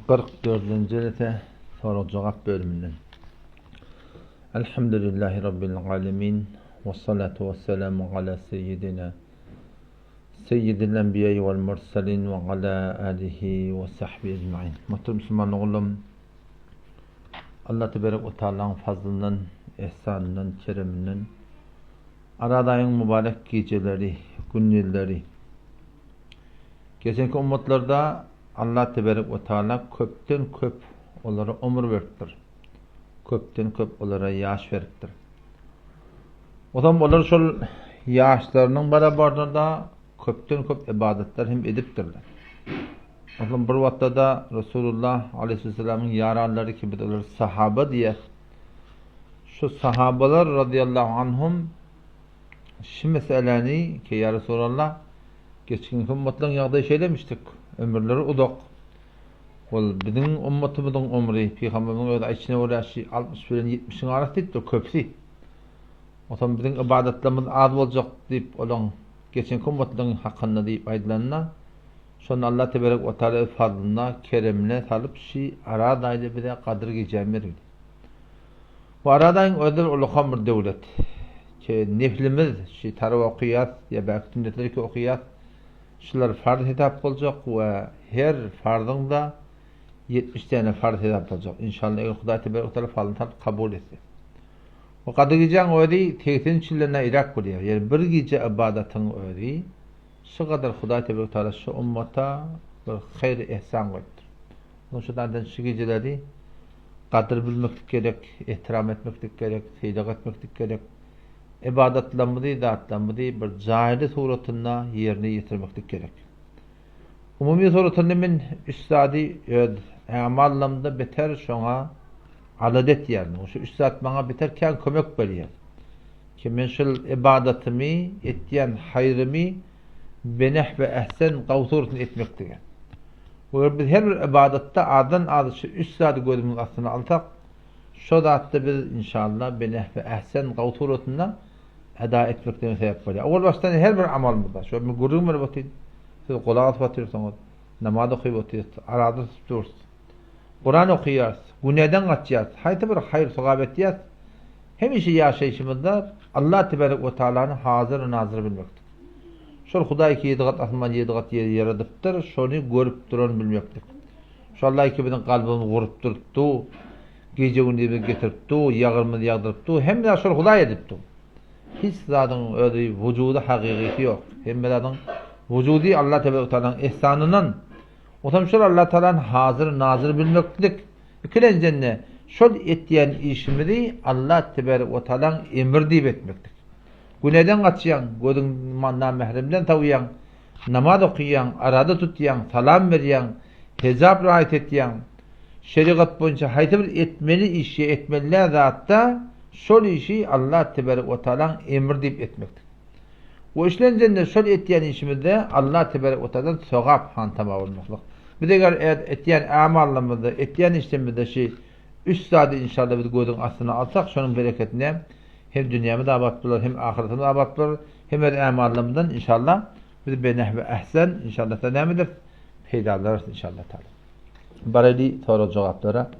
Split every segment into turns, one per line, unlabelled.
44-nji jelese sorag-jogap bölüminden. Elhamdülillahi Rabbil alemin. Ve salatu ve selamu ala seyyidina Seyyidil enbiya'i vel mursalin ve ala alihi ve sahbihi ecmain. Muhterem Müslüman oğlum, Allah tebarek ve teala'nın fazlından, ihsanından, kereminden Araz aýyň mübarek gijeleri, gündizleri. Geçenki ummatlarda Allah tebarek we taala köpden köp olara ömür beripdir. Köpden köp olara ýaş beripdir. Ozam olar şol ýaşlarynyň barabarynda köpden köp ybadatlar hem edipdirler. Ozam bir wagtda-da Resulullah aleyhisselamyň ýaranlary ki biz olary sahaba diýýäs. Şu sahabalar razyýallahu anhum şu meseläni ki ýa Resulallah geçginki ummatlaryň ýagdaýy şeýlemişdik, ömürleri uzak. Ol biziň ummatymyzyň ömri, pygamberimiziň özi aýtşyna görä şu 60 bilen 70-iň arasy diýipdir köpüsi. Onsoň biziň ybadatlarymyz az boljak diýip olaň geçenki ummatlaryň hakynda diýip aýdylanda şonda Allah teberek we taala öz fazlyna, keremine salyp şu Araz aýda bize Gadyr gijäni berdi. Bu Aradaýyň özi ulukan bir döwlet. Ki neflimiz şu tarawa okaýas ýa belki sünnetleri ki okaýas. Şular farz hesap boljak we her farzyň-da 70 däne farz hesap boljak. Inşallah eger Hudaý tebarek we taala farzny salyp kabul etse. Bu Gadyr gijäň özi 83 ýyldan iräk bolýar. Ýani bir gije ybadatyň özi şu gadar Hudaý tebarek we taala şu ummata bir haýyr ihsan goýupdyr. Onuň üçin adam şu gijeleri gadyr bilmeklik gerek, ehtiram etmeklik gerek, sylag etmeklik gerek. Ybadatlarymyzy, zatlarymyzy bir jaýly suratynda ýerine ýetirmeklik gerek. Umumy suratynda men üç zady öz amallarymda beter şoňa alada etýärin. Şu üç zat maňa beter kän kömek berýär. Ki men şul ybadatymy, etýän haýrymy benehwe ehsen gawy suratynda etmeklige. Eger biz her bir ybadatda azdan-az şu üç zady gözümiziň astyna alsak, şo zatda biz inşallah benehwe ehsen gawy suratynda eda etmeklige sebäp bolýar. Owal başdan her bir amalymyzda, şo men gürrüň berip otyryn, siz gulak asyp otyrsyňyz, namaz okyp otyrys, araza tutup durus, Kuran okaýarys, günäden gaçýarys, haýsy bir haýyr-sogap etýäris, hemişe ýaşaýşymyzda Allah tebarek we taalany hazyr-u-nazyr bilmekdir. Şol Hudaý ki ýedi gat asman, ýedi gat ýeri ýaradypdyr, şony görüp duran bilmekdir. Şu Alla ki biziň kalbymyzy gurup durupdy, gije-gündizimizi getirip dur, ýagyrymyzy ýagdyryp dur, hemme zat şol Hudaý edip dur. Hiç zadyň özi wujudy hakykysy ýok. Hemme zadyň wujudy Alla tebarek we taalanyň ihsanyndan. Onsoň şol Alla taalany hazyr, nazyr bilmeklik. Ikilenjende şol etýän işimizi Alla tebarek we taalanyň emri diýip etmeklik. Günäden gaçýaň, gözüň namähremden sowýaň, namaz okaýaň, arada tutýaň, salam berýäň, hejap raýat etýäň. Şerigat boýunça haýsy bir etmeli iş ýa etmeli däl zatda şol işi Allah tebarek we taalaň emri diýip etmekdir. We üçlenjende şol etýän işimizde Allah tebarek we taaladan sogap hantama bolmaklyk. Biz eger etýän amallarymyzda, etýän işlerimizde şi üç zady inşallah biz gözüň astyna alsak, şonuň bereketine Hem dünýämiz abat bolar, hem ahyretimiz abat bolar, hem öz ämallarymyzdan inşallah biz benehwe ehsen inşallah da näme ederis? Peýdalanarys inşallah taala. Baraýly sorag jogaplara.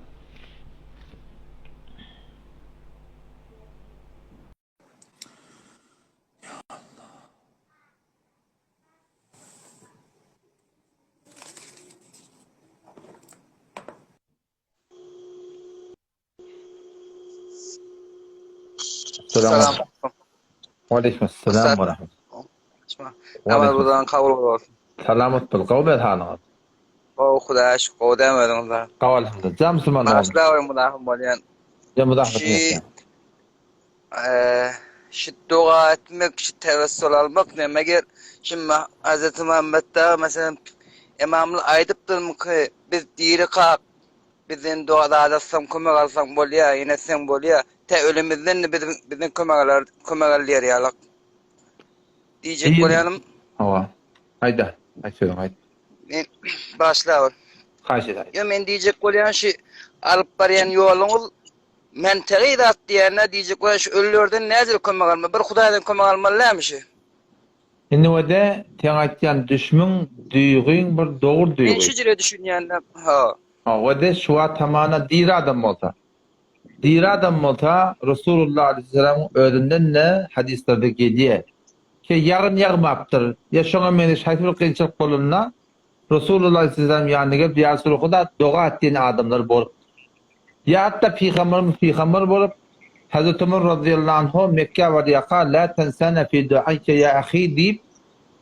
Salam.
Aleyküm selam ve rahmet.
Namazymyzdan kabul bolsun.
Salamat bol. Gowy bel halyňyz.
Gowy Hudaýa şükür. Gowy dämi özüňiz?
Gowy elhamdülillah. Jam musulman.
Başla we mudahym bolýan.
Jam mudahym.
Şu şu doga etmek, şu tewessül almak näme ger? Şimdi Hazreti Muhammed da mesela Imamly aýdypdyrmy ki biz diri kak Bizden doga zat alsaň kömek alsaň bolýa ýene etseň bolýa tä ölemizden-de biz bizden kömek alar kömek al diýer ýalak. Diýjek bolýanym.
Hawa. Aýda. Aýt sözüňi aýt.
Men başla ol.
Haýyş et aýt.
Ýo men diýjek bolýan şu alyp barýan ýoluňyz mentegy zat diýýän-dä diýjek bolýan şu ölülerden näzire kömek almaly bir hudaýdan kömek almaly dälmi şu.
Indi wede seň aýtýan düşmüň duýgyň bir dogry
Men
duýgy.
şu jüre düşünýän-de ha.
Hawa-de, şu wagt hamana diri adam bolsa. Diri adam bolsa, Resulullah aleýhissalamyň özünden-de hadyslarda gelýär. Ki, ýagyn ýagmapdyr, ýa şoňa meňzeş haýsy bir kynçylyk bolanda, Resulullah aleýhissalam ýanyna gelip, Ýa Resulullah, doga et diýen adamlar bolupdyr. Ýa hatda Pygamberimiz pygamber bolup, Hazreti Ömer razyýallahu anhu Mekgä barýarka, Lä tensana fi duaike ýa ahi diýip,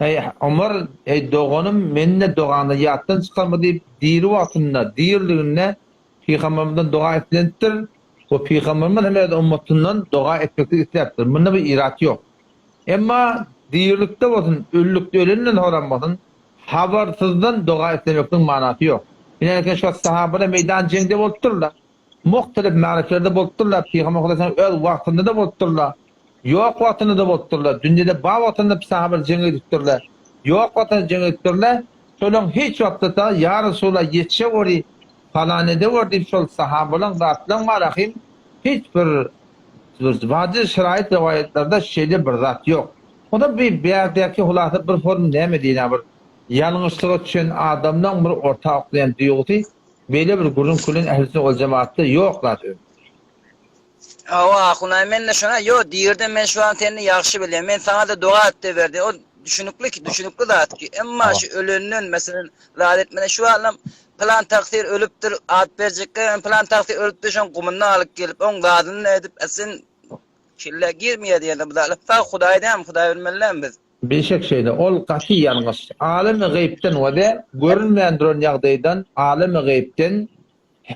Eý, Omar, eý, doganym, meni-de dogaňda ýatdan çykarma diýip, diri wagtynda, diriliginde Pygamberimizden doga islenipdir we Pygamberimiz hem öz ummatyndan doga etmekligi isläpdir. Munda bir irat ýok. Emma dirilikde bolsun, ölülikde ölenden soňram bolsun, habarsyzdan doga islemekligiň manasy ýok. Ine, şu wagt sahabalar meýdan jeňde bolupdyrlar. Muhtelif märekelerde bolupdyrlar, Pygamber Hudaýyň öz wagtynda-da bolupdyrlar, ýok wagtynda-da bolupdyrlar, dünýede bar wagtynda sahabalar jeňe gidipdirler, ýok wagtynda jeňe gidipdirler, şolaryň hiç wagtda-da Ýa Resulallah ýetişeweri, palan edeweri diýip şol sahabalaryň zatlaryň barahym hiç bir wajy şeraýyt rowaýatlarda şeýle bir zat ýok. Onda bi bärdäki hulasa bir form näme diýilýär bir ýalňyşlyga düşen adamlaň bir orta oklaýan duýgusy Beýle bir gürrüň külen ähli-sünnet wal jemaatda ýok zat özi.
Hawa Ahunaý mende şona ýo dirde men şu an seni ýagşy bilýän men saňada doga etde berdi o düşünikli ki düşünikli zat ki emma şu ölenden meselen zat etmeden şu alam pylan tagsyr ölüpdir at berjekge men pylan tagsyr ölüpdir şoň gumunda alyp gelip oň zadyny edip sen kellä girmeýär diýende bu zatlar sag hudaý dämi hudaý bilmeli dämi biz.
Bişek şeýle, ol gaty ýalňyş. Alemi geýpden we-de görünmän duran ýagdaýdan, alemi geýpden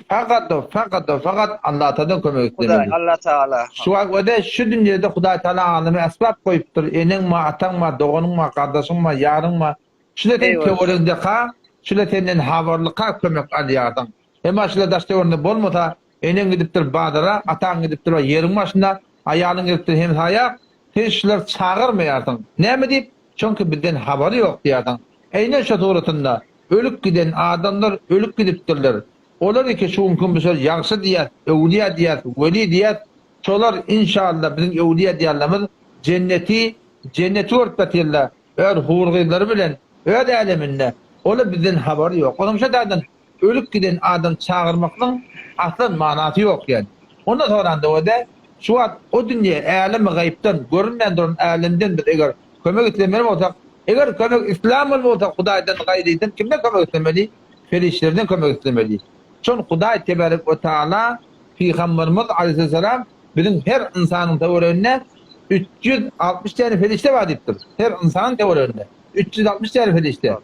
fakat we fakat we fakat Allatagaladan kömek
islemeli. Hudaý, Allatagala.
Şu wagt we-de şu dünýede Hudaý Tagala aleme esbap goýupdyr, eneň bar, ataň bar, doganyň bar, gardaşyň bar, ýaryň bar. Şular seň töweregiňdeka, şular senden habarlyka kömek alýarsyň. Emma şular daş-töweregiňde bolmasa, eneň gidipdir bazara, ataň gidipdir ýeriň başyna, aýalyň gelipdir hemsaýa, Sen şulary çagyrmaýarsyň. Näme diýip? Çünki bizden habary ýok diýýärsiň. Eýnen şo suratynda ölüp giden adamlar ölüp gidipdirler. Olar iki şu günki gün biz ýagşy diýýäs, öwlüýä diýýäs, weli diýýäs. Şolar inşallah biziň öwlüýä diýýänlerimiz jenneti, jenneti görüp ýatyrlar. Öz hur-gyzlary bilen öz äleminde. Olar bizden habary ýok. Onuň şo taýdan Ölüp giden adam çagyrmaklygyň aslan manasy ýok diýen. Ondan soranda o-da, Şu wagt o dünýe, älemi gaýypdan, görünmän duran älemden biz eger kömek islemeli bolsak, eger kömek islämeli bolsak Hudaýdan gaýrydan kimden kömek islemeli? Perişdelerden kömek islemeli. Şol Hudaý tebarek we taala Pygamberimiz aleýhissalam biziň her ynsanyň töwereginde 360 täne perişde bar diýipdir. Her ynsanyň töwereginde 360 täne perişde.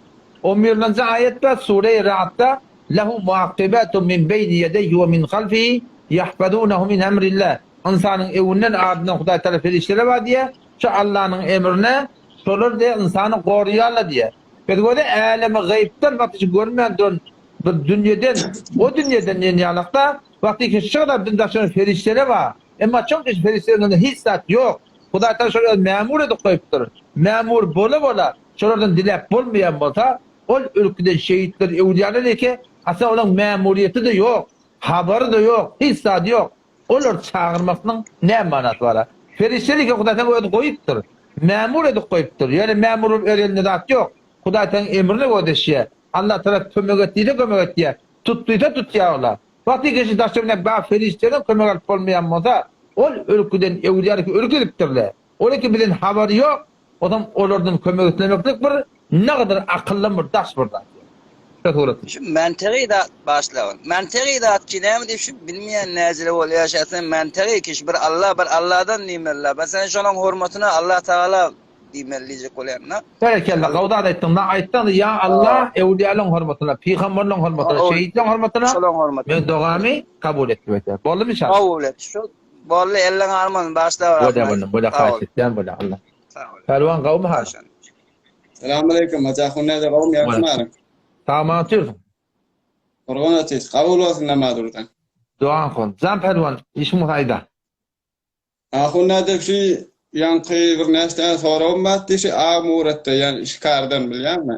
On birinji aýatda Sure-i Ra'dda Lehu muakibatun min beýni ýedeýhi we min halfihi ýahfazunehu min emrillah Ynsanyň öňünden ardyndan Hudaý Tagala perişdeler bar diýýär. Şu Allanyň emrine şolar diýýär ynsany goraýarlar diýýär. Biz göze älemi gaýypdan wagty şu görünmän duran bir dünýeden o dünýeden diýen ýalakda wagty ki şu gadar biziň daşymyzda perişdeler bar. Emma çünki şu perişdeleriň önünde hiç zat ýok. Hudaý Tagala şolary mämur edip goýupdyr. Mämur bola-bola Şolardan diläp bolmaýan bolsa, ol ülkeden şehitler, öwlüýalar eke, asla olaň mämuriýeti-de ýok, habary-da ýok, hiç zady ýok. Olary çagyrmaklygyň näme manasy bar-a? Perişdeler eke Hudaý taň özi goýupdyr. Mämur edip goýupdyr. Ýöne mämur bolup öz elinde zat ýok. Hudaý taň emrine gödeşýär. Allah tarap kömek et diýse kömek etýär. Tut diýse tutýar ola. Wagty geçdi daş-töweregine bar perişdeden kömek alyp bolmaýan bolsa, ol ülkeden öwlüýalar eke ölüp gidipdirler. Ol eke bizden habary ýok. Onsoň olardan kömek islemeklik bir ne gadar akyldan bir daş bir zat. Şu surat.
Şu mentegy zat başlagyn. Mentegy zat ki näme diýip şu bilmeýän näjele bolýar şähsen mentegy ki şu bir Allah bir Allahdan diýmeli. Meselem şonuň hormatyna Allah Tagala diýmeli diýjek bolýan da.
Berekella gowy zat aýtdyň da aýtsaň ýa Allah öwlüýalaryň hormatyna pygamberleriň hormatyna şehitleriň hormatyna
Şolaryň hormatyna.
Men dogamy kabul et diýip aýtýar. Boldumy inşallah.
Kabul et. Şu Boldy elleň almasyn başla
Bolýa bolýa bolýa haýyş etýän bolýa Allah. Pälwan gowmy hal?
Salam aleyküm Hajy ahun näde gowmy ýagşymy halyň?
Sag otyrsyň.
Gurban otyrys. Kabul bolsun namaz urdan.
Dogan kol. Jan pälwan işiň bolsa aýda.
Ahun näde şu ýaňky bir näçe tane soragym bardy şu ag muratda ýani şikardan bilýäňmi?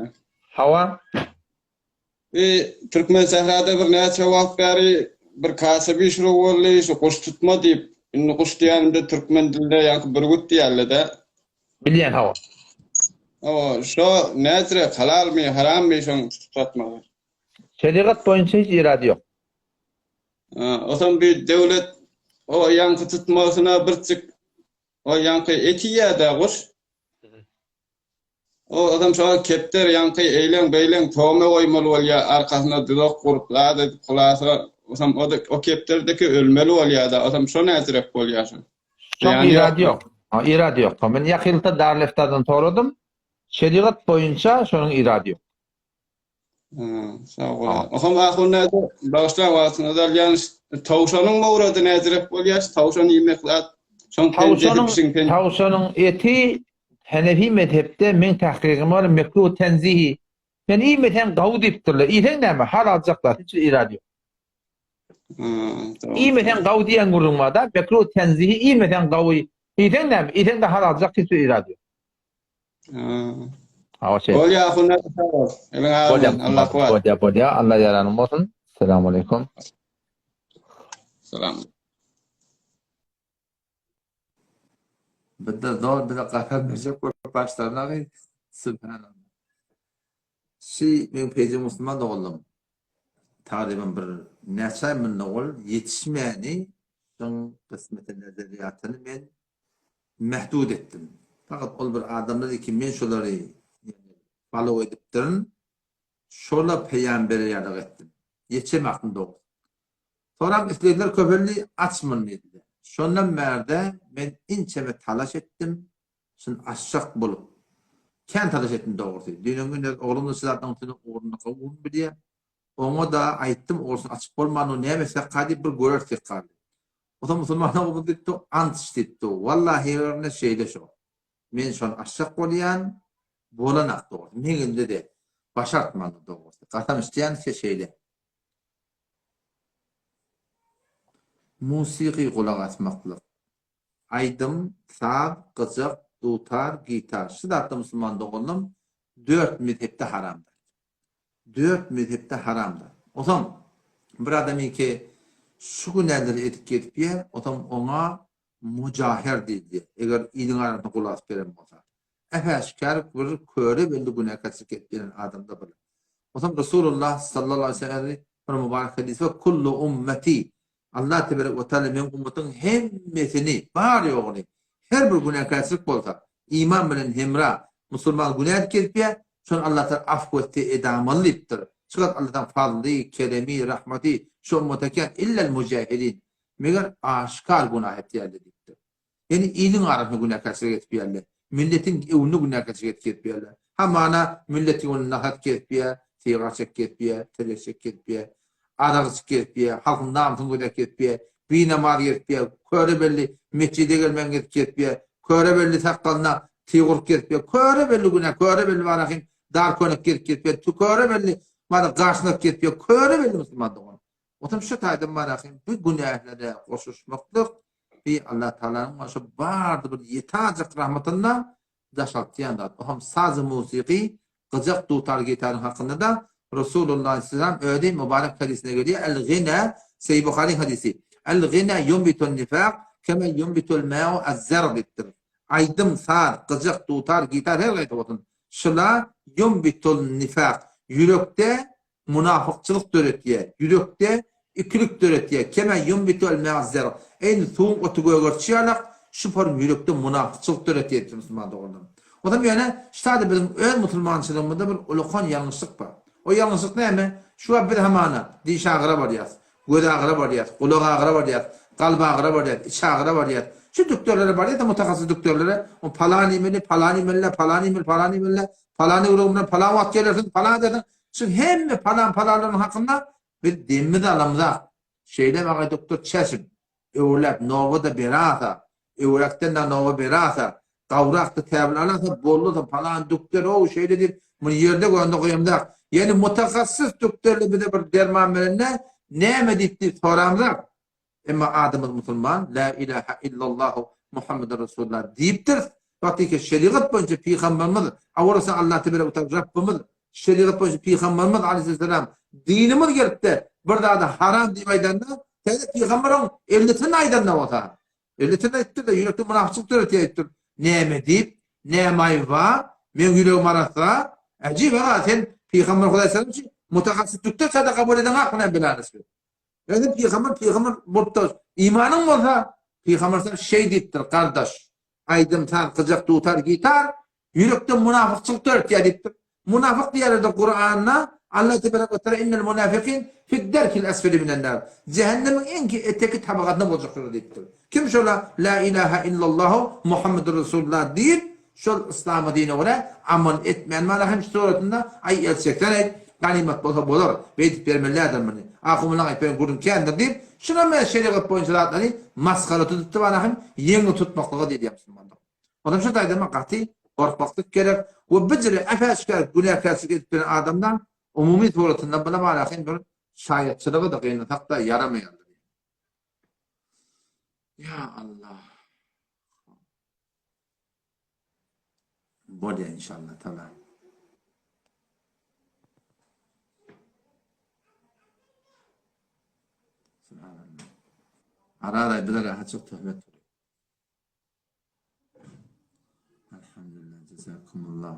Hawa.
Bi Türkmen sährada bir näçe wagt bäri bir kasa bişirug boldy, şu guş tutma diýip. Indi guş diýenimde türkmen dilinde ýaňky bürgüt diýerler-dä.
Bilýän hawa.
Hawa, şo nätire halalmy, harammy şoň tutup satmagy?
Şerigat boýunça hiç irady ýok.
Otam bir döwlet o ýaňky tutmasyna birjik o ýaňky et iýýär-dä guş. O adam şoňa kepder ýaňky eýleň beýleň tome goýmaly bolýar arkasyna duzak gurup zat edip hulasa osam o-da o kepderdeki ölmeli bolýar-da osam şo näçirek bolýar şo.
Şoň irady ýok. Irady ýok. Men ýakynda Darüleftadan soradym. Şerigat boýunça şonuň irady ýok.
Sag bol. Oham ahun näde bagyşlaň wagtyňyzy alýan towşanyň mowrady näzirek bolýar towşan iýmek zat şoň penjesi pişiň penjesi.
Towşanyň eti Henefi mezhepde meň tahkygyma görä mekruh tenzihi. Sen iýmeseň gawy diýipdirler. Iýseň näme halaljak zat hiç bir irady ýok. Iýmeseň gawy diýen gürrüň barda mekruh tenzihi iýmeseň gawy iýseň näme iýseň-de halaljak hiç bir irady ýok.
Hawa şeýle. Bolýa ahun sag bol. Eliň agzyn. Allah kuwwat.
Bolýa bolýa. Allah ýaranyň bolsun. Selamu aleýkum.
Salam.
Bizde zor bize gasam berjek bolup başlaryna Subhanallah. Şi meň peýjim musulman doganlarym. Tagryban bir näçe aý mundan owal ýetişmäni şoň kysmeti nazariýatyny men mähdud etdim. Fakat ol bir adamlar ki men şolary follow edipdirin. Şola peýam berer ýalyk etdim. Ýetişemakdym dogrusy. Soram islegler köpeldi, aç muny diýdiler. Şondan bärde men inçeme talaş etdim, şuny açjak bolup. Kän talaş etdim dogrusy. Düýn gün öz oglum-da şu zatlaryň üstüne ugrunda gowuny bilýär. Oňa-da aýtdym, oglusyny açyp bolman, näme etsek-ka diýip bir göreris diýip galdy. Osa musulman ogly diýipdi, ant iç diýipdi. Wallahi ýerine şeýle şo. Men şony açjak bolýan, bolanak dogrusy. Meňinde-de başartmandy dogrusy. Gasam içýänçe şeýle. Musiky gulak asmaklyk. Aýdym, saz, gyjak, dutar, gitar. Şu zatlar musulman doganlarym dört mezhepde haramdyr. Dört mezhepde haramdyr. Onsoň bir adamyňky şu günäleri edip gezip ýer, onsoň oňa mujaher diýilýär. Eger iliň arasynda gulak asyp gelen bolsa. Äp-äşgär bir köre belli günäkärçilik edip gelen adamda bir. Onsoň Resulullah sallallahu aleýhi we sellem bir mübarek hadysy bar, Kullu ummeti Allah teberek we taala meň ummatyň hemmesini, bar-ýoguny, her bir günäkärçilik bolsa, iman bilen hemra musulman günä edip gezipýär, şony Allah taala afw etse edamaly diýipdir. Şugat Allah taala fazly, keremi, rahmaty şu ummata kän illel mujahirin, meger aşkar günah etýärler diýipdir. Ýöne iliň arasynda günäkärçilik edip ýörler. Milletiň öňünde günäkärçilik edip gezip ýörler. Hamana milletiň öňünde nahat gezip ýör, sigar çekip gezip ýör, telek çekip gezip ýör, arak içip gezip ýör, halkyň namysyny gözläp gezip ýör, binamaz gezip ýör, köre belli metjide gelmän gezip gezip ýör, köre belli sakgalyna tyg urup gezip ýör, köre belli günä, köre belli barahym dar könek gezip gezip ýör, köre belli mana garşynak gezip ýör, köre belli musulman dogan. Otam şu taýdan barahym bu günählere goşuşmaklyk Bi Allah Tagalanyň maşa bardy bir ýetajyk rahmatynda daşaltýan zat. O hem saz musiky, gyjak dutar gitaryň hakynda da Resulullah aleyhisselam özi mübarek hadysynda gelýär. El gina Sahih Buhary hadysy. El gina yunbitul nifaq kema yunbitul ma'u az-zar diýipdir. Aýdym, saz, gyjak, dutar, gitar her gaýta bolsun. Şula yunbitul nifaq. Ýürekde Munafykçylyk döretýär, ýürekde ikilik döretýär, kema ýunbitu el-ma'u az-zar, eýni suwuň oty gögertişi ýalak, şu form ýürekde munafykçylyk döretýär diýipdir musulman doganlarym. Onsoň ýöne şu taýda biziň öz musulmançylygymyzda bir ulakan ýalňyşlyk bar. O ýalňyşlyk näme? Şu wagt biz hamana diş agyra barýas, göz agyra barýas, gulak agyra barýas, kalp agyra barýas, iç agyra barýas. Şu dükderlere barýas-da mutahassys dükderlere, o palan iýmeli, palan iýmeli, palan iýmeli, palan iýmeli, palan öwrüň bilen palan wagt gelersiň, palan edersiň. Şu hemme palan-palanlaryň hakynda biz demimizi alamzak. Şeýle maňa doktor çeşim, öwürläp nowa-da berasa, öwräkden-de nowa berasa, gawrak-da täbil alasa, boldy-da palan dukter-ow şeýle diýip, muny ýerde görende goýamzak. Ýöne mutahassys dukterler bize bir derman berende näme diýip diýip soramzak. Emma adymyz musulman, Lä ilahe illallahu Muhammeden Resulullah diýipdiris. Wagtyky şerigat boýunça pygamberimiz, awalasa Allah teberek we teala Rabbimiz, şerigat boýunça pygamberimiz aleyhisselam dinimiz gelipde bir zady haram diýip aýdanda, täze pygamber oň ellisini aýdanda bolsa, ellisini aýtdyr-da ýürekde munafykçylyk döretýär diýipdir. Näme diýip, näme aýba, meň ýüregim arassa, äjip aga sen pygamber Hudaý üçin.
Mutahassyslykda sada kabul edeňok muny bilanisbi. Ýöne pygamber pygamber bolupdyr. Imanyň bolsa pygamber sen şeý diýipdir, gardaş. Aýdym, saz, gyjak, dutar, gitar ýürekde munafykçylyk döretýär diýipdir. Munafyk diýerlerde Kuranda Allah tebarek we teala innel munafikin fid-derkil esfeli minen nar. Jähennemiň iň eteki tabagasynda boljakdyr diýipdir. Kim şola la ilaha illallahu Muhammedur Resulullah diýip Şol yslamy dine görä amal etmän bala hem şu suratynda aý el çeksen aýt, ganymat bolsa bolar, beýdip bermeli däldir muny. Ahumylaň aýtmaýan gürrüň kändir diýip, şunam men şerigat boýunça zatlary masgara tutupdy bala hem ýeňil tutmaklyga diýilýär musulmanlyk. Onam şu taýdan men gaty gorkmaklyk gerek we bijire äpäşgär günäkärçilik edip bilen adamda umumy suratynda bula bala hem bir şaýatçylygy-da gynansak-da ýaramaýandyr. Ýa Allah. Bolýar inşallah taala. Subhanallah. Ara-ara bize rahatçyk töhmet bolýar. Elhamdülillah, jazakumullah.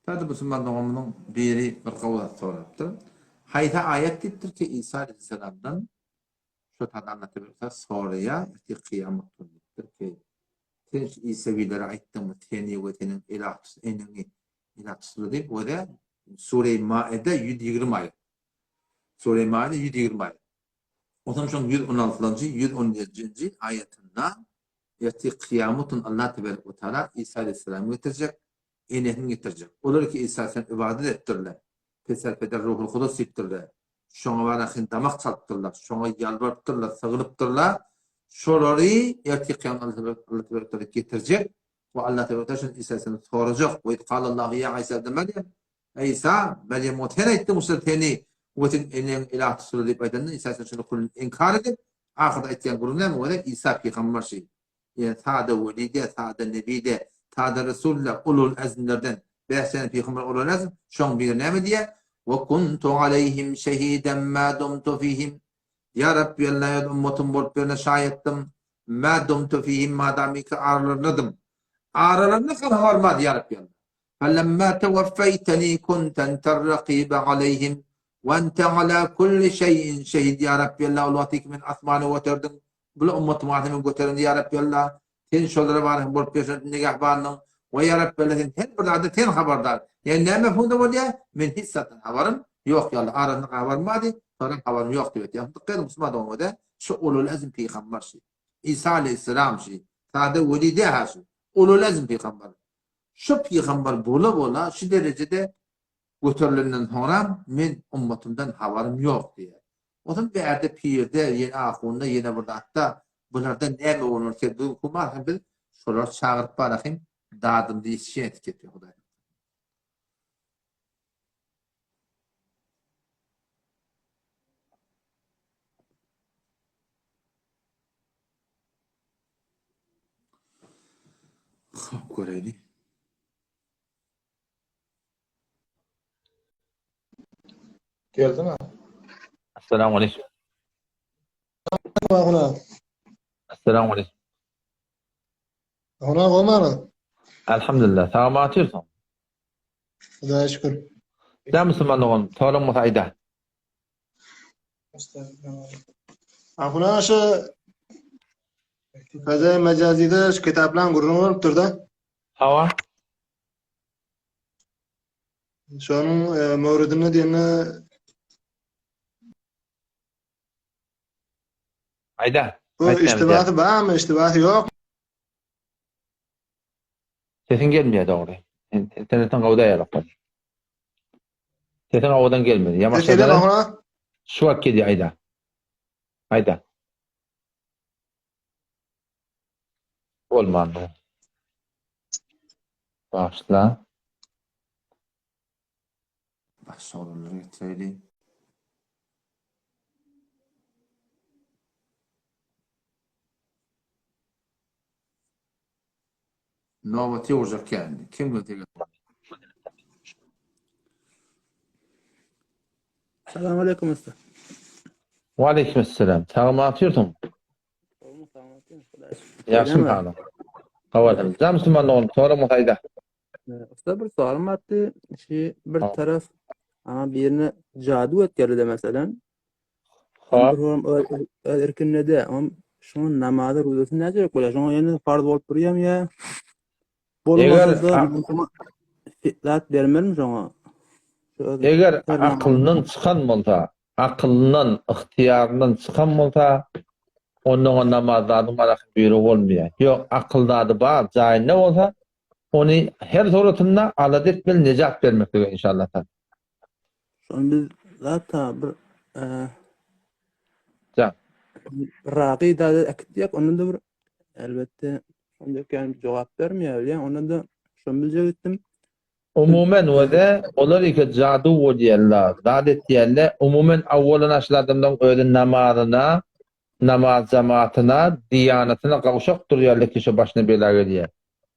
Täze musulman doganymyzyň biri bir gowy zat sorapdyr. Haýsy aýat diýipdir ki, Isa aleyhisselamdan şo taýda Allah tebaraka soraýar, ertir kyýamat güni diýipdir ki, sen şu isewilere aýtdyňmy, seni we seniň ilah eneňi ilah tutdular diýip, we-de Sure-i Maide 120 aýat. Sure-i Maide 120 aýat. Onsoň şoň 116-njy, 117-nji aýatynda Ertir kyýamat gün Allah tebarek we taala Isa aleýhissalamy getirjek, enesini getirjek. Olar ki Isa aleýhissalam ybadat edipdirler. Peser peder Ruhul Kudus diýipdirler. Şoňa barahyn damak çalypdyrlar, şoňa ýalbarypdyrlar, sygynypdyrlar. Şolary ertir kyýamat Allah tebarek we taala getirjek we Allah tebarek we taala şonda Isa aleýhissalamy sorajak. We iz kalallahu ýa Isa ibne Merýem, Eý Isa, Merýem oňa sen aýtdyň şol seni we seň eneň ilah tutdular diýip aýdanda Isa aleýhissalam şony külün inkar edip, Ahyrda aýtýan gürrüň näme bolýar? Isa pygamber şi. Ýöne sada weli de, sada nebi de, sada resul de, ulul azmlerden, bäş sany pygamber ulul azm, şoň biri näme diýýär? Wa kuntu aleýhim şehiden ma dumtu fihim. Ýa Rabbi Allah öz ummatym bolup ýörene şaýatdym. Ma dumtu fihim madamyky aralaryndadym. Aralarynda habarym bardy ýa Rabbi Allah. Felemma tewaffeýteni kunte enterrakibe aleýhim we ente ala kulli şeýin şehid ýa Rabbi Allah ol wagty ki meni asmana göterdiň bul ummatym arasynda meni göterende ýa Rabbi Allah sen şolara barahym bolup ýörsen nigahbanyň we ýa Rabbi Allah sen her bir zada sen habardar ýa näme mefhumda bolýar men hiç zatdan habarym ýok ýa Allah arasynda habarym bardy soňra habarym ýok diýip aýtýar dykgat ediň musulman doganlar şu ulul azm pygamber şu Isa aleýhissalam şu sada weli däl şu ulul azm pygamber Şu pygamber bola-bola şu derejede göterilenden soňram men ummatymdan habarym ýok diýýär. Onsoň bärde pirde, ýene ahunda, ýene bir zatda bularda näme bolar ki bu humar biz şolary çagyryp barahym dadymyzy ýetişýän etip gepýär Hudaý. Hop göreýli.
Geldimi?
Assalamu aleykum.
Huna.
Assalamu aleykum.
Huna gowmany?
Elhamdülillah. Sag aman otyrsyň.
Hudaýa şükür.
Sen musulman dogan, soraň bolsa aýda.
Ahuna şu Feza mejazide şu kitaplan gürrüň bolupdyr-da.
Hawa.
Şonuň e, mowridini diýende
Aýda.
Bu iştibasy barmy, iştibasy ýok.
Sesiň gelmeýär dogry. Internetiň gowy däl ýaly. Sesiň owadan gelmedi. Ýa başga Şu wagt gelýär aýda. Aýda. Bolmandy. Başla.
Başga oglanlary getireýli. Nobaty ýugurjak geldi. Kim gelse gelsin.
Salam aleyküm usta.
Waleýkim esselam. Sagmy atyrsyň? Ýagşymy halyň? Hawa, Jam musulman doganym, soraň bolsa aýda.
Usta bir sorum bardy. Şu bir taraf ana birine jadu etgerdi meselem.
Ha.
Bir horum öz erkinde de on şuň namazy ruzasy näçe bolýar? Şoňa ýene farz bolup durýarmy ýa?
Eger
Bolmasa zat bermelimi şoňa?
Eger akylyndan çykan bolsa, akylyndan, ygtyýaryndan çykan bolsa, onda oňa namaz zadyň barasy buýrugy bolmaýar. Ýok, akyl zady bar, jaýynda bolsa, ony her suratynda alada etmeli, nejat bermeklige inşallah.
Şony biz zat bir
Jan.
Ragy da äkitýär, onda da bir elbetde şonda ýaly jogap bermeýär, bilýän, onda da şony biljek etdim.
Umumen wede olar ike jadu bolýarlar, zat etýärler. Umumen awwalan aşyl adamlaryň özi namazyna, namaz jamatyna, diýanatyna gawşak durýarlar ki şo başyna bela gelýär.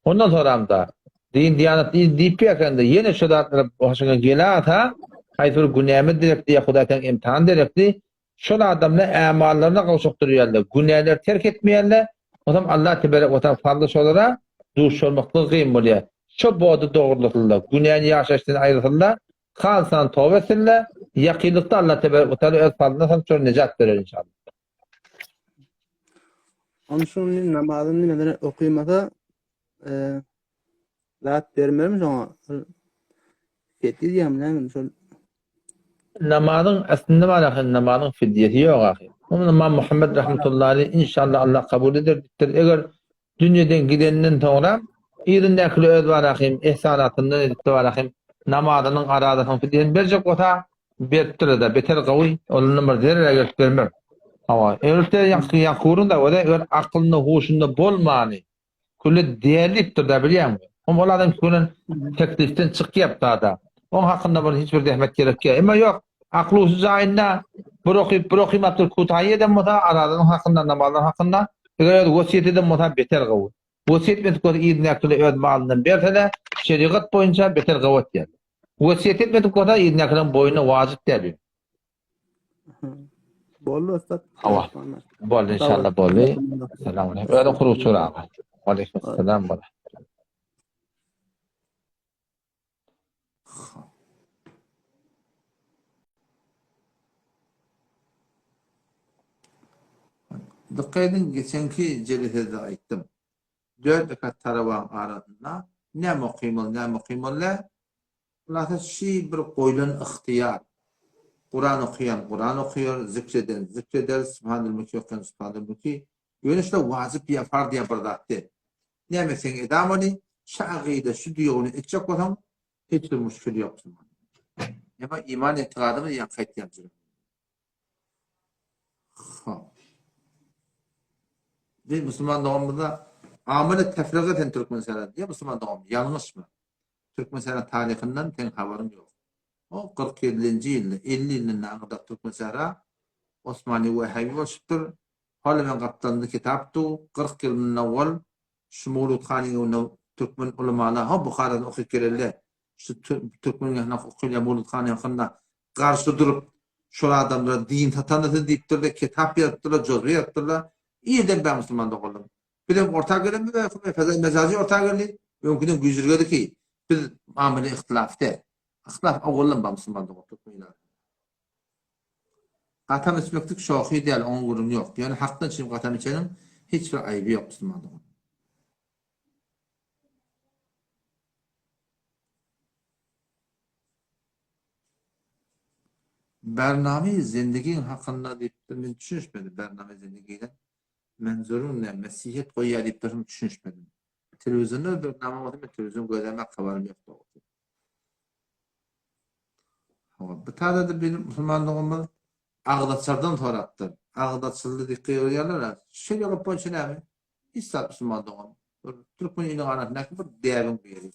Ondan soramda din diýanat diýip ýakanda ýene şo zatlar başyňa gelasa, haýsy bir günäme derekdi ýa Hudaý sen imtihan derekdi, şol adamlar ämallaryna gawşak durýarlar, günäleri terk etmeýärler, onsoň Allah teberek we taala fazly şolara duş bolmaklygy gyn bolýar. Şo body dogrulasynlar, günäni ýaşaýyşdan aýyrsynlar, halysdan toba etsinler, ýakynlykda Allah teberek we taala öz fazlyndan salyp şolara nejat berer inşallah.
Onun şunu namazyny nimeden okymasa e, zat bermelimi şoňa? Fetdi diýýärmi näme şol?
Namazyň aslynda bar ahy namazyň fidýesi ýok ahy. Onuň Ymam Muhammed rahmetullahi aleyh inşallah Allah kabul eder diýipdir. Eger dünýeden gideninden soňra yzyndakylar öz bar ahym ehsanatyndan edipdir bar ahym namazynyň arazasynyň fidýesini berjek bolsa beripdir-de beter gawy ondan bir zerre gelip bermer. Hawa, eger ýaňky ýaňky da eger akylynda huşunda bolmany Küle dälipdir-dä bilýäňmi? Oň ol adam külen teklifden çykýapda-da. Oň hakynda bir hiç bir zähmet gerek ýok. Emma ýok, akly-huşy jaýynda bir okyp, bir okymapdyr kutaýy eden bolsa, arazynyň hakynda, namazynyň hakynda, eger özi wesýet eden bolsa beter gowy. Wesýet etmedik bolsa yzyndakylara öz malyndan berse-de, şerigat boýunça beter gowy etýär. Wesýet etmedik bolsa yzyndakylaryň boýnuna wajyp däl.
Boldy ussat.
Hawa. Boldy inşallah boldy. Salam aleyküm. Özüň huruçur aga. Aleyküm selam bola.
Dikkat ediň geçenki jelesede aýtdym. Dört rekat tarawaň arasynda näme okymaly, näme okymaly däl. Hulasa şi bir goýlan ygtyýar. Kuran okaýan Kuran okaýar, zikr eden zikr eder, Subhanel Mülki okaýan Subhanel Mülki. Ýöne şular wajyp ýa farz ýa bir zat däl. Näme etseň edamaly, şu agyda şu duýgyny etjek bolsaň hiç bir muşkil ýok musulman. Emma iman etigadymyz ýaňky aýtýan jürem. Hop. Biz musulman doganymyzda amyly tefrige sen türkmen sara diýe musulman dogan ýalňyşma. Türkmensähra taryhyndan seň habaryň ýok. O 47-nji ýylda, 50 ýyldan aňyrda Türkmensähra Osmany Wähäbi bolşupdyr. Hol men gapdalynda kitap du, 40 ýyl mundan owal şu Mowlud hanyň öňünde türkmen ulamalar ho Buharadan okyp gelende şu türkmen ýaňy okylýan Mowlud hanyň hakynda garşy durup şol adamlara din satandyr diýipdirler, kitap ýazypdyrlar, jozbe ýazypdyrlar. Irden bäri musulman doganlarym. Bizem orta gelenmiz Feza Mezazi orta geldi. Öňküden güýjürgedi ki, biz mamele ihtilaf däl. Ihtilaf owaldan bar musulman dogan türkmen arasynda. Gatam içmeklik şohy däl, oňa gürrüň ýok. Ýöne hakdan çykyp gatam içeniň hiç bir aýby ýok musulman dogan. Bername zendigiň hakynda diýipdir, men düşünişmedim Bername zendigiden. Menzuryň näme nesihet goýýar diýip durşum düşünişmedim. Telewizionda bir nama bolsa men telewizion gözlemek habarym ýok dogrusy. Hawa, bu taýda bir musulman doganymyz agzaçardan sorapdyr. Agzaçyldy diýip gygyrýarlar. Şerigat boýunça näme? Hiç zat musulman dogan. Bir türkmen iliniň arasyndaky bir däbiň biri.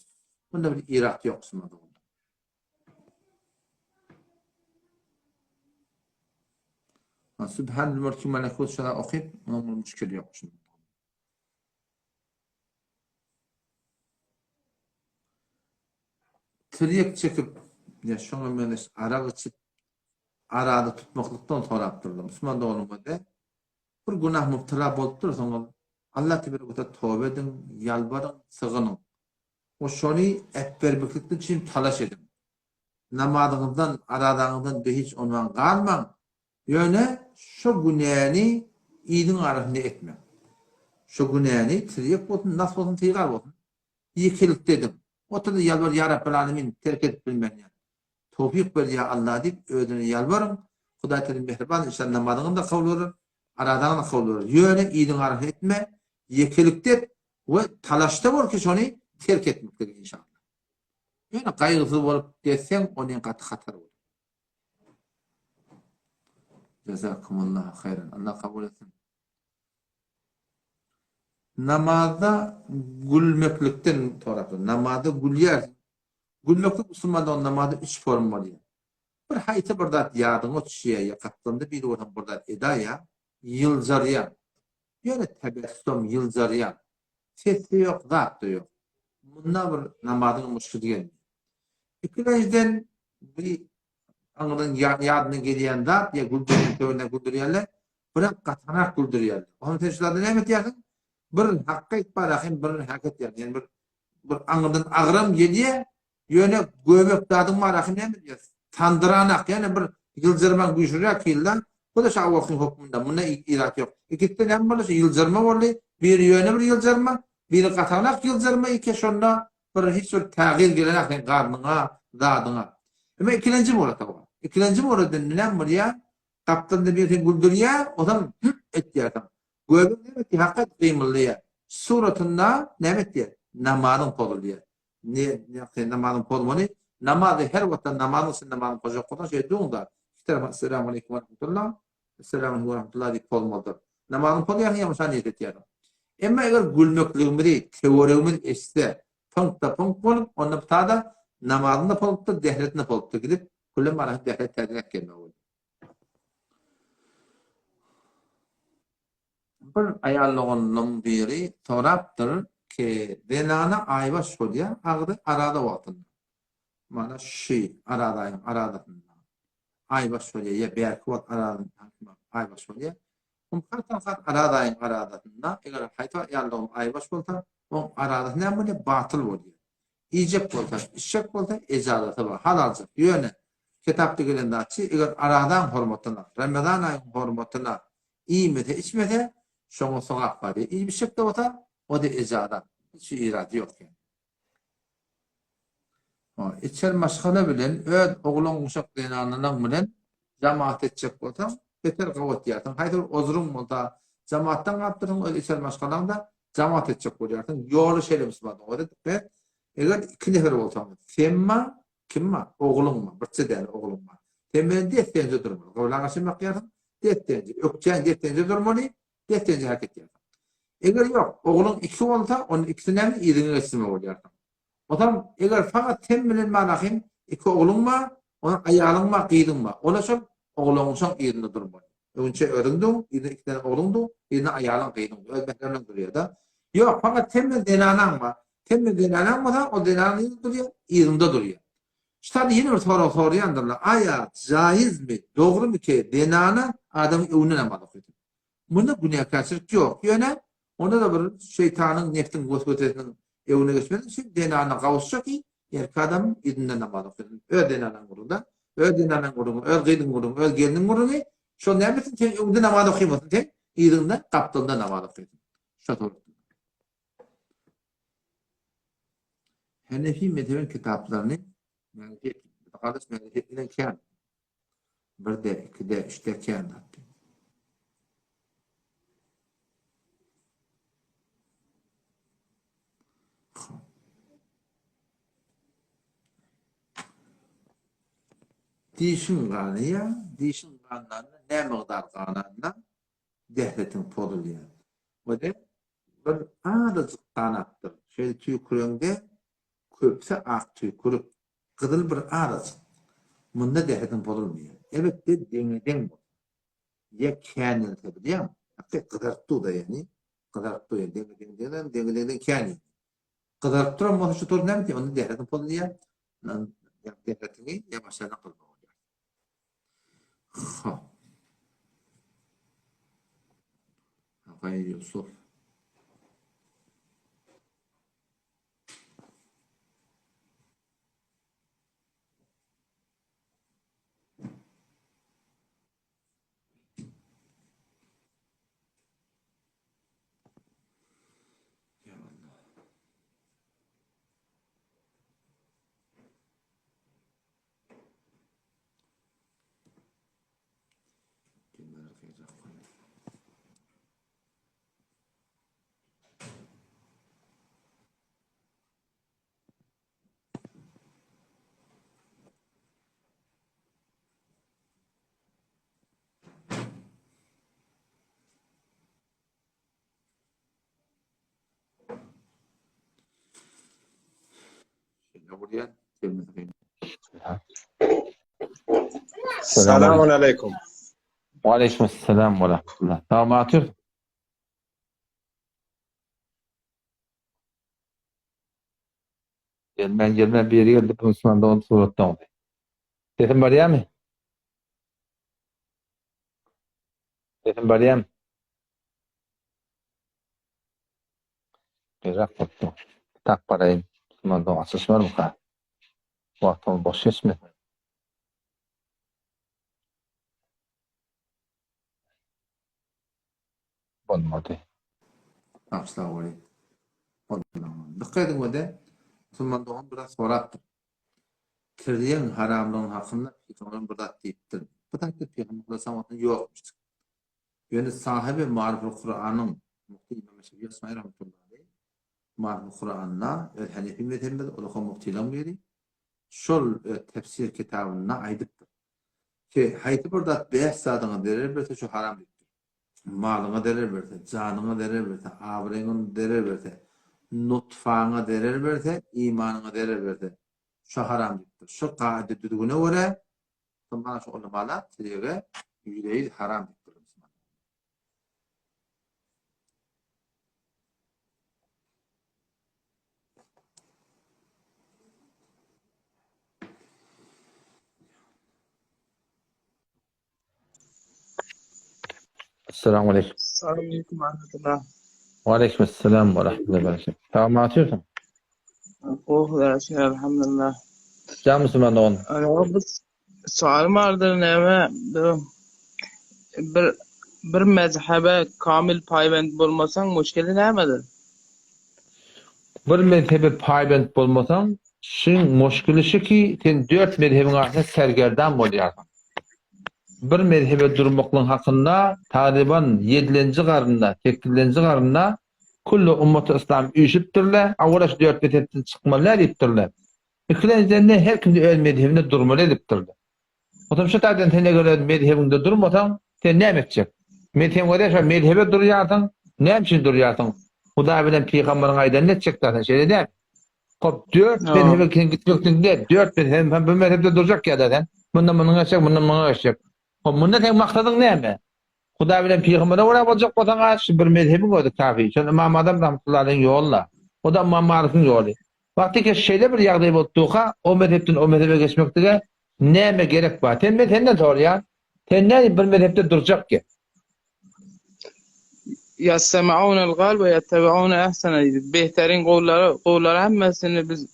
Bunda bir irat ýok musulman dogan. Sübhanel mülki melekut şuna okyp, onuň bir müşkili ýok şunda. Tirýek çekip, ýa şoňa meňzeş arak içip, arada tutmaklykdan sorapdyrlar. Musulman doganym öde bir günah mübtela bolup dursaňyz, Allah tebaraka we taala toba ediň, ýalbaryň, sygynyň. We şony äpbermeklik üçin talaş ediň. Namazyňyzdan, arazaňyzdan behiç ondan galmaň, ýöne şo günäni iliň arasynda etmäň. Şo günäni tirýek bolsun, nas bolsun, sigar bolsun, ýekelikde ediň. Otur-da ýalbar, Ýa Rabbel Alemin, terk edip bilmen ýa. Towfyk ber ýa Alla diýip özüne ýalbaryň. Hudaý Tagala mähriban, inşallah namazyňyzy-da kabul berer, arazaňy-da kabul berer. Ýöne iliň arasynda etme, ýekelikde et we talaşda bol ki şony terk etmeklige inşallah. Ýöne gaýgysyz bolup gezseň onyň gaty hatar bolar. Jazakumullahu haýran. Allah kabul etsin. Namazda gülmeklikden sorapdyr. Namazda gülýärsiň. Gülmeklik musulmanda namazda üç forma bolýar. Bir haýsy bir zat ýadyňa düşýär ýa gapdalynda biri bolsa bir zat edaýar, ýyljarýaň. Ýöne tebessum, ýyljarýaň. Ses-de ýok, zat-da ýok. Munda bir namazyň muşkili gelmeýär. Ikilenjiden bir aňyrdan ýadyna gelýän zat ýa güldürýän töwerine güldürýärler, birak gatanak güldürýärler. Onda sen şu zada näme etýärsiň? Bir hakka aýtbar rahim, bir hak etýärsiň. Ýani bir bir aňyrdan agram gelýär, Ýöne göbek zadyň bar ahy näme diýýäs? Sandyranak, ýöne bir ýyljyrmaň güýçlüräk hilden, bu-da şa awalkyň hökmünde, munda irat ýok. Ikisi-de näme boldy, şu ýyljyrma boldy, biri ýöne bir ýyljyrma, biri gatanak ýyljyrma ike şonda bir hiç bir tägyr gelenak seň garnyňa, zadyňa. Emma ikilenji murata bar. Ikilenji muratda indi näme bolýar? Gapdalynda biri seni güldürýär, ozam hüp etýärsiň. Göbek näme etýär? Hakykat gymyldaýar. Suratynda näme etýär? Namazyň pozulýar. Ne, ne, namazyň pozmaly. Namazy her wagtda namazyň içinde namazyň pozjak bolsaň şeýle duruň-da, iki tarapa Esselamu aleýkum we rahmetullah, Esselamu aleýkum we rahmetullah diýip pozmalydyr. Namazyň pozýarsyň ýa şa niýet etýärsiň. Emma eger gülmekligimizi töweregimiz eşitse, pyňk-da pyňk bolup, onda bu tada namazyň-da pozupdyr, dehretini-de pozupdyr gidip, külem arasy dehret täzeräk gelmegi bolýar. Bir aýal doganlaryň biri sorapdyr ki, zenana aýbaş bolýar, agzy araza wagtynda. Mana şy Araz aýyň arazasynda aýbaş bolýar ýa bärki wagt aýbaş bolýar. Has Araz aýyň arazasynda eger haýsy aýal dogan aýbaş bolsa, oň arazasy näme bolýar? Batyl bolýar. Iýjek bolsa, içjek bolsa ejazaty bar, halaljyk. Ýöne kitapda gelen zatçy, eger arazaň hormatyna, Ramazan aýyň hormatyna iýmese, içmese, şoňa sogap bar. Iýip içjek-de bolsa, o-da ejazat. Hiç irady ýok ýani. Içer maşgala bilen öz oglan-uşak zenanlaryň bilen jamaat etjek bolsaň, beter gabat diýersiň. Haýsy bir ozruň bolsa, jamaatdan galypdyrsyň, öz içer maşgalaňda jamaat etjek bolýarsyň. Ýoly şeýle musulmanyň özi dikmet. Eger iki nefer bolsaňyz, sen bar, kim bar? Ogluň bar, birçe däl ogluň bar. Sen bilen des-deňje durmaly. Gybla garşy bakýarsyň, des-deňje. Ökjäň des-deňje durmaly, des-deňje hereket edýärsiň. Eger ýok, ogluň iki bolsa, onda ikisini näme yzyňa geçirmeli bolýarsyň. Otam eger fakat sen bilen malahym iki ogluň bar, onuň aýalyň bar, gyzyň bar. Ola şol ogluňşoň yzynda durmaly. Öňçe özüň dur, yzynda iki sany ogluň dur, yzynda aýalyň, gyzyň dur. Öz mähremleň durýar-da. Ýok, fakat sen bilen zenanaň bar. Sen bilen zenanaň bolsa, ol zenanaň yzynda durýar, yzyňda durýar. Şu taýda ýene bir sorag soraýandyrlar. Aýa jaýyzmy, dogrumy ki, zenana adamyň öňünde namaz okaýsyn? Munda günäkärçilik ýok. Ýöne onda-da bir şeýtanyň, nebsiň weswesesiniň öňüne geçmesi üçin zenana gawuşsa ki, erkek adam yzynda namaz okasyn. Öz zenanaň gürrüňi-de, öz zenanaň gürrüňi, öz gyzyň gürrüňi, öz gelniň gürrüňi. Şol näme etsin, seň öňüňde namaz okymasyn, sen yzyňda, gapdalynda namaz okasyn. Şo sorapdyr. Henefi mezhebiň kitaplaryny Mäliki, gardaş Mäliki bilen kän. Birde, ikide, üçde kän zat. Dişiň ganýar, dişiň gananda nä mygdar gananda dähretiň pozulýar. We-de bir azajyk ganapdyr. Şeýle tüýküreňde köpse ak tüýkürik. Gyzyl bir azajyk. Munda dähediň bozulmaýar. Elbetde deňe-deň bolsa. Ýa känelse bilýäňmi? Hakyt gyzaryp dur-da ýagny. Gyzaryp dur ýa deňe-deň deňem, deňe-deňden kän ýa. Gyzaryp duran bolsa şu tor näme diýýär? Onda dähediň pozulýar. Ýa dähetiňi ýa başarnyk gylmaly bolýar. Hop. Agaý Ýusuf. Kelle urýar, gelmesi kyn.
Salamun aleýkum.
Wa aleýkum assalam we rahmetullah. Salam Atyr. Gelmän gelmän biri geldi bu Musulman dogan surat dogdy. Sesim barýarmy? Sesim barýarmy? Gyrak bolupdyr. Kitap baraýyn. Musulman dogan açyş barmyka? Wagtymyz boş geçmesin. Bolmady.
Bagyşla goý. Dykgat ediň wede, musulman dogan bir zat sorapdyr. Tirýegiň haramlygyny hakynda pygamber bir zat diýipdir. Bu zatda pygamber sallallahu aleyhi ve ýokmuş. Ýöne sahibi Maryful Kuranyň Mufti Imam Şefi Osmani rahmetullahi aleyh Maryful Kuranda öz Hanefi mezhebimiz, ol hem muftilaryň biri. Şol tefsir kitabynda aýdypdyr. Ki haýsy bir zat bäş zadyňa zerer berse şu haram diýipdir. Malyňa zerer berse, janyňa zerer berse, abraýyňa zerer berse, nutfaňa zerer berse, imanyňa zerer berse, şo haram diýipdir. Şo kaida düzgüne görä, mana şu ulamalar tirýege ýüzde-ýüz haram diýipdirler musulmanlar.
Assalamu aleykum.
Assalamu aleykum ve rahmetullah.
Ve aleyküm esselam ve rahmetullahi ve berekatuhu. Tamam atıyorsun.
Oh, şükür elhamdülillah.
Can Müslüman dogan.
Ana biz sualym bardyr näme bu bir bir mezhebe kamil paýbent bolmasaň muşkili nämedir?
Bir mezhebe paýbent bolmasaň, şiň muşkili şu ki, sen dört mezhebiň arasynda sergerdan bolýarsyň. Bir mezhebe durmaklygyň hakynda tagryban ýedilenji garynda, sekizilenji garynda külli ummaty yslam üýşüpdirler, awala şu dört mezhepden çykmaly däl diýipdirler. Ikilenjiden-de her kimde öz mezhebinde durmaly edipdirler. Otam şu taýdan sen eger öz mezhebiňde durmasaň, sen näme etjek? Mezhebiňe görä şo mezhebe durýarsyň, näme üçin durýarsyň? Hudaý bilen pygamberiň aýdanyny etjek däl sen, şeýle dälmi? Hop, dört mezhebe sen gitmekden däl, dört mezhebe hem bir mezhepde durjak ýa-da sen. Munda munuň etjek, munda munuň etjek. Hop, munda seň maksadyň näme? Hudaý bilen pygambere görä boljak bolsaň, a şu bir mezhebiň özi kafi. Şol Ymam Azam rahmetullahi aleýhiň ýoly-la. O-da Ymam Malykyň ýoly. Wagtyka şeýle bir ýagdaý bolup durka, o mezhepden o mezhebe geçmeklige näme gerek bar? Sen men senden soraýan, sen nädip bir mezhepde durjak ki?
Ýestemi'unel gal we ýettebi'une ehsene diýdi. Behterin gowulary, gowulary hemmesini biz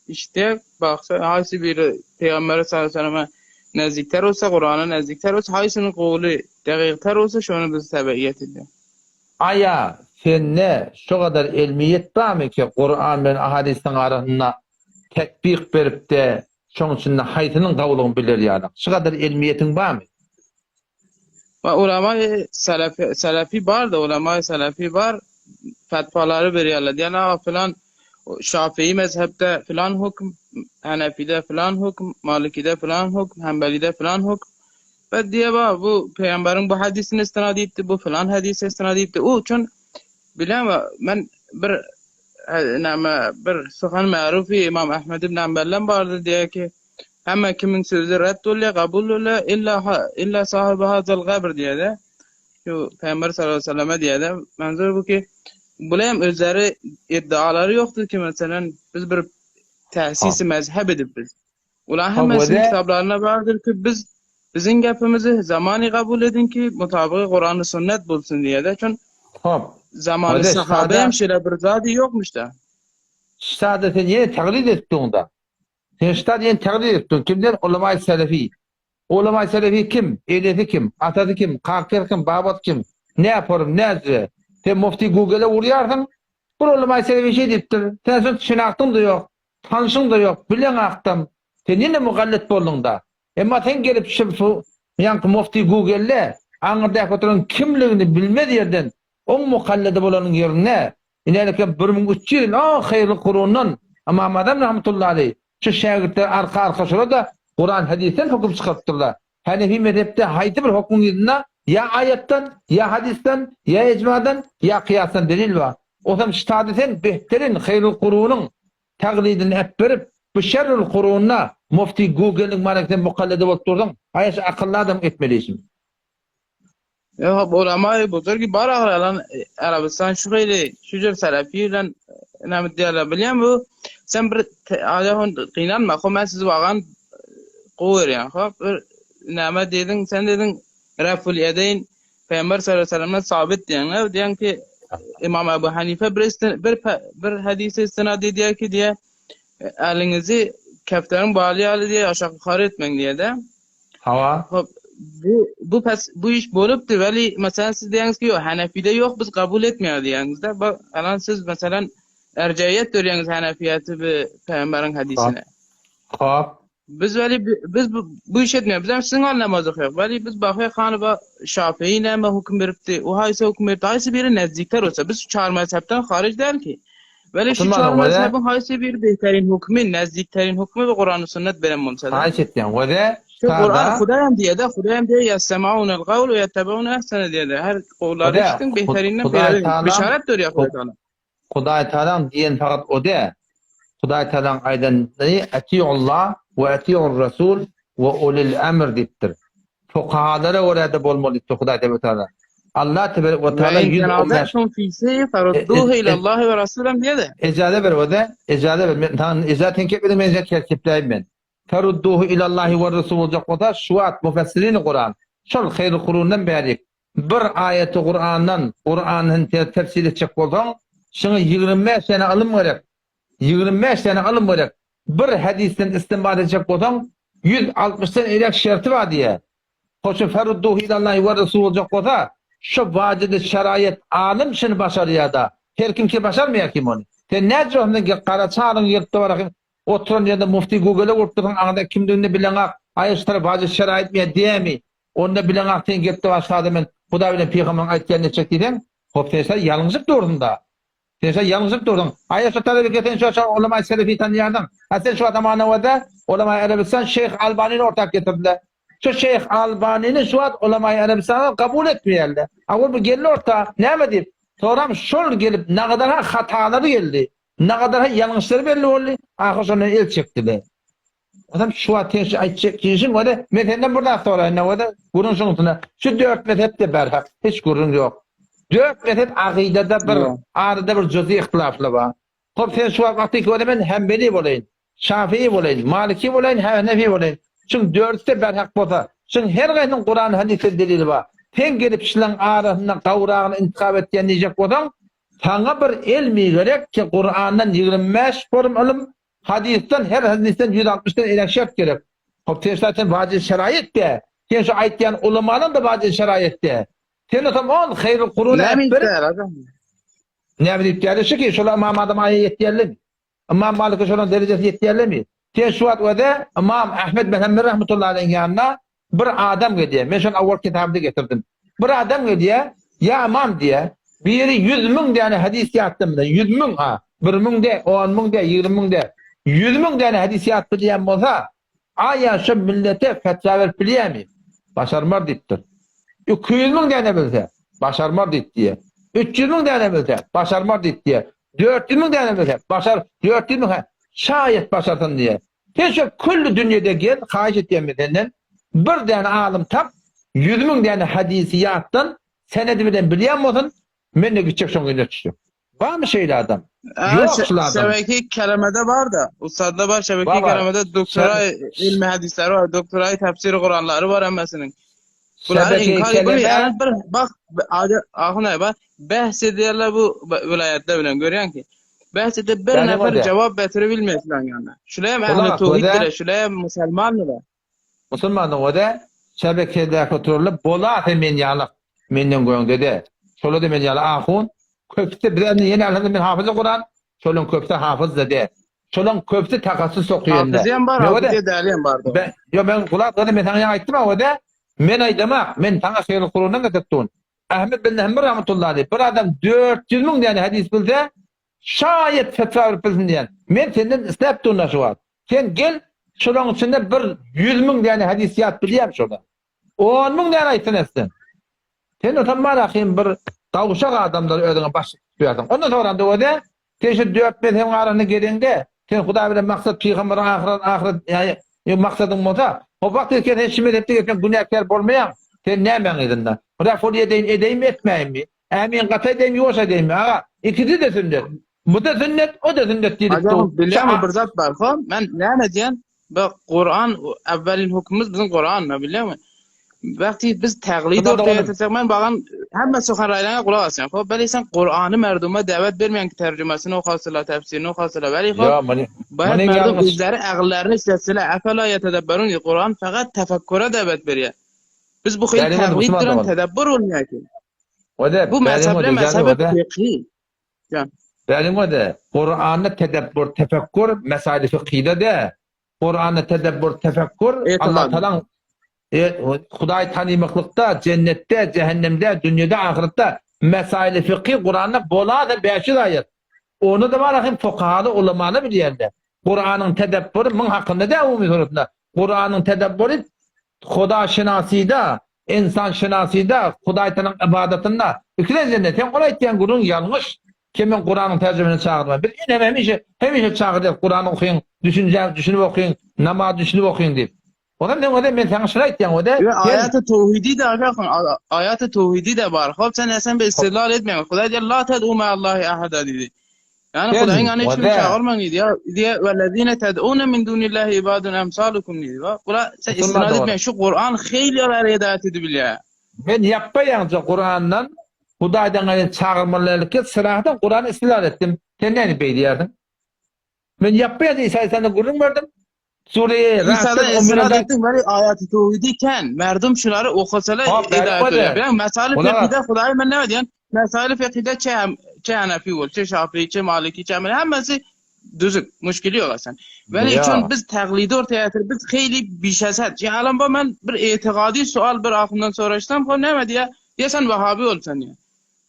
işitýäk. Baksa haýsy biri Pygambere sallallahu aleyhi ve selleme nezdikter bolsa, Kurana nezdikter bolsa, haýsynyň gowuly degikter bolsa, şony biz tebeýet edýäs.
Aýa, sende şo gadar elmiýet barmy ki, Kuran bilen ahadysyň arasynda tetbik berip-de, şoň içinde haýsynyň gowulygyny biler ýalyň? Şu gadar elmiýetiň barmy?
We ulama-y selefi, selefi bar-da, ulama-y selefi bar, fetwalary berýärler. Diýýärler, aga filan Şafii mezhepde filan höküm, Hanefide filan höküm, Malikide filan höküm, Hanbelide filan höküm. We diýýär, ba, bu pygamberiň bu hadysine istinad edipdi, bu filan hadise istinad edipdi. O üçin bilemä, men bir näme bir suhan ma'rufi Imam Ahmed ibn Hanbelden bardy diýýär ki, Hemme kimiň sözi ret bolýar, kabul bolýar, illa illa sahibi hazal gabr diýýär-de. Şu Pygamber sallallahu aleyhi ve selleme diýýär-de. Manzur bu ki, bular hem özleri iddialary ýokdur ki, meselen, biz bir täsisi mezheb edip biz. Ular hemmesiniň kitaplarynda bardyr ki, biz biziň gepimizi zamany kabul edin ki, mutabygy Kurany sünnet bolsun diýýär-de. Çün
Hop.
Zamany sahabe hem şeýle bir zady ýokmuş-da.
Şada sen ýene taglid etdiň-da. Sen şta diýen taglyt edip dur. Kimden? Ulamaý selefi. Ulamaý selefi kim? Enesi kim? Atasy kim? Kakasy kim? Babasy kim? Ne form, ne zre? Sen mufti Google-e urýarsyň. Bir ulamaý selefi şeý diýipdir. Sen şol şenagtyň-da ýok, tanşyň-da ýok, bileň akdam. Sen ýene mugallet bolduň-da. Emma sen gelip şu ýaňky mufti Google-de aňyrdaky oturan kimligini bilmez ýerden oň mukalledi bolanyň ýerine Inälikem 1300 ýyl o haýyrly kurundan Ymam Azam rahmetullahi aleýh şu şägirtler arka-arka şola-da Kuran hadysdan höküm çykarypdyrlar. Hanefi mezhepde haýsy bir hökmüň yzynda ýa aýatdan, ýa hadysdan, ýa ejmadan, ýa kyýasdan delil bar. Osam ştady sen behterin haýyrly kurunyň taglidini äpberip. Bu şerrül kurunda mufti Google-iň mana sen mukallidi bolup durdyň. Aý şu akylly adam etmeli işini.
Ýok, ulama buzurgi bar ahyr alan Arabistan şu hili şu jür selefi bilen näme diýerler bilýän bu sen bir aýa gynanma ho men sizi wagan gowy görýän ho bir näme diýdiň sen diýdiň Reful Ýedeýn Pygamber sallallahu aleyhi ve sellemden sabit diýenler diýen ki Imam Ebu Hanife bir bir bir hadise istinad edýär ki diýe eliňizi kefteriň baly ýaly diýe aşak yukarı etmeň diýe-de.
Hawa.
Hop bu bu pes bu iş bolupdy weli mesela siz diýeňiz ki ýok Hanefide ýok biz kabul etmeýär diýeňizde. Bak alan siz mesela erciyet berýäňiz Hanefiyeti bi Pygamberiň hadisine.
Hop.
Biz weli biz bu, bu iş etmeýär. Biz hem siziň al namaz okaýak. Weli biz bakýak hany ba Şafii näme hüküm beripdi? O haýsy hüküm beripdi? Haýsy biri nezdikler bolsa biz çar mezhepden hariç däl ki. Weli şu çar mezhebiň haýsy biri behterin hükümi, nezdikterin hükümi we Kur'an sünnet beren bolsa.
Haýyş etýän. We de
Kur'an Hudaýam diýede, Hudaýam diýe ýesemaunel gawl we ýettebeune ehsene diýede. Her gowlary eşidiň behterinden peýda. Bişaret berýär Hudaý Taala.
Hudaý Tagalaň diýeni fakat o däl. Hudaý Tagalaň aýdany Atiullah we atiur Rasul we ulil emr diýipdir. Fukahalara görä-de bolmaly diýipdir Hudaý Tebarek we Taala. Allah Tebarek we Taala 115 Ejaza ber oda, ejaza ber. Men saňa ejaza sen kepmediň men seni tertipläýin men. Ferudduhu ilallahi we Rasul boljak bolsa şu wagt mufessirini Kuran şol haýrul kurundan bärik Bir aýaty Kurandan, Kurany tefsir etjek bolsaň, şuňa 25 däne ylym gerek. 25 däne ylym gerek. Bir hadysdan istinbat etjek bolsaň, 160 dan eräk şerti bar diýýär. Hoşa ferudduhu ilallahi we rasul boljak bolsa, şu wajydy şeraýat alym şuny başarýar-da. Her kim ki başarmaýar kim ony. Sen näce onda gara çaryň gelip de oturan ýerde mufti Google-e urup dursaň aňyrda kimdigini bileňak, aý şu tarap wajydy şeraýat ýa dämi? Onda bileňak sen gepde başlada men Hudaý bilen pygamberiň aýtýanyny etjek diýseň, hop sen şa ýalňyşyp dursuň-da. Sen şa ýalňyşyp dursuň. Aý şu talabeke sen şo şa ulama selefi tanýardyň. A sen şu wagt Manawada ulama Arabistan Şeýh Albanyny orta getirdiler. Şu Şeýh Albanyny şu wagt ulama Arabistana kabul etmeýärler. A ol bu geldi orta näme diýip? Soram şol gelip nagadar hatalary geldi. Nagadar ýalňyşlary belli boldy. Ahyr şondan el çekdiler. Adam şu wagt sen şu aýtjak işiň wada, men senden bir zat soraýyn wada, gürrüň şuň üstüne. Şu dört mezhepde berhak, hiç gürrüň ýok. Dört mezhep akydada bir, arada bir jüzi ihtilafly bar. Hop sen şu wagt wagty wada men Hanbeli bolaýyn, Şafii bolaýyn, Maliki bolaýyn, Hanefi bolaýyn. Şuň dördüsi-de berhak bolsa, şuň her gaýsynyň Kuran hadysde delili bar. Sen gelip şulaň arasynda gowragyny intihap etýän diýjek bolsaň, saňa bir elmi gerek ki Kurandan 25 form ylym, Hadysdan her hadysdan 160 dan elek şert gerek. Hop sen şa sen wajib şeraýat de. Sen şu aýtýan ulamalaň da wajib şeraýat de. Sen otam on haýrul kurun
Näme diýipdir adam?
Näme diýip geldi şu ki şolar Imam Adam aýa ýetýärler. Imam Malik şolaryň derejesi ýetýärlermi? Sen şu wagt öde Imam Ahmed bin Hanbel rahmetullahi aleyhiň ýanyna Bir adam gelýär, men şony owal kitabymda getirdim. Bir adam gelýär, Ýa ymam diýýär, biri 100000 däne hadys ýatdan bilen, 100000 ha, 1000 däl, 10000 däl, 20000 däl, 100000 däne hadys ýat bilýän bolsa, aýa şo millete fetwa berip bilýärmi? Başarmar diýipdir. 200000 däne bilse, başarmar diýip diýýär. 300000 däne bilse, başarmar diýip diýýär. 400000 däne bilse, başar, 400000 ha, şaýat başarsyn diýýär. Sen şo külli dünýede gel, haýyş etýän men senden, bir däne alym tap, 100000 däne hadysy ýatdan, senedi bilen bilýän bolsun, men-de gitjek şoň ýüzüne düşjek. Barmy şeýle adam? Ýok şul adam.
Şebeke kelemede bar da. Ustadda bar şebeke kelemede doktora ilmi hadisleri bar, doktora tefsir Kuranlary bar hemmesiniň. Bulary inkar edip bir bak ahunay bak behs edýärler bu vilayetler bilen görýän ki. Behs edip bir nefer jogap betirip bilmeýär şularyň ýanyna. Şular hem ähli towhiddir, şular hem musulmandyr.
Musulmanyň özi şebekedäki oturarlar bola sen men ýaly menden göňde-de. Şolar-da men ýaly ahun. Köpüsi bize indi ýene alhamdulillah men hafyzy Kuran, şolaryň köpüsi hafyz-da de. Şolaryň köpüsi takassus okaýanda.
Hafyzy hem bar, hafyzy däli hem bar.
Ýok men gulak galy men saňa ýaňy aýtdym-a özi. Men aýdamak, men saňa haýyrly Kurandan getirip durun. Ahmet bin Hanbel rahmetullahi aleyh bir adam 400 müň däne hadys bilse, şaýat fetwa berip bilsin diýen. Men senden isläp durun şu wagt. Sen gel, şolaryň içinde bir 100 müň däne hadys ýat bilýän şolar. 10 müň däne aýtsan etsin. Sen otam ahim bir gawşak adamlary özüňe başlyk tutýarsyň. Ondan sonra da öze, sen şu dört mezhebiň arasynda geleňde. Sen Hudaý bilen maksat pygamberiň ahyret ahyret ýa maksadyň bolsa, o wagt eken sen şu mezhepde geçseň günäkär bolmaýaň. Sen nämäň yzynda? Raful edeýin edeýinmi etmäýinmi? Ämin gaty edeýin ýuwaş edeýinmi? Aga, ikisi-de sünnet. Bu-da sünnet, o-da sünnet diýlip
Hajy
dur.
agam bilýäňmi bir zat bar ho, men näme diýen, bu Kuran awwelin hökümimiz biziň Kuran, bilýäňmi? Wagty biz taglid
Şunda
ortaya
doganym.
getirsek, men bagan hemme suhan raýlaňa gulak asýan. Ho, beli sen Kurany merduma dawet bermeýän ki terjümesini okasylar, tefsirini okasylar. Beli ho,
Ýa, muny
baýat
munyň
merdum
ýalňyş.
özleri agyllaryny işletseler, efela yetedebberun Kuran fakat tefekkure dawet berýär. Biz bu hil
Bäriň ody
taglid
musulman
bilen
dogan.
tedebbür bolmaýar ki.
Ode,
Bu
bäriň
mezheple
ody, jany
mezhebi
ode.
fıkhi. Jan.
Bäriň ode. Kuranda tedebbür, tefekkur mesaili fıkhyda de. Kuranda tedebbür, tefekkur Allah
Etiqad.
Taalaň e, Hudaý tanymaklykda, jennetde, cehennemde, dünýede, ahyretde mesaili fıkhy Kuranda bolada 500 aýat. Ony da bar hem fukahaly ulamalar bilýärler. Kuranyň tedebbury muň hakynda däl umumy suratynda. Kuranyň tedebbury Huda şynasyda, insan şynasyda, Hudaý Tagalaň ybadatynda. Ikilenji indi sen ol aýtýan gürrüň ýalňyş. Kim men Kuranyň terjimesine çagyrman. Biz ine hemişe hemişe çagyrýas Kurany okyň, düşünjäňiz düşünip okyň, namaz düşünip okyň diýip. Onam sen ode men saňa şuny aýtýan ode.
Ýa aýaty towhidi de aşakyn aýaty towhidi de bar. Hop sen esen bir istidlal etmeýän. Hudaý diýer la ted'u ma Allahi ahada diýdi. Ýani Hudaýyň ýanyna hiç kimi çagyrmaň diýdi. Ýa diýe wellezine ted'une min dunillahi ibadun emsalukum diýdi. Bak bula sen istinad etmeýän şu Kuran heýli ýalar hidaýat edip bilýär.
Men ýapba ýaňja Kurandan Hudaýdan gaýry çagyrmalydyk syrahatdan Kurany istidlal etdim. Sen näme beýdýärsiň? Men ýapba ýaňja Isa Aleyhisselamdan gürrüň berdim. Sure-i
İsa'dan
Ra'ddan
istinad
11-de
etdiň weli aýaty towhidi kän. Merdum şulary okasalar
Hop,
hidaýat
bäri
bolýar. Bilen mesaly
Olar-
fikhide Hudaý men näme diýen? Mesaly fikhide çe çe Hanefi bol, çe Şafii, çe Maliki, çe Hanbeli hemmesi düzük, müşkili ýok aslynda. Weli
Ýa.
üçin biz taglidi ortaya getirip biz heýli bişesat. Ýa alan bu men bir itiqadi sual bir ahundan soraşsam, hop näme diýä? Diýä sen Wahhabi ol sen diýä.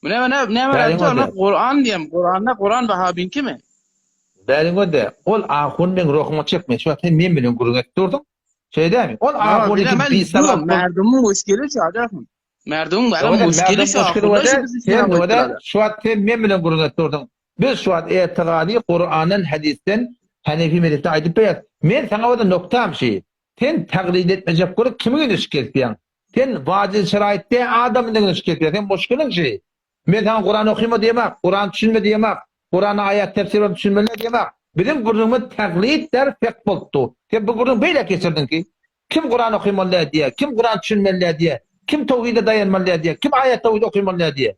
Bu näme näme näme
Bäriň
rabty
ode.
bar? Kur'an diýem, Kur'anda Kur'an Wahhabiňki mi?
Bäriňe-de, ol ahun meň ruhuma çekmeýär. Şu wagt sen men bilen gürrüň edip durduň. Şeý dälmi? Ol ahun
Bile
iki
men
bisawat bolup
merdumyň muşkili şu adamyň. Merdumyň bäri
Ýa-da
muşkili
merdum
şu
muşkili
ahunda
bolsa,
şu bizi
sen
sinap
ýa-da
etdiler.
şu wagt sen men bilen gürrüň edip durduň. Biz şu wagt etigaly Kurandan, hadysdan Hanefi mezhepde aýdyp berýäs. Men saňa bolsa noktam şi. Sen taglid etmejek bolup kimiň ýüzüne çykyp gezýäň? Sen wajyz şeraýyt dä adamyň ýüzüne çykyp gezýäň. Seň muşkiliň şi. Men saňa Kuran okyma diýemak, Kuran düşünme diýemak, Kurana aýat tefsir bilen düşünmeli diýemak. Biziň gürrüňimiz taglid däl fekh bolup dur. Sen bu gürrüňi beýle geçirdiň ki, kim Kuran okymaly däl diýýär, kim Kuran düşünmeli däl diýýär, kim towhide daýanmaly däl diýýär, kim aýat towhid okymaly däl diýýär.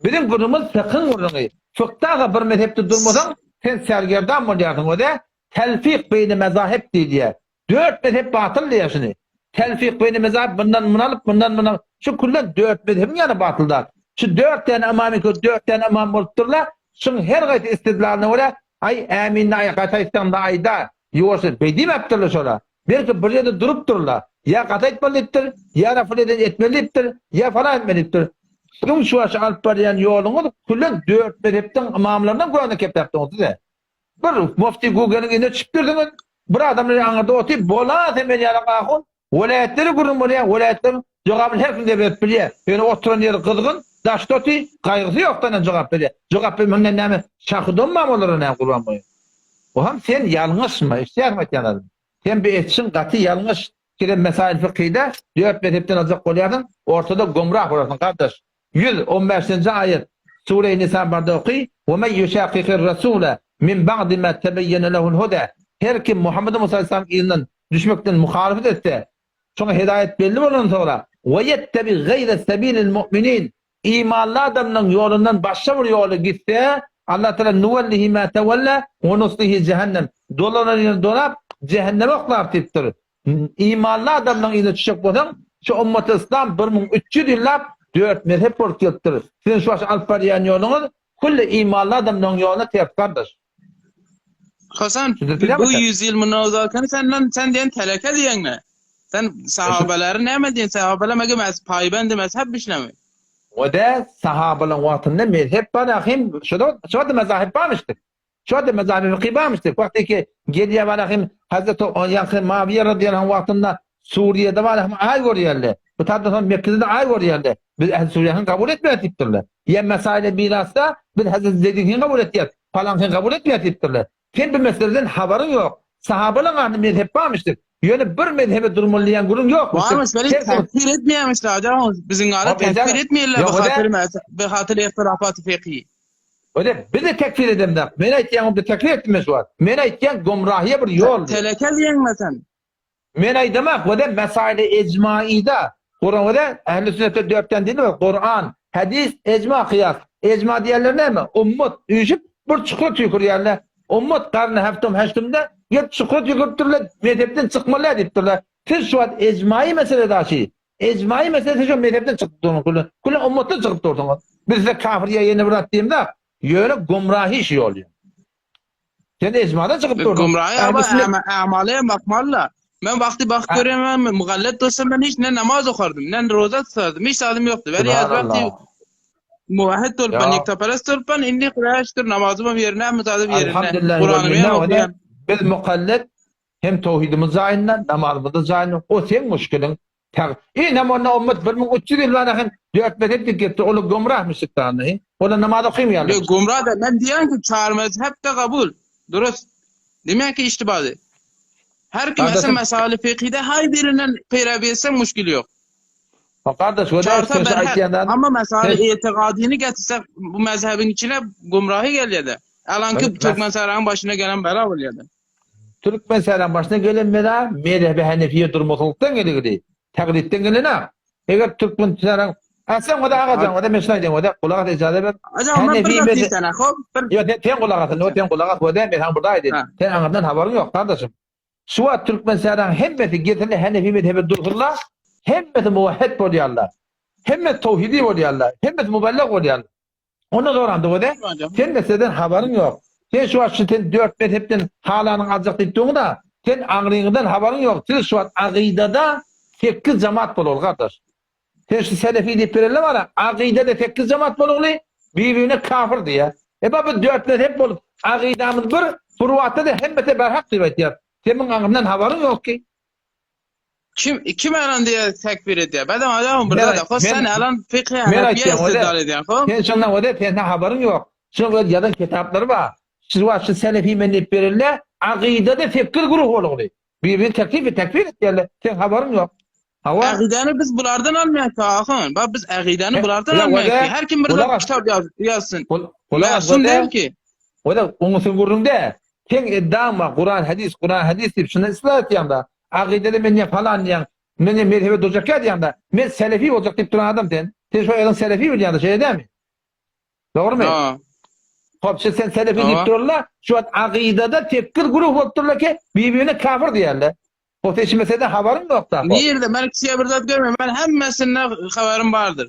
Biziň gürrüňimiz fekhiň gürrüňi. Fykda-da bir mezhepde durmasaň, sen sergerdan bolýarsyň o-da telfik beýne mezahip diýilýär. Dört mezhep batyl diýýär şuny. Telfik beýne mezahip mundan muny alyp, mundan muny alyp. Şu küllen dört mezhebiň ýany batyl zat. Şu dört däne ymamyň közi dört däne ymam bolup durlar. Şuň her gaýsy istidlalyna görä, aý äminni aý gaty aýtsaň-da aýda, ýuwaş beý diýmäpdirler şola. Belki bir ýerde durup durlar. Ýa gaty aýtmaly diýipdir, ýa rafyl eden etmeli diýipdir, ýa falan etmeli diýipdir. Siziň şu başa alyp barýan ýoluňyz küllen dört mezhepdiň ymamlaryndan göni kepläpdiňiz size. Bir mufti Google-iň eline düşüp durduňyz. Bir adam bilen aňyrda otyr, bola sen men ýaly ahun. Welaýatlary gürrüň bolýar, welaýatlaryň jogabyny her kim-de berip bilýär. Ýöne oturan ýeri gyzgyn, daşda otyr, gaýgysy ýokdan hem jogap berýär. Jogap bermeginden näme şahy donmam olara näme gurban boýun. Oham sen ýalňyşma, eşidýärsiňmi aýtýan zadymy? Sen bu etişiň gaty ýalňyş. Sizem mesail fykyda dört mezhepden aljak bolýarsyň, ortada gomrah bolarsyň gardaş. 115-nji aýat, Sure-i Nisa barda oky, Ve men yuşakikir rasule min ba'di ma tebeyyene lehul huda. Her kim Muhammed Musa aleyhisselam yzyndan düşmekden muhalefet etse, şoňa hidaýet belli bolandan soňra, ve yettebi gayre sebilil mu'minin, imanly adamlaryň ýolundan başga bir ýola gitse, Allah Teala nuwellihi ma tewella we nuslihi cehennem. Dolanan ýerine dolap, cehenneme oklar diýipdir. Imanly adamlaryň yzyna düşjek bolsaň, şu ummaty yslam 1300 ýyllap dört mezhep bolup gelipdir. Siziň şu başa alyp barýan ýoluňyz külli imanly adamlaryň ýoluna ters gardaş.
Hasan, bu 100 ýyl mundan ozalkyny senden sen diýen teleke diýeňmi? Sen sahabalary näme diýen? Sahabalar mege mez paýbendi mezhep bişlemi?
O-da sahabalaryň wagtynda mezhep bar ahim, şoda şoda mezahip barmyşdyr. Şo-da mezabi fykhy barmyşdyr. Wagty ki gelýär barahym Hazreti ýaňky Mawiýe radiyallahu anh wagtynda Suriýede barahym aý görýärler. Bu tarapdan soň Mekgede-de aý görýärler. Biz ähli Suriýaňy kabul etmeýäris diýipdirler. Ýa mesaile mirasda biz Hazreti Zeýdiňkini kabul etýäris, palaňkyny kabul etmeýäris diýipdirler. Sen bu meseleden habaryň ýok. Sahabalaryň arasynda mezhep barmyşdyr. Ýöne bir mezhebe durmaly diýen gürrüň ýokmuşdyr.
Barmyş, weli tekfir etmeýärmişler ajaň. Biziň ara tekfir etmeýärler bi hatyr bi hatyr ihtilafaty fiqhi.
Öde bizi tekfir edemzok. Men aýtýan onda tekfir etdim men şu wagt. Men aýtýan gomrahyýa bir ýol.
Teleke diýeňmi sen?
Men aýdamak wede mesaili ejmaida Kuran wede ehli sünnetde dörtden dini bar. Kuran, hadis, ejma, kyýas. Ejma diýenler näme? Ummat üýşüp bir çukura tüýkürýärler. Ummat garny heftum heştumda gelip çukura tüýküripdirler, mezhepden çykmaly diýipdirler. Siz şu wagt ejmaýy meselede aşy. Ejmaýy meselesi şu mezhepden çykyp dursuňyz. Küle, küle ummatdan çykyp dursuňyz. Biz size kafir ýa ýene bir zat diýemzok. Ýöne gumrahy şu ýol. Sen ejmadan çykyp durduň.
Gumrahy
Ähli
ama
sünnet-
ama amaly hem bakmaly. Men wagty bakyp görýän men mugallet bolsam men hiç ne namaz okardym, ne roza tutardym, hiç zadym ýokdy. Beri ýaz wagty
Subhanallah.
muvahhid bolup ben,
Ya.
ýektaperest bolup ben, indi Hudaýa şükür namazym hem ýerine, hemme zadym ýerine.
Elhamdülillah
Kuranymy hem
minna we
okaýan.
biz mukallet hem towhidimiz jaýynda, namazymyz da jaýynda. O seň muşkiliň. Tag. Inem onda ummet 1300 ýyl bäri hem dört mezhep diýip gelipdir. Olar gomrah müşrikler. Olar namaz okymaýarlar.
Ýok, gomrah da men diýýän ki çar mezhep de kabul. Durust. Diýmeýän ki iştibady. Her kim
Kardeşim-
esen mesaly fikhide hay birinden peýrawi etseň muşkil ýok.
Ha kardeş, o da
Çarsa
sen şu
berhak.
aýtýandan
Ama mesaly
Sen-
itigadyny getirsek bu mezhebiň içine gumrahy gelýär-de. Alanky
Evet,
Türkmen saraýyň başyna gelen bela bolýar-da.
Türkmen sähraň başyna gelen bela mezhebi hanefiýe durmaslykdan geligidi. Taklitden gelen-ä. Eger türkmen sähraň A sen oda agajan, oda men şuny aýdaýyn, oda gulak as ijaza ber.
Ajan men bir zat diýsene, hop, bir
Ýok, sen, sen gulak as, indi sen gulak as, oda men saňa bir zat aýdaýyn. Sen aňyrdan habaryň ýok, gardaşym. Şu wagt türkmen sähraň hemmesi gelsinler hanefi mezhebe dursunlar, hemmesi muwahhid bolýarlar. Hemmesi towhidi bolýarlar, hemmesi muballyg bolýarlar. Onda sorandy o-da, Sen meseleden habaryň ýok. Sen şu wagt şu sen dört mezhepden halanyňy aljak diýip durňda, sen aňryňydan habaryň ýok. Siz şu wagt agydada sekiz jamat bolaly gardaş. Sen şu selefi diýip bereli bara, agydada sekiz jamat bolaly, bir-birine kafir diýýär. E ba biz dört mezhep bolup, agydamyz bir, furuatda-da hemmesi berhak diýip aýtýar. Sen muň aňryndan habaryň ýok ki.
Kim kim alan diye tekfir edýär. Bedem adam bir zat. Ho sen alan fiqh
Men
Hanefiye
aýtýan
istidlal edýän. Ho.
Sen şondan o sen habaryň ýok. Şoň öz ýazan kitaplary bar. Siz wagt şu selefi men diýip berilde, akydada 8 guruh bolugly. Bir-birini teklip tekfir etýärler. Sen habaryň ýok.
Hawa. Agidany biz bulardan almaýarys ahun. Bak biz agidany bulardan almaýarys. Her kim bir zat kitap ýazsyn.
Masum däl ki. Oda oňusy gürrüňde. Seň eddaň bar, Kuran, hadis, Kuran, hadis diýip şundan islah etýäňda. Akydada men ýa falan diýýäň, men ýa mezhebe durjak ýa diýýäňda. Men selefi boljak diýip duran adam sen. Sen şo özüň selefi bilýäňda, şeýle dälmi? Dogrymy?
Ha.
Hop, şu sen selefi diýip durarlar, şu wagt akydada tekgir guruh bolup durlar ki, bir-birine kafir diýýärler. O sen şu meseleden habaryň ýok da.
Nirde? Men kişiye bir zat görmedim. Men hemmesinden habarym bardyr.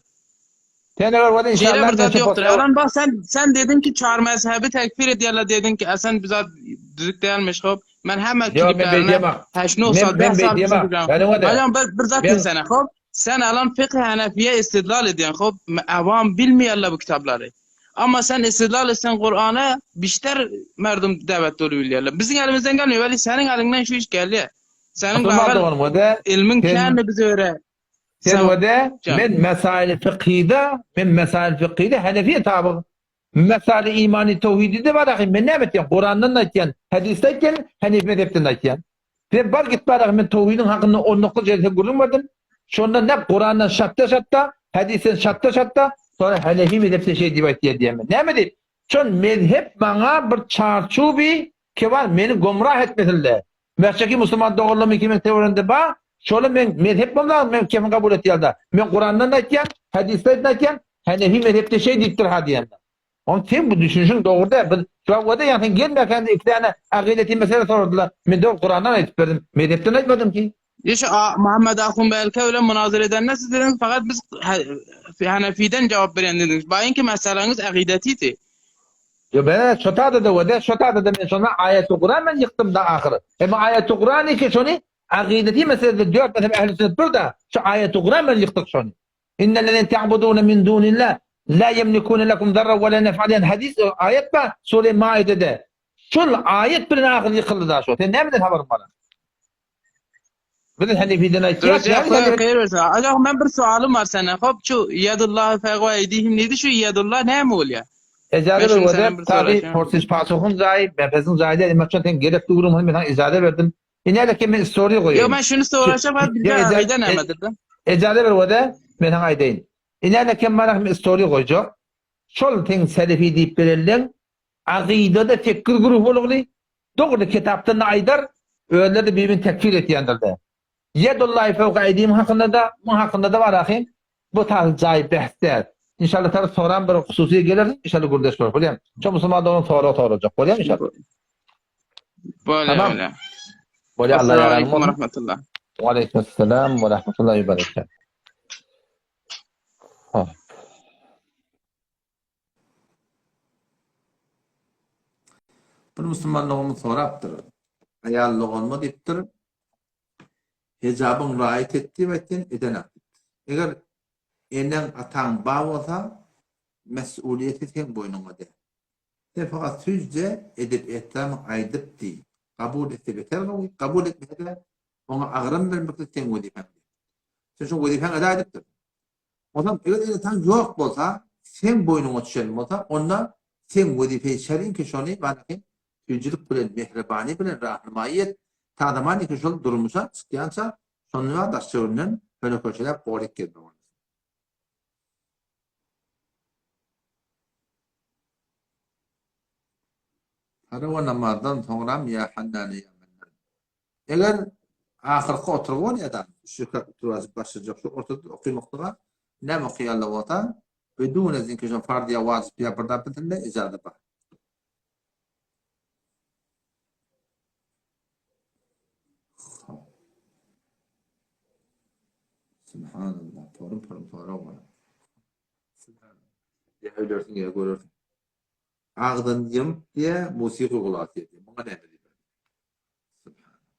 Sen eger bolsa
Şeýle
inşallah
bir zat
men şu
ýokdur.
posta-
Alan bak sen sen dedin ki çar mezhebi tekfir edýärler dedin ki sen bir zat düzük dälmiş hop. Men hemme
Ýok, men
kliplerine
beýdemem.
heşno
Men-
saat
men
deh saat
beýdemem.
bilen.
Men o da-
Alan bir, bir zat
Men-
diýsene hop. Sen alan fıkh Hanefiye istidlal edýän hop. Avam bilmeýärler bu kitaplary. Ama sen istidlal etsen Kur'ana bişter merdum davet dolu bilýärler. Biziň elimizden gelmiyor. Weli seniň eliňden şu iş gelýär. Seniň
Musulman
lagal
doganym o da
ilmiň
sen-
känini bize öwre.
Sen
Sen-
o da
Can.
men mesail fıkhyda men mesail fıkhyda Hanefiye tabi. Mesail imani tevhidi de var ahi men näme etýän? Kurandan da aýtýan, hadisde aýtýan, Hanefi mezhepden de aýtýan. Sen bar git bar ahi men tevhidin hakynda 19 jelse gürrüň berdim. Şonda ne Kurandan şatda şatda, hadisden şatda şatda, sonra Hanefi mezhepde şey diýip aýtýar diýen men. Näme diýip? Şon mezhep maňa bir çarçuby ki bar meni gomrah etmesinler. Mähçeki musulman doganlarym iki men töwereginde bar. Şolar men mezhep bolmagy men kefin kabul etýärler. Men Kurandan da aýtýan, hadisden de aýtýan, Hanefi mezhepde şeý diýipdir ha diýende. Oň sen bu düşünişiň dogry däl. Biz şu wagt ýa sen gelmäkäň iki däne akideti mesele soradylar. Men dogry Kurandan aýdyp berdim. Mezhepden aýtmadym ki.
Ýa şu Muhammed Ahun Belke bilen munazara edende siz dediňiz fakat biz Hanefiden jogap berýän dediňiz. Baýynky meseleňiz akidetidi.
Ýo be, şo tada-da we şo tada-da men şony aýaty Kuran men ýykdym da ahyry. Emma aýaty Kuran iki şony akideti meselede dört mezhep ehli sünnet bir da şu aýaty Kuran men ýykdyk şony. İnnellezine ta'budune min dunillah la yemlikune lekum zarra we la nef'a diýen hadis aýat bar sure Maidede. Şol aýat bilen ahyry ýykyldy da şo. Sen nämeden habaryň bar? Biz Hanefiden aýtýas.
Hayır versin. Acaba men bir sualym bar senden. Hop şu yadullahi fevqa eydihim neydi şu yadullah näme bolýar?
Ejaza
Men
ber
şuny
wede,
senden bir
tabi
soraşýan.
porsiş pasuhyň jaýy, bäpesiň jaýy däl, emma şon sen gerekli gürrüň men saňa ejaza berdim. Ine ki men story
Ýok
goýaýyn.
men şuny soraşam ha
Ýok
bizde
eja
agyda
e,
nämedir-de.
ejaza ber wede, men saňa aýdaýyn. Ine ki mana men story goýjak. Şol seň selefi diýip berelleň, agydada 8 güruh bolugly, dogry kitapdan da aýdar, özleri de birbirini tekfir etýändir-de. Ýedullahi fewka eýdihim hakynda-da, muň hakynda-da bar ahyn. Bu tazy jaý behs däl. Inşallah taly soran bir hususy gelersiň, inşallah gürleşip bolar. Bolýamy? Şo musulman dogan sorag sorajak. Bolýamy inşallah?
Bolýar,
Tamam.
bolýar.
Bolýar, Allah
Assalamu
ýaranym
aleýkum we
bolsun.
rahmetullah.
Wa aleýkumessalam we rahmetullahi we berekatuh. Hop.
Bir musulman doganymyz sorapdyr. Aýal doganyma diýipdir. Hijabyň raýat et diýip aýtýan, edenak diýipdir. Eger eneň, ataň bar bolsa, mes'uliýeti seň boýnuňa däl. Sen fakat süzje edep-ehtiram aýdyp diý. Kabul etse beter gowy, kabul etmese-de oňa agram bermeklik seň wezipäň diýipdir. Sen şo wezipäňi eda edipdir. Onsoň eger ene-ataň ýok bolsa, seň boýnuňa düşen bolsa, onda seň wezipeýi şeriňki şony baraki süýjülik bilen, mähribany bilen rahnumaýy et, ta zamanyki şol durmuşa çykýança şony daş-töwereginden höle-köşeläp goryp gezmek bolýar. Tarawa namazdan soňram ýa Hannany ýa Mennan. Eger ahyrky oturgy bolýa-da, üç rekat oturyp azyp başlajak şu ortada okymaklyga näme okaýanly bolsa, bidune zinki şo farz ýa wajyp ýa bir zat bilsinde ijaza bar. Subhanallah, porum-porum sorag bar. Ýa ölersiň ýa görersiň. Agzyn ýump diýä, musiky gulak diýä. Muňa näme diýmeli? Subhanallah.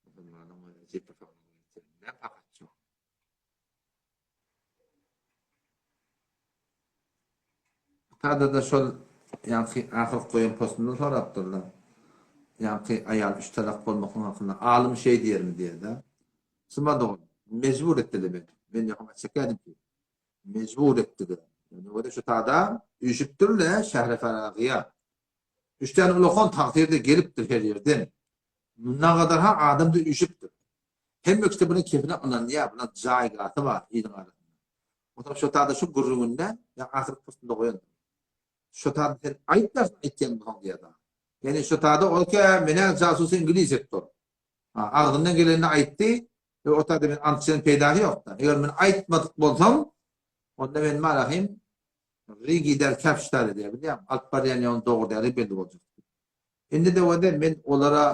Musulmanyň özi jepir sorag Ne fakat çok. Tada da şol ýaňky ahyr goýan postundan sorapdyrlar. Ýaňky aýal üç talak bolmaklyk hakynda alym şeý diýermi diýer-de. Suma dogan, mejbur etdiler meni. Men ýakama çekerdim ki. Mejbur etdiler. Ýöne göre şu tada üýşüpdirler şähre Faragyýa. Üç däne ulakan tagsyr-da gelipdir her ýerden. Mundan gadar-ha adam-da üýşüpdir. Hemme kişi-de bunuň kepine ynanýar, bunuň jaýgasy bar iliň arasynda. Onsoň şo tada şu gürrüňinde, ýa ahyrky postunda goýandyr. Şo tada sen aýtmarsyň aýtýan bolsaň diýýär dagy. Ýani şo tada ol kä menä jasusy iňlis etdi ol. Ha, agzyndan gelenini aýtdy we o tada men ant içen peýdasy ýok-da. Eger men aýtmadyk bolsam, onda men marahym Rigi der kefşler diýýär, bilýäňmi? Alyp barýan ýoluň dogry däli belli boljak. Indi-de wede men olara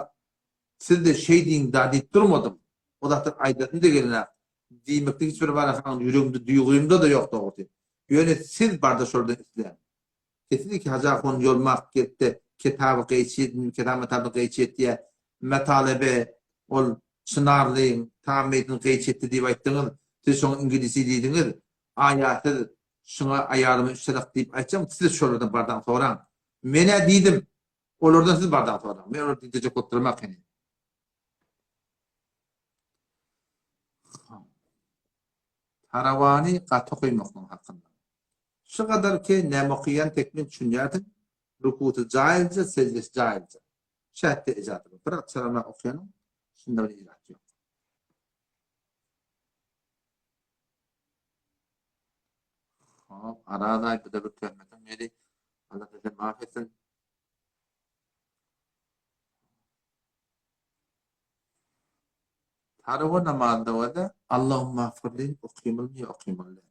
siz-de şeý diýiň-da diýip durmadym. O zatlar aýdasym-da gelenok. Diýmekde hiç bir barakaň ýüregimde, duýgymda-da ýok dogrusy. Ýöne siz barda şolardan isläň. Siz ki Hajy ahun ýolmak gelip-de kitaby gaýçy, kitap matabyny gaýçy etýär. Metalebe ol Çynarlyň tam meýdini gaýçy etdi diýip aýtdyňyz. Siz şoňa iňlisi diýdiňiz. Aýa siz Şuňa aýalyma üç talak diýip aýtjam, siz şolardan bardaň soraň. Men-ä diýdim, olardan siz bardaň soraň. Men olary diýdirjek bolup duramak heniz. Tarawany gaty okaýmaklygyň hakynda. Şu gadar ki näme okaýan tek men düşünýärdim, rukusy jaýylja, sejdesi jaýylja. Şähde ejady bar. Biraz çalamrak okaýanyň şunda bir irat ýok. Hop, Araz aý bu-da bir töhmetiň biri. Allah seni maaf etsin. Tarawa namazda bolsa Allahumma gfirli okymylymy ýa okymyly däl.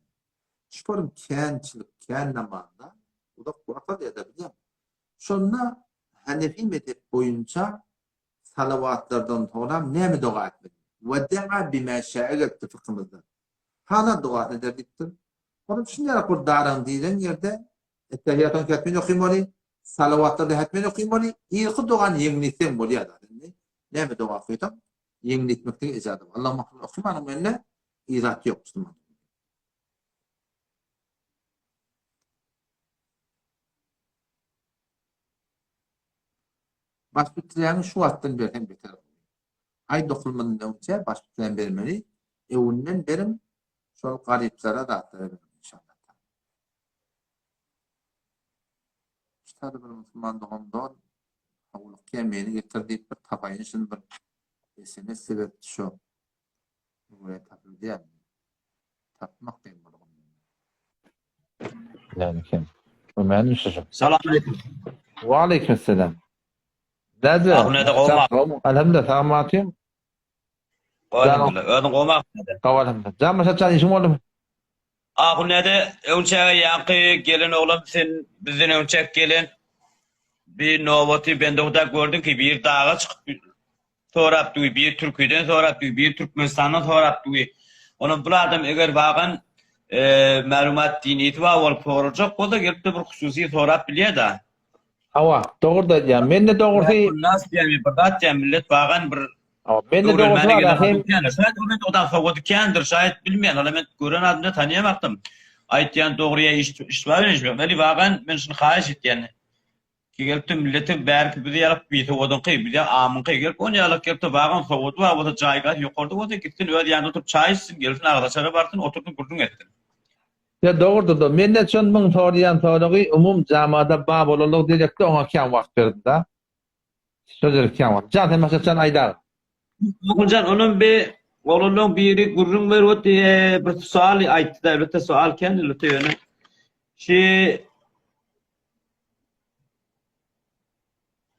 Şularym känçilik, kän namazda uzak wagt alýar-da bilýäňmi? Şonda Hanefi mezhep boýunça Salawatlardan soňram näme doga etmeli? We da'a bima şa'a gelipdir fykhymyzda. Halan dogasyny eder diýipdir. Onuň şundaýrak bir daraň diýlen ýerde Ettehiýatyny hetmen okymaly, salawatlary hetmen okymaly, irki dogany ýeňletseň bolýar zaten. Indi näme doga okaýsaň, ýeňletmeklige ijazat bar. Allahumma okymanyň mende irat ýok musulman. Baş bitiriýäňi şu wagtdan berseň beter gowy. Aý dokulmadan öňçä baş bitirýän bermeli, öwünden beriň şol garyplara zatlara beriň inşallah. Şu bir musulman dogan don howlukýa meni getir diýip bir tapaýyn şuny bir SMS sebäpli şu Nurä tapyldy ýa. Tapmak kyn bolgun.
Yani kim? Ömer'in şu.
Salam aleyküm.
Ve aleyküm selam. Näde?
Ahun näde gowma?
Elhamdülillah sag matym.
Elhamdülillah. Özüň gowma näde?
Gaw elhamdülillah. Jan maşat işiň boldumy?
Ahun näde öňçäge ýaňky gelen oglan sen bizden öňçäk gelen bir nobaty bende huda gördüm ki bir daga çykyp sorap duý, bir Türkiýeden sorap duý, bir Türkmenistandan sorap duý. Onuň bul adam eger bagan e, maglumat dinisi bar bolup sorajak bolsa gelip de bir hususy sorap bilýär da.
Hawa, dogry da aýdýaň. Men-de dogrusy
Nas diýen bir zat diýen millet bagan bir
Hawa, men-de dogrusy
öwrenmäne
bar,
gelen
Rahym.
adam kändir. Şaýat o men odan sowady kändir, şaýat bilmeýän. Ola men gören adamda tanaýamakdym. Aýtýan dogry ýa iş iş bar iş ýok. Weli bagan men şuny haýyş etýän. Ki gelip de millete bärki bizi ýalyk bisowadyňky, bize amyňky gelip on ýalyk gelip de bagan sowady bar bolsa jaýgah ýokarda bolsa gitsin öz ýanynda oturyp çaý içsin, gelsin agzaçara barsyn, otursyn gürrüň etsin.
Ýa dogrudyr da. Menden şon muň soraýan soragy umum jamada ba bolanlygy derekli oňa kän wagt berdim da. Şo ýere kän wagt. Jan sen başga jan aýdaga.
Oguljan onam bi oglanlaň biri gürrüň berip otdy bir sual aýtdy da elbetde sual kän elbetde ýöne şi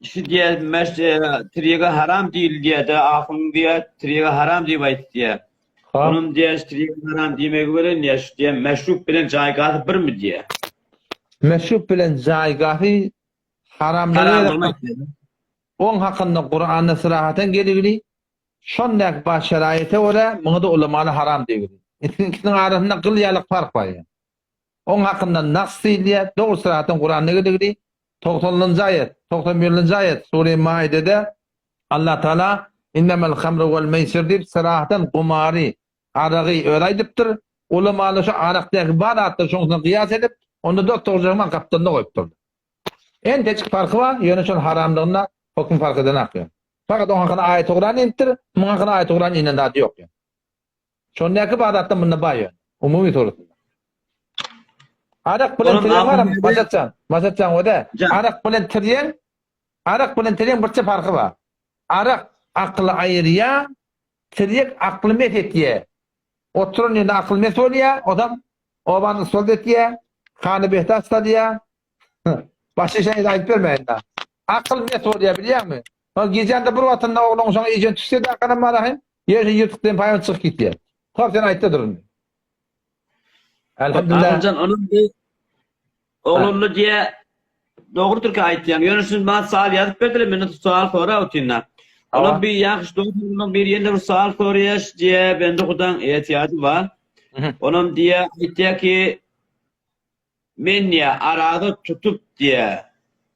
Şu diýýär, meş tirýege haram diýilýär-de, ahun diýýär, tirýege haram diýip aýtdy diýýär. Onuň diýýär, şu tirýege haram diýmegi bilen diýýär, şu diýýär, meşrup bilen jaýgasy birmi diýýär.
Meşrup bilen jaýgasy haramlygy aýtýar. Oň hakynda Kuranda syrahaten geligini, şondaky bar şeraýete görä, muňa-da ulamalar haram diýgili. Ikisiniň arasynda gyl ýalyk fark bar ýa. Oň hakynda nas diýilýär, dogry syrahaten Kuranda geligini, Togsanynjy aýat, 91-nji aýat, Sure Maidede Allah Taala Innemel hamru wel meýsir diýip syrahaten gumary, aragy özi aýdypdyr. Ulamalar şu arakdaky bar zatlary şoň üstüne gyýas edip, onda dos-dogry gapdalynda goýupdyrlar. Entejik parky bar, ýöne şol haramlygynda höküm fark edenak ýöne. Fakat oň hakynda aýat-y Kuran inipdir, muň hakynda aýat-y Kuran inen zady ýok ýöne. Şondaky bar zatdan munda bar ýöne. Umumy suratynda. Arak bilen tirýen bar, Maşatjan. Maşatjan o-da. Arak bilen tirýen, arak bilen tirýen birçe parky bar. Arak akyly aýyrýar, tirýek akly mes etýär. Oturan ýerinde akyl mes bolýar, odam obany ysgalt etýär, hany behtaş salýar. Başga işe aýdyp bermäýin-dä. Akyl mes bolýar bilýäňmi? Ol gijäň-de bir wagtynda ogluň şoňa iýjen tüsse dakanam bar ahym, ýerse ýyrtyk diýen paýam çykyp gitýär. Hop sen aýtda dur indi. Elhamdülillah.
Aguljan onuň bir oglanly diýe dogrudyr ki aýtýaň. Ýöne şuny maňa sal ýazyp berdiler, menden sual sorap otyryn. Olar bir ýagşy dostumyň bir ýene bir sual soraýar diýe, bende hudaň etiýajy bar. Onam diýe aýtýar ki Men diýýär, araza tutup diýýär,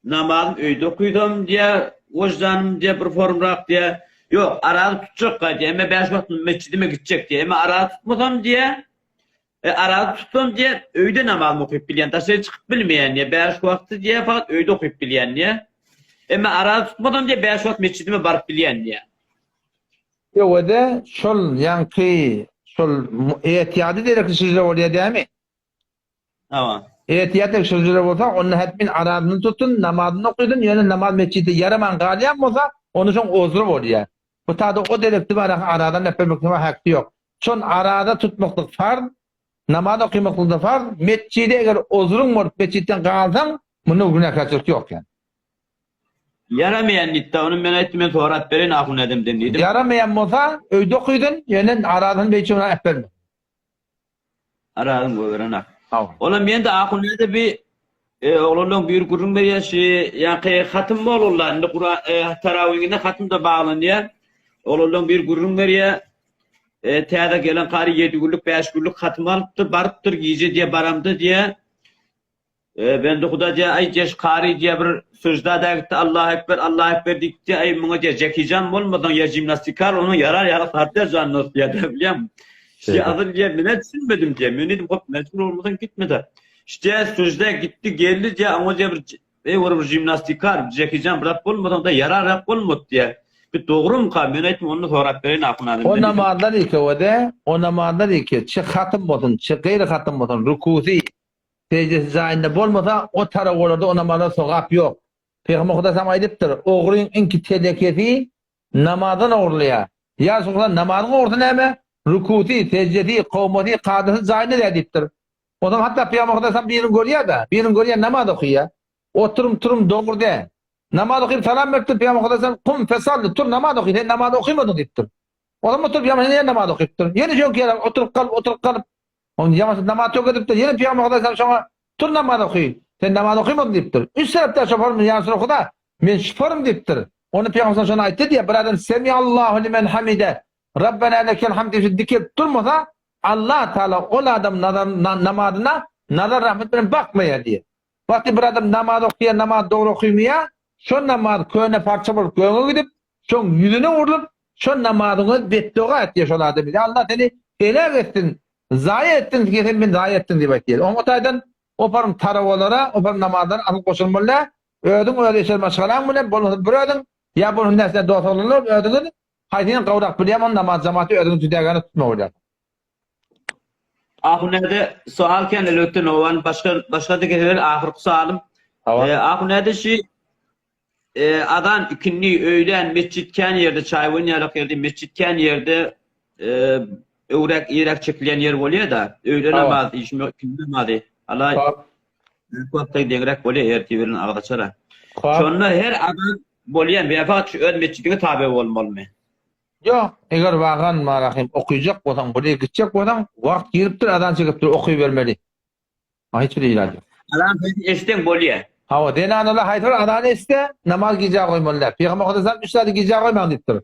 namazym öýde okysam diýýär, wyždanym diýýär bir formrak diýýär. Ýok, araza tutjak-ga diýýär, emma bäş wagt metjidime gitjek diýýär. Emma araza tutmasam diýýär, e, araza tutsam diýýär, öýde namazymy okyp bilýän, daşary çykyp bilmeýän diýýär, bäş wagty diýýär, fakat öýde okyp bilýän diýýär. Emma araza tutmasam diýýär, bäş wagt metjidime baryp bilýän diýýär.
Öweze şol ýaňky şol etiýady derekli şeýle bolýar dämi?
Hawa.
Eýet ýa şirjire bolsa, onda hetmin arazyny tutsun, namazyny okysyn, ýöne namaz metjitde ýaraman galýan bolsa, onda şoň ozry bolýar. Bu tada o derekde bar aradan äpbermek şoňa hakky ýok. Şon araza tutmaklyk farz, namaz okymaklyk-da farz, metjide eger ozruň bolup metjitden galsaň, munda günäkärçilik ýok ýa.
Ýaramaýan diýipdi, ony men aýtdym, men sorap bereýin ahun ädemden diýdim.
Ýaramaýan bolsa, öýde okysyn, ýöne arazyny beýçe äpberme.
Aragyň gögeren-ak. Olam men-de ahun näde bi e, oglanlaň biri gürrüň berýär şi ýaňky hatym bolurlar indi Kuran e, tarawiňinde hatym-da baglanýar. Oglanlaň biri gürrüň berýär. E, täze gelen kary 7 günlük, 5 günlük hatym alypdyr, barypdyr gije diýe baramda diýe. E, bende huda diýe, aý jeş kary diýe bir sujda da gitdi, Allahu ekber, Allahu ekber diýip diýe, aý muňa diýe Jekijan bolmasaň ýa jimnastikar onuň ýarar ýaly sartýar jan dost diýe, da bilýäňmi? Şi azyl diýe, men düşünmedim diýe, men diýdim, hop mejbur bolmasaň gitme-de. Şi sujda gitdi, geldi diýe, oňa diýe bir eý bir jimnastikar, Jekijan brat bolmasaň da ýarar ýak bolmady diýe. Bir dogrumyka, men aýtdym, onda sorap bereýin ahun adamdan.
O namazlar ike o-da, o namazlar ike, çi hatym bolsun, çi gaýry hatym bolsun, rukusy. Sejdesi jaýynda bolmasa, o tarawalarda o namaza sogap ýok. Pygamber Hudaýam aýdypdyr, Ogryň iňki telekesi namazdan ogurlaýar. Ýa Resulallah, namazyň ogrusy näme? Rukusy, sejdesi, kowmasy, kadasy jaýynda däl diýipdir. Onsoň hatda Pygamber Hudaýam birini görýär-de, birini görýär namaz okaýar. Oturum, turum dogry däl. Namaz okyp salam beripdir, Pygamber Hudaýam, Kum fesalli, tur namaz oky, sen namaz okymadyň diýipdir. Onsoň oturyp ýene ýene namaz okypdyr. Ýene şoňky ýaly oturyp galyp, oturyp galyp, Ony ýamaşyp namaz tök edipdir. Ýene Pygamber Hudaý salam şoňa, Tur namaz oky. Sen namaz okymadyň diýipdir. Üç sebäpden şoparmy ýa Resulallah Huda, men şoparym diýipdir. Onda Pygamber salam şony aýtdy diýýär, bir adam Semiallahu limen hamide, Rabbena lekel hamd diýip dikelip durmasa, Allah Taala ol adam nazar namazyna nazar rahmet bilen bakmaýar diýýär. Wagty bir adam namaz okaýar, namaz dogry okymaýar, şo namaz köne parça bolup göge gidip, şoň ýüzüne urlup, şo namazyň özi betdoga etýär şol adam. Ýa Allah seni heläk etsin, zaýa etsin, sen meni zaýa etdiň diýip aýtýar. Oňa taýdan oparym tarawalara, oparym namazlara asyl goşulmaly däl. Özüň öz eşel maşgalaň bilen, bolmasa bir özüň, ýa bolmasa näsine dost oglanlar bolup özüňiz haýsyny gowrak bilýän ony namaz jamaty özüňiz jüdägäne tutmaly bolýar.
Ahunäde sual ken elbetde nowan başga başga da geler ahyrky sualym.
Hawa.
E, Ahunäde şu e, azan ikindi öýlän mesjit kän ýerde çaýwan ýalak ýerde mesjit kän ýerde e, öwrek irek çekilýän ýer bolýar da. Öýle
Hawa.
namaz işimi ikindi namazy. Alay
Hop.
wagtda deňrek bolýar ertir bilen agzaçara.
Hop.
Şonda her azan bolýan wepat şu öz mesjidiňe tabe bolmalymy?
Ýok, eger wagan marahym okyjak bolsaň, bir ýere gitjek bolsaň, wagt giripdir, azan çekipdir, okybermeli. A hiç bir ilaç ýok.
Azan sesini eşitseň bolýa.
Hawa, zenanalar haýsy bir azany eşitse, namaz gijä goýmaly däl. Pygamber Hudaýjan üç zady gijä goýmaň diýipdir.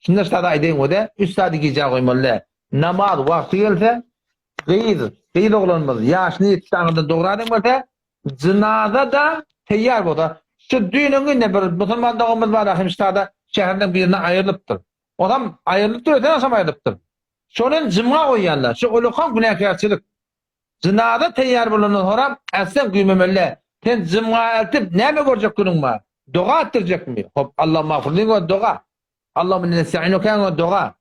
Şunda şu zady aýdaýyn we-de, üç zady gijä goýmaly däl. Namaz wagty gelse, gyz, gyz oglanymyz ýaşyna ýetdi aňyrdan dogry adam gelse, jynaza-da teýýar bolsa, şu düýn öňňin-de bir musulman doganymyz bar Ahimştada şäherden birine aýrylypdyr. Onam aýrylypdyr, öten agşam aýrylypdyr. Şony hem jymga goýýanlar. Şu ullakan günäkärçilik. Jynaza teýýar bolandan soram ätseň güýmemeli. Sen jymga eltip näme görjek günüň bar? Doga etdirjekmi? Hop, Allahumma magfirliň özi doga. Allahumma inna nestainukaň özi doga.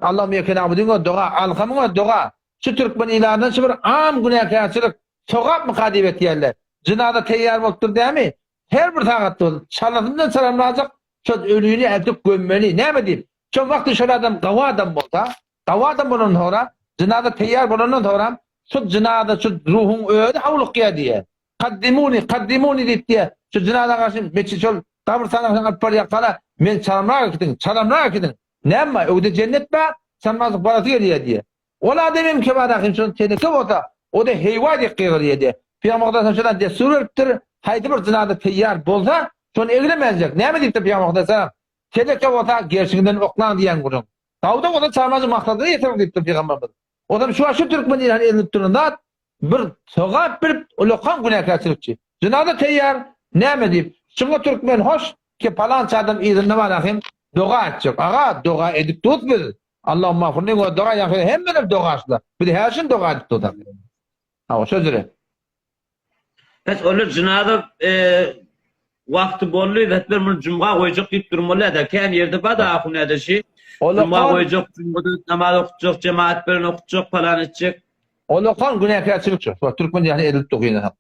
Allahumma iyyake na'buduň özi doga, alhamyň özi doga. Şu türkmen ilatyndan şu bir am günäkärçilik sogapmyka diýip etýärler. Jynaza teýýar bolupdyr dämi? Her bir sagatda bolsun, çalasyndan çalamlajak şol ölüni eltip gömmeli. Näme diýip? Şol wagty şol adam gawy adam bolsa, gawy adam bolandan soňra, jynaza teýýar bolandan soňra, şu jynaza şu ruhuň özi howlukýar diýýär. Kaddimuni, kaddimuni diýip diýýär. Şu jynaza garşy metjit şol gabrystana alyp barýarkalar, meni çalamrak äkidiň, çalamrak äkidiň. Näme bar, öwde jennet bar, çalmazlyk barasy gelýär diýýär. Ol adam hem kebada hem şol teneke bolsa, o-da heýwa diýip gygyrýar diýýär. Pygamber Hudaý şodan dessur beripdir, haýsy bir jynaza teýýar bolsa, şony eglemänjek. Näme diýipdir Pygamber Hudaý Teneke bolsa gerşiňden oklaň diýen gürrüň. Gawda bolsa çalmajyk maksadyna ýetiriň diýipdir Pygamberimiz. Onam şu şu türkmen ilhan elinip duran zat bir sogap bilip ulakan günäkärçilikçi. Jynaza teýýar, näme diýip, şuňa türkmen hoş ki palança adam yzynda bar ahim doga etjek. Aga doga edip durus biz. Allahumma gfirli we doga ýa hemmeler dogaçylar. Biz her şin doga edip durus. Hawa şo jüre.
Pes olar jynaza wagty boldy, hetler muny jumga goýjak diýip durmaly-da. Kän ýerde bar-da ahun şi. Jumga goýjak, jumgada namaz okutjak, jemaat bilen okutjak, palan etjek.
Olakan günäkärçilik şu. Şu türkmen ýaly edilip dur ýene.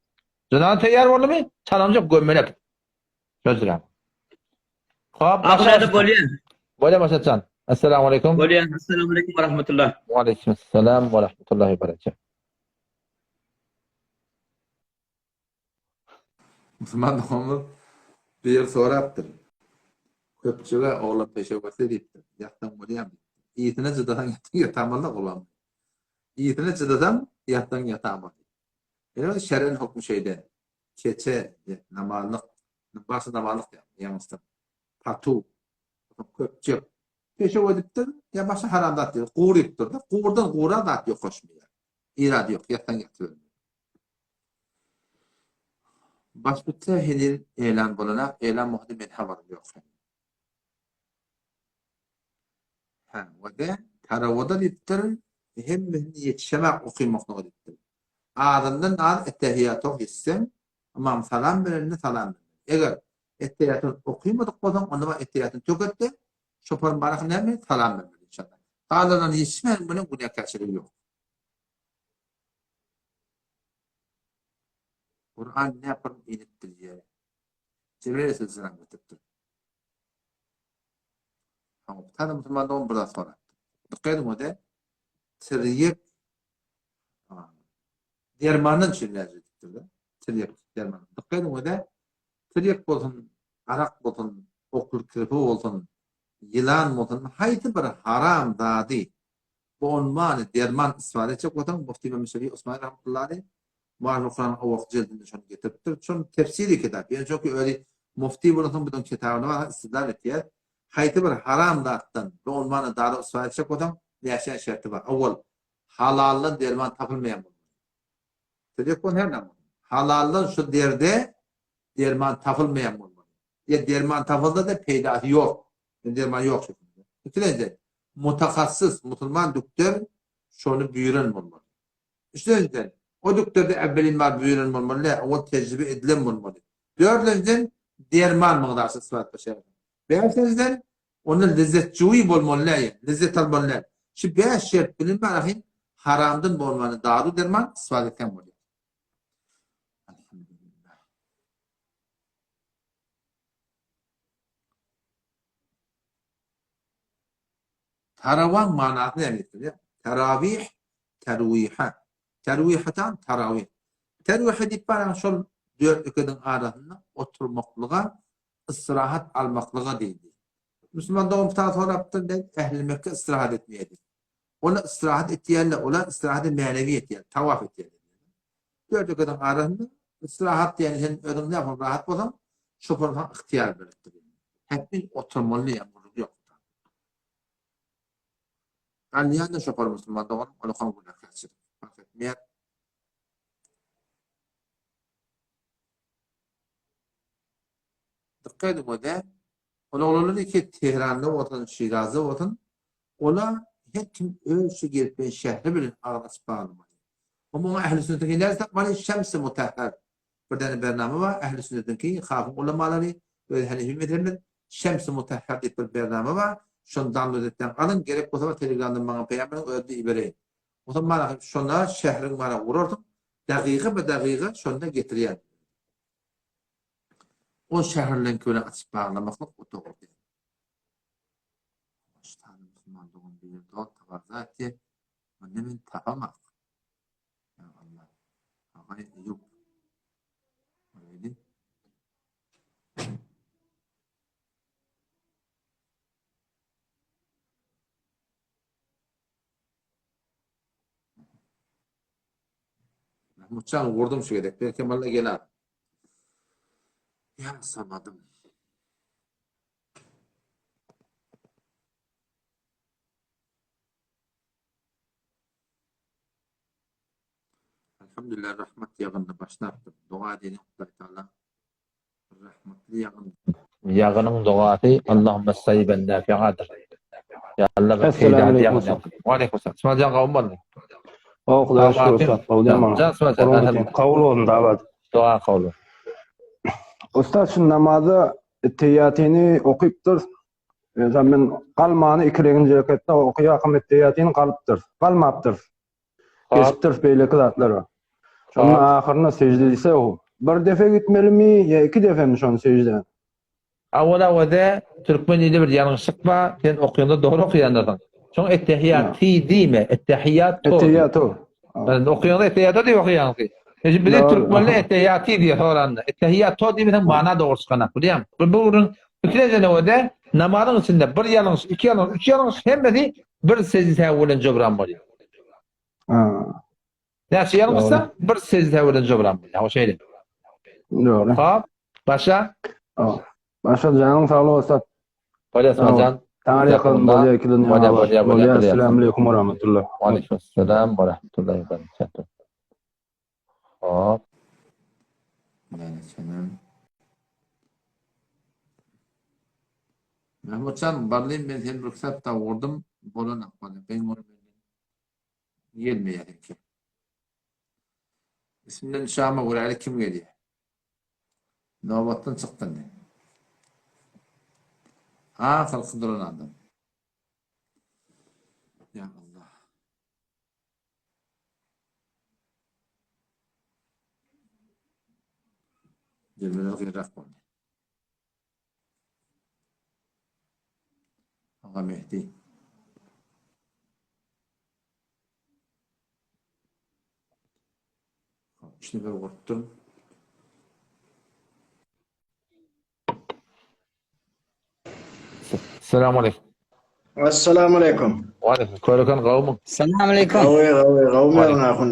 Jynaza teýýar boldumy? Çalamjak gömmelek. Sözler. Hop,
Ahun bolýar.
Bolýar Maşatjan. Assalamu alaykum.
Bolýar. Assalamu alaykum we rahmetullah.
Wa alaykum assalam we rahmetullahi we berekatuh.
Musulman doganymyz bir ýer sorapdyr. Köpçüge oglan peşew etse diýipdir. Ýatsaň bolýarmy diýipdir. Ýysyna çydasaň ýatsaň ýatamaly oglan. Ýysyna çydasaň ýatsaň ýatamaly. Ýöne şer'en hukmy şeýle. Keçe, namazlyk, başy namazlyk ýalňyşdyr. Patu, köpçük. Peşew edipdir, ýa başga haram zat diýip, gurypdyr-da. Gurdan gura zat ýokaşmaýar. Irady ýok, ýatsaň ýatybermeli. Baş bitse heniz elan bolanak, elan bolsa men habarym ýok heniz. Hä, we-de tarawada diýipdir, hemmesini ýetişemak okymaklyga diýipdir. Azyndan az ettehiýaty ýetişseň, ymam salam berende salam bermeli. Eger ettehiýatyny okymadyk bolsaň, onda bar ettehiýatyny tök et-de, şoparyň barasy näme, salam bermeli inşallah. Galanlaryny ýetişmän bilen günäkärçiligi ýok. Kuran näpir inipdir ýere. Jibril aleyhisselam getiripdir. Hawa, bir tane musulman dogan bir zat sorapdyr. Dikkat ediň o-da, tirýek dermandan üçin näce edipdir-de. Tirýek derman. Dikkat ediň o-da, tirýek bolsun, arak bolsun, okul kirpi bolsun, ýylan bolsun, haýsy bir haram zady bu onmany derman istifade etjek bolsaň, Mufti Mehmet Şefi Osmani rahmetullahi Muarrif Kuranyň owalky jildinde şony getiripdir. Şony tefsiri kitap. Ýöne çünki özi mufti bolansoň biz onuň kitabyna bakan istidlal etýäris. Haýsy bir haram zatdan bu onmany daru istifade etjek bolsaň, näçe şerti bar. Owal, halaldan derman tapylmaýan bolmaly. Söz ýok her näme bolsun. Halaldan şu derde derman tapylmaýan bolmaly. Ýa derman tapylsa-da peýdasy ýok. Ýa derman ýok şeklinde. Ikilenji, mutahassys musulman dükder şony buýran bolmaly. Üçlenjiden, o dükderde äwwelin bar buýran bolmaly däl, owal tejribe edilen bolmaly. Dördlenjiden, derman mygdarsy isbat başarýar. Bäşinjiden, onda lezzetjuý bolmaly däl, ýa lezzet almaly däl. Şu bäş şert bilen barahin haramdan bolmany daru-derman isbat etseň bolýar. Elhamdülillah. Tarawaň manasy näme diýip Terawih, terwiha. Terwihatan tarawih. Terwiha diýip baraň şol dört rekediň arasynda oturmaklyga, istirahat almaklyga diýdi. Musulman dogan bir sorapdyr, ähli Mekke istirahat etmeýär diýip. Olar istirahat etýärler, olar istirahady mänewi etýär, tawaf etýärler. Dört rekediň arasynda istirahat diýeni sen özüň nähili rahat bolsaň, şopar saňa ygtyýar beripdir. Hetmin oturmaly diýen gürrüň ýok. Galýan-da şopar musulman doganym, olakan günäkärçilik. Parh etmeýär. Dykgat ediň o-da, ol oglanlar iki Tehranda bolsun, Şirazda bolsun, ola her kim öz şu gelip bilen şähri bilen agyz açyp baglamaly. O muňa ähli sünnetiňki nädip tapmaly? Şems-i mutahhar. Bir däne bernama bar, ähli sünnetiňki, hafyň ulamalary, öz hanefi mezhebimiz, Şems-i mutahhar diýip bir bernama bar. Şony download etseň alyň, gerek bolsa telegramdan maňa peýam beriň, özüm-de ibereýin. Onsoň mana şonda şähriň mana gurarsyň, dagyga be dagyga şonda getirýän. O şäherleňki bilen açyp baglamaklyk o dogry däl. Şu tane musulman dogan biri dost tabarza etdi. Munda men tapamak. Ya Allah. Agay Eyüp. Öyle. Mahmutjan vurdum şu gezek. Belki valla geler. Ya samadım. Elhamdülillah rahmet ýagynda başlapdyr. Doga edeliň Hudaý Taala rahmetli ýagyn.
Ýagynyň dogasy Allahümme saýyben nafi'adyr. Ýa Allah bir peýdaly ýagyn ýagdyr. Wa aleýkum salam. Ismail jan gowmy boldy?
Gowy Hudaýa şükür ussat gowy diýen maňa.
Jan Ismail jan.
Kabul bolsun dawat.
Doga kabul bolsun.
Ussat şu namaza etteýýatyny okypdyr. Ýa men galmany ikileginji reketde okaýarkam etteýýatyny galypdyr. Galmapdyr. Geçipdir beýleki zatlara. Şonda ahyrynda sejde diýse o bir defe gitmelimi ýa iki defemi şony sejde?
Awala wede türkmen dilde bir ýalňyşlyk bar, sen okaýanda dogry okaýandyrsyň. Şoň ettehiýat ti diýme, ettehiýat to.
Ettehiýat to.
Sen okaýanda ettehiýat to diýip okaýaňsy. Şimdi bize türkmenler ettehiýat ti diýýär soranda. Ettehiýat to diýmeseň mana dogry çykanak bilýäňmi? Bu bu gürrüň ikilenji nowede namazyň içinde bir ýalňyş, iki ýalňyş, üç ýalňyş hemmesi bir sejde sähwi bilen jobran bolýar.
Ha.
Näçe ýalňyşsaň bir sejde sähwi bilen jobran bolýar. O şeýle.
Dogry.
Hop, başa.
Başa janyň saglyk bolsun.
Bolýar Jan.
Taňry ýakyn bolýar iki dünýä.
Bolýar, bolýar,
bolýar. Assalamu alaykum we rahmetullah.
Wa aleýkum assalam we rahmetullahi we berekatuh. Hop.
Näçenem. Mahmutjan barlym men seni bir kitap vurdum. Bolan akmaly. Ben onu gelmeýär eken. İsminden Şama göräli kim gelýär? Nobatdan çykdy indi. Ahyrky duran adam. Ya Allah. Kynrak boldy. Aga Mehdi. Üç nefer gurtdum.
Selamu aleyküm.
Assalamu aleyküm.
Wa aleyküm. Köreken gawmyň?
Salam aleyküm.
Gawy gawy gawmy ýaňa ahun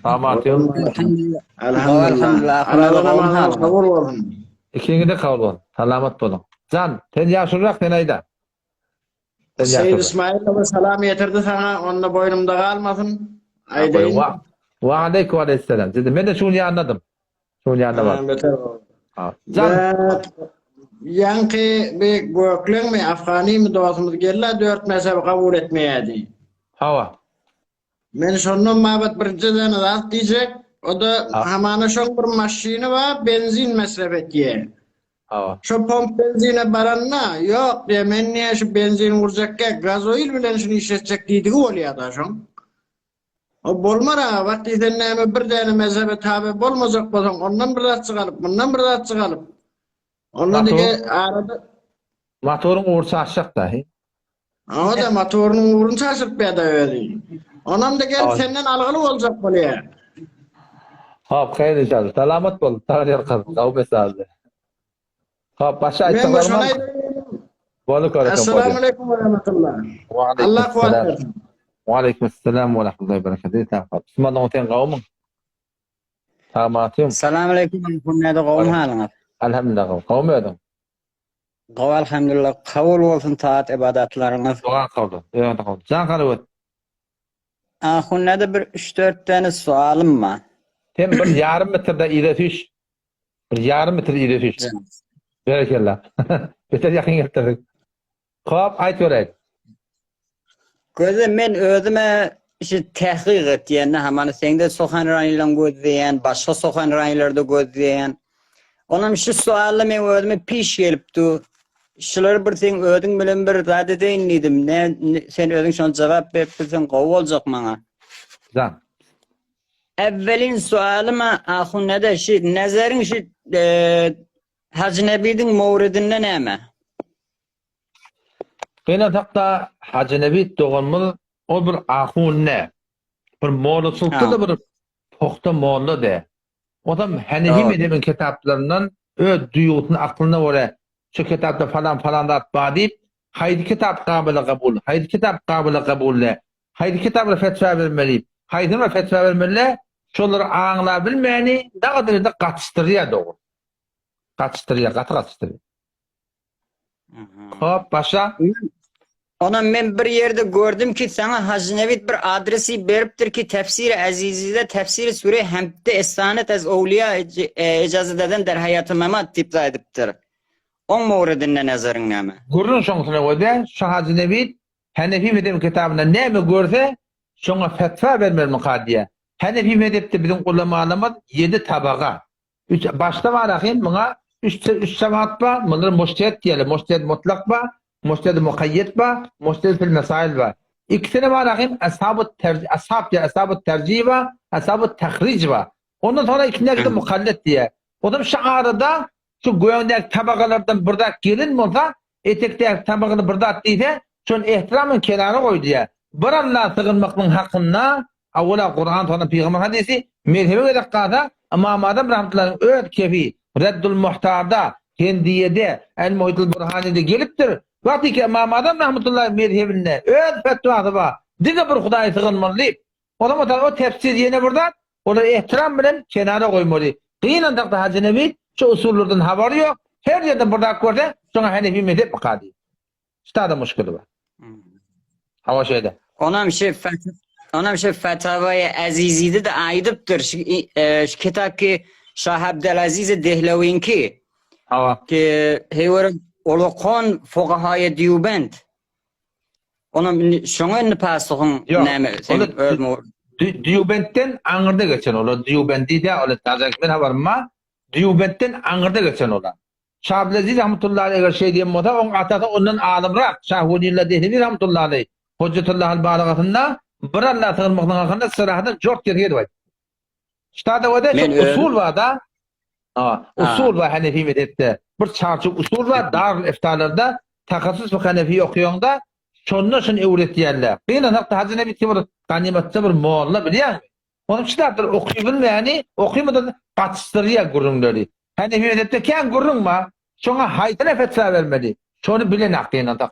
Samat
Elhamdülillah.
Elhamdülillah.
Elhamdülillah.
Namazyňyz kabul bolsun.
Ikiňize kabul bolsun. Salamat boluň. Jan, sen ýaşulyrak sen aýda. Sen
Seýit
ýaşulyrak.
Ismail baba salam ýetirdi saňa, onda boýnumda galmasyn. Aýdaýyn.
Wa wa aleyküm aleýhissalam. Dedi, men de şu gün ýanynadym. Şu gün ýanynda
Ha,
bar.
beter gowy.
Ha. Jan,
Ýaňky bir gökleňmi, afganymy dostumyz geldi, dört mezhebi kabul etmeýärdi.
hawa.
Men şondan babat birje däne zat diýjek, o-da hamana şoň bir maşyny bar, benzin mesref etýär.
Hawa.
Şo pomp benzine baranda, ýok diýýär, men diýýär şu benzin urjakka gazoil bilen şuny işletjek diýdigi bolýar-da şoň. O bolmar aga, bak diý sen näme bir däne mezhebe tabe bolmajak bolsaň, ondan bir zatjyk alyp, mundan bir zatjyk alyp. Onda dige arada
Motoryň ugry çaşjak da.
Oda motorynyň ugruny çaşyryp ýa-da özi. Onam da gelip senden algyly boljak bolýar.
Hop, haýyr inşallah. Salamat bol. Saňa ýalkasyn. Gowy mesajdy. Hop, başa
Men
aýtsaňlar.
şony aýdaýyn.
Bolu köreken
Assalamu aleýkum we rahmetullah. Allah kuwwat bersin.
Wa aleýkum assalam we rahmetullahi we berekatuh. Bismillah, sen gowmyň? Samatym.
Salam aleýkum Muhammed gowmy halyňyz?
Alhamdulillah gowy. Gowmy özüň?
Gowy alhamdulillah. Kabul bolsun taat ibadatlaryňyz.
Doga kabul. Öňde kabul. Jan garawat.
Ahunada bir 3-4 däne sualym bar.
Sen bir ýarym metrde yza süýş. Bir ýarym metr yza süýş. Berekella. Beter ýakyn gelipdirsiň. Hop, aýt göräý.
Göze men özüme şu tahkyk etýän, hamana seňde sohanranylaň gözleýän, başga sohanranylarda gözleýän. Onam şu sually men özüme piş gelip dur. Şulary bir seň özüň bilen bir zat edeýin diýdim. Ne, sen özüň şony jogap berip bilseň gowy boljak maňa.
Jan.
Evvelin sualyma ahun nede şu nazaryn şu e, Hajy Nebidiň mowridinde näme?
Gynansakda Hajy Nebit doganymyz ol bir ahun dä. Bir mollaçylykda-da bir pugta molla dä. Otam Hanefi mezhebiň kitaplaryndan öz duýgusyna, aklyna görä şu kitapda falan falan zat bar diýip, haýsy kitap gabyla gabul, haýsy kitap gabyla gabul dä, haýsy kitaplara fetwa bermeli, haýsyna fetwa bermeli dä, şolary aňlabilmäni dagy-da gatyşdyrýar dogry. Gatyşdyrýar, gaty gatyşdyrýar. Hop, başla.
Onam men bir ýerde gördüm ki saňa Hajy Nebit bir adresi beripdir ki Tefsiri Azizide Tefsiri Sure Hemdde Estanet ez Owliýa ejaza deden der Haýaty Memat diýip aýdypdyr. Oň mowridinde nazaryň näme?
Gürrüň şoňsuna görä, şu Hajy Nebit Hanefi mezhebi kitabynda näme görse, şoňa fetwa bermelimikä diýýär. Hanefi mezhepde biziň ulamalarymyz ýedi tabaga, Üç, başda bar ahim, muňa üç, üç jemaat bar, munlar mujtehid diýeli, mujtehid mutlak bar, mujtehid mukaýýed bar, mujtehid fil mesail bar. Ikisine bar ahim, ashabu tercih, ashab diýe, ashabu tercih bar, ashabu tahrij bar. Ondan sonra ikinjisi mukallid diýe. Ondan şu arada şu göňdäki tabakalardan bir zat gelen bolsa, etekdäki tabagyny bir zat diýse, şony ehtiramyň kenara goý diýe. Bir Allaha sygynmaklygyň hakynda Awwala Kuran soňra pygamber hadysy mezhebe gezek galsa Ymam Azam rahmetullahyň öz kefi Reddul Muhtarda, Hendiýede, El Muhitul Burhanide gelipdir. Wagtyky Ymam Azam rahmetullahy mezhebinde öz fetwasy bar. Diňe bir Hudaýa sygynmaly diýip. Onam o o tefsir ýene bir zat, olary ehtiram bilen kenara goýmaly. Gynansakda Hajy Nebi şu usullardan habary ýok. Her ýerden bir zat görse, şoňa Hanefi mezhepmika diýip. Ştada muşkili bar. Hawa şeýle.
Onam şu onam şu Fetavaýy Azizide de aýdypdyr. Şu, e, şu kitap ki Şah Abdelaziz Dehlewiňki.
Hawa.
Ki heýwer olakon fuqahaýy Dýubend. Onam şoňa indi pasuhyň näme sen öz
Dýubendden aňyrda geçen olar Dýubendi dä olar täze men habarym bar. Dýubendden aňyrda geçen olar. Şa Abdylaziz rahmetullahi aleý eger şeý diýen bolsa, oň atasy ondan alymrak, Şah Welillah Dehlewi rahmetullahi aleý Hojjatullahil Balagasynda bir Alla sygynmaklyk hakynda syrahadan jort ýeri gelip aýtdy. Ştada wede şu usul bar-da. Ha, usul bar Hanefi mezhepde. Bir çarçuw usul bar Darul Eftalarda takassus fykh Hanefi okaýaňda şonda şuny öwretýärler. Gynansak-da Hajy Nebi bir ganymatça bir molla bilýäňmi? Onuň çydapdyr okybilmäni, okymada gatyşdyrýar gürrüňleri. Hanefi mezhepde kän gürrüň bar. Şoňa haýsyna fetwa bermeli? Şony bilenak gynansak.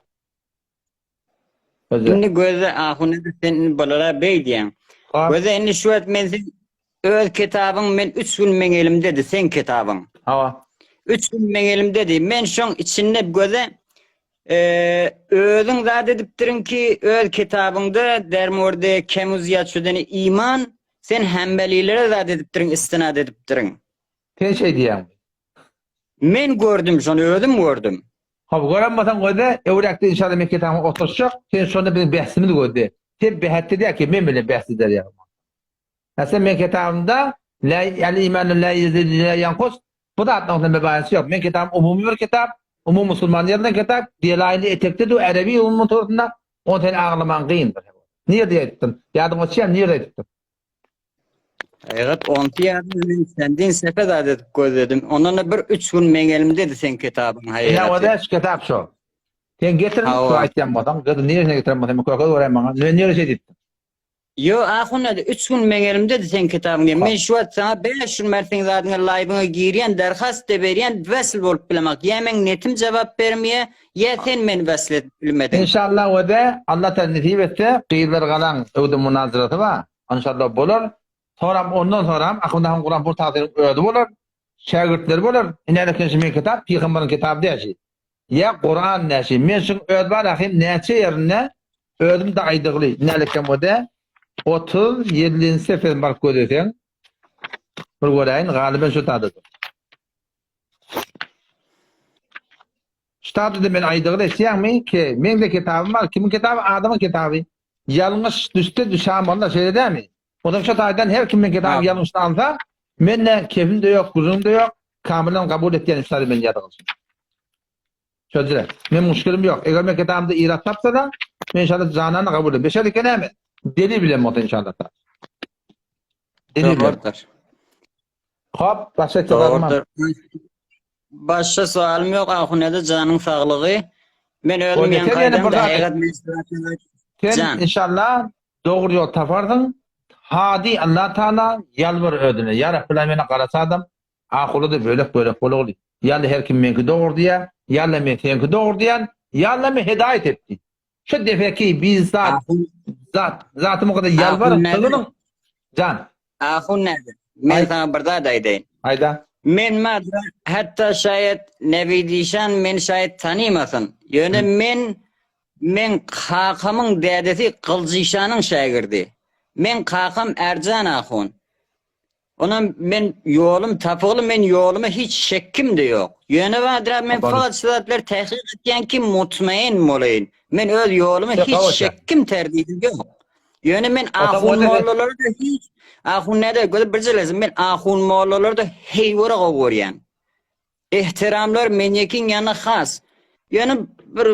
Göze.
Indi Göze ahun indi sen indi bulara beý diýýäň. Göze indi şu wagt men sen öz kitabyň men üç gün meň elimdedi seň kitabyň.
Hawa.
Üç gün meň elimdedi. Men şoň içinde Göze e, özüň zat edipdirin ki öz kitabyňda dermorde kemuz ýaçudeni iman sen hembelilere zat edipdirin istinad edipdirin.
Sen şeý diýýäňmi?
Men gördüm şony özüm gördüm.
Hop gören bolsaň gözle, öwräkde inşallah men kitabyňa oturşjak, sen şonda biziň bähsimiz gözle. Sen bähetde däl ki men bilen bähs eder ýaly. Sen men kitabymda la el imanu la ýezid la ýankus bu zatlaryň sen mebaýasy ýok. Men kitabym umumy bir kitap, umumy musulman ýazylan kitap, delaýyly etekde du erebi umumy turusynda, ony sen aňlamaň kyndyr. Nirde aýdypdym? Ýadyňa düşýärmi nirde aýdypdym?
Haýygat onky ýaly men senden sepe zat edip gözledim. Ondan da bir üç gün meň elimdedi seň kitabyň
haýygaty. Ine o da şu kitap şo. Sen getir, şu aýtýan bolsaň, gyzy niresine getiren bolsaň, men köke göräýin maňa. Men niresi şey diýipdim.
Ýo, ahun edi, üç gün meň elimdedi seň kitabyň diýen. Men şu wagt saňa 5 gün bäri seň zadyňa laýbyňa girýän, derhast de berýän, wesl bolup bilemak. Ýa meň netim jogap bermeýä, ýa sen meni wesl edip bilmediň.
Inşallah we-de Allah Taala nesip etse, Gyzlar galaň öwde munazarasy bar. Inşallah bolar. Soram ondan soram Ahmet ahun Kuran pur tagsyryň özi bolar. Şägirtleri bolar. Ine eken şu meň kitap pygamberiň kitaby däl şi. Ýa Kuran däl şi. Men şuň öz bar ahim näçe ýerinde özüm de aýdygly. Ine eken bu de 37-nji seferini baryp gözleseň bir göräýin galyben şu tadadyr. Ştatda men aýdygyny eşidýäňmi ki, meň-de kitabym bar, kimiň kitaby, adamyň kitaby. Ýalňyş düşse düşän bolna, şeýle dälmi? Onsoň şo taýdan her kim meň kitabymy ýalňyşyny alsa, men-de kefim-de ýok, gürrüňim-de ýok, kamylan kabul etýän üstady men ýazgylyşym. Şöyle. Men muşkilim ýok. Eger men kitabymda irat tapsa-da, men inşallah janany kabul ederim. Beşer eken näme? Delil bilen bolsa inşallah. Delil bilen.
Dogrudyr.
Hop, başga soralyma.
Dogrudyr. Başga soalym ýok Ahuneda janyň saglygy. Men özüm
Bolýar,
ýaňky
sen ýene bir
aýdamda
zat
haýygat men size
Sen
Jan.
inşallah dogry ýol taparsyň. Hadi Allah Taala ýalbar özüne. Ýa Rabbil meni garaç adam. Ahuly-da bölek bölek bolagly. Ýa-da her kim meňki dogry diýýär, ýa-da men seňki dogry diýýän, ýa-da men hedaýat et diý. Şu defeki bizzat
Ahun
zat zaty mukaddes ýalbar
Ahun näde?
sygynyň. Jan.
Ahun näde? Men
Aý.
saňa bir zat aýdaýyn.
Aýda.
Men madra hatda şaýat Nebi Dişan meni şaýat tanymasyn. Ýöne men meň kakamyň dädesi Gyljyşanyň şägirdi. Meň kakam Ärjan ahun. Onam men ýolum tapygly men ýoluma hiç şekkim-de ýok. Ýöne Badra men fakat şu zatlary tähkik etýän ki mutmain bolaýyn. Men öz ýoluma hiç şekkim terdidim ýok. Ýöne men ahun mollalary-da hiç ahun näde göz birje lezim men ahun mollalary-da heýwere gowy görýän. Ehtiramlar menýekiň ýany has. Ýöne bir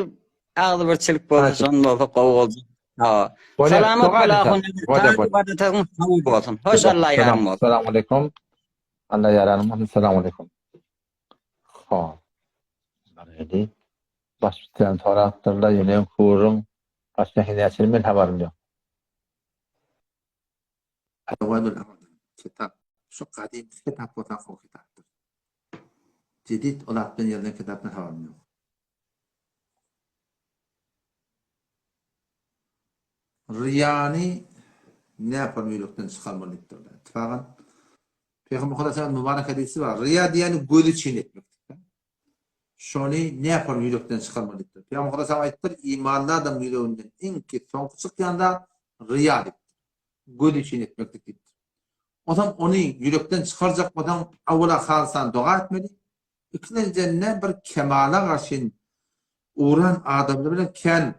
agzybirçilik bolsa şon bolsa gowy boljak. Hawa. Salamat bol ahun. Taň sag bolsun. Hoş Alla ýaryň bolsun.
Salam aleýkum. Alla ýaranym bolsun. Salam aleýkum. Hop. Barady. Baş bilen sorapdyrlar, ýöne kuruň başga näçe men habarym ýok.
Jawabul A'zam kitap. Şu gadymky kitap bolsa gowy kitapdyr. Jedid ol atdan ýazylan kitapdan habarym ýok. Ryýany näpar ýürekden çykarmaly diýipdirler. Ittifakan Pygamber Hudaýa mübarek hadysy bar. Ryýa diýeni göz üçin etmekdir. Şony näpar ýürekden çykarmaly diýipdir. Pygamber Hudaýa aýtdyr, imanly adamyň ýüreginden iň ki soňky çykýan zat ryýa diýipdir. Göz üçin etmeklik diýipdir. Onsoň ony ýürekden çykarjak bolsaň, awwala halysan doga etmeli. Ikinjiden bir kemala garşyn ugran adamlar bilen kän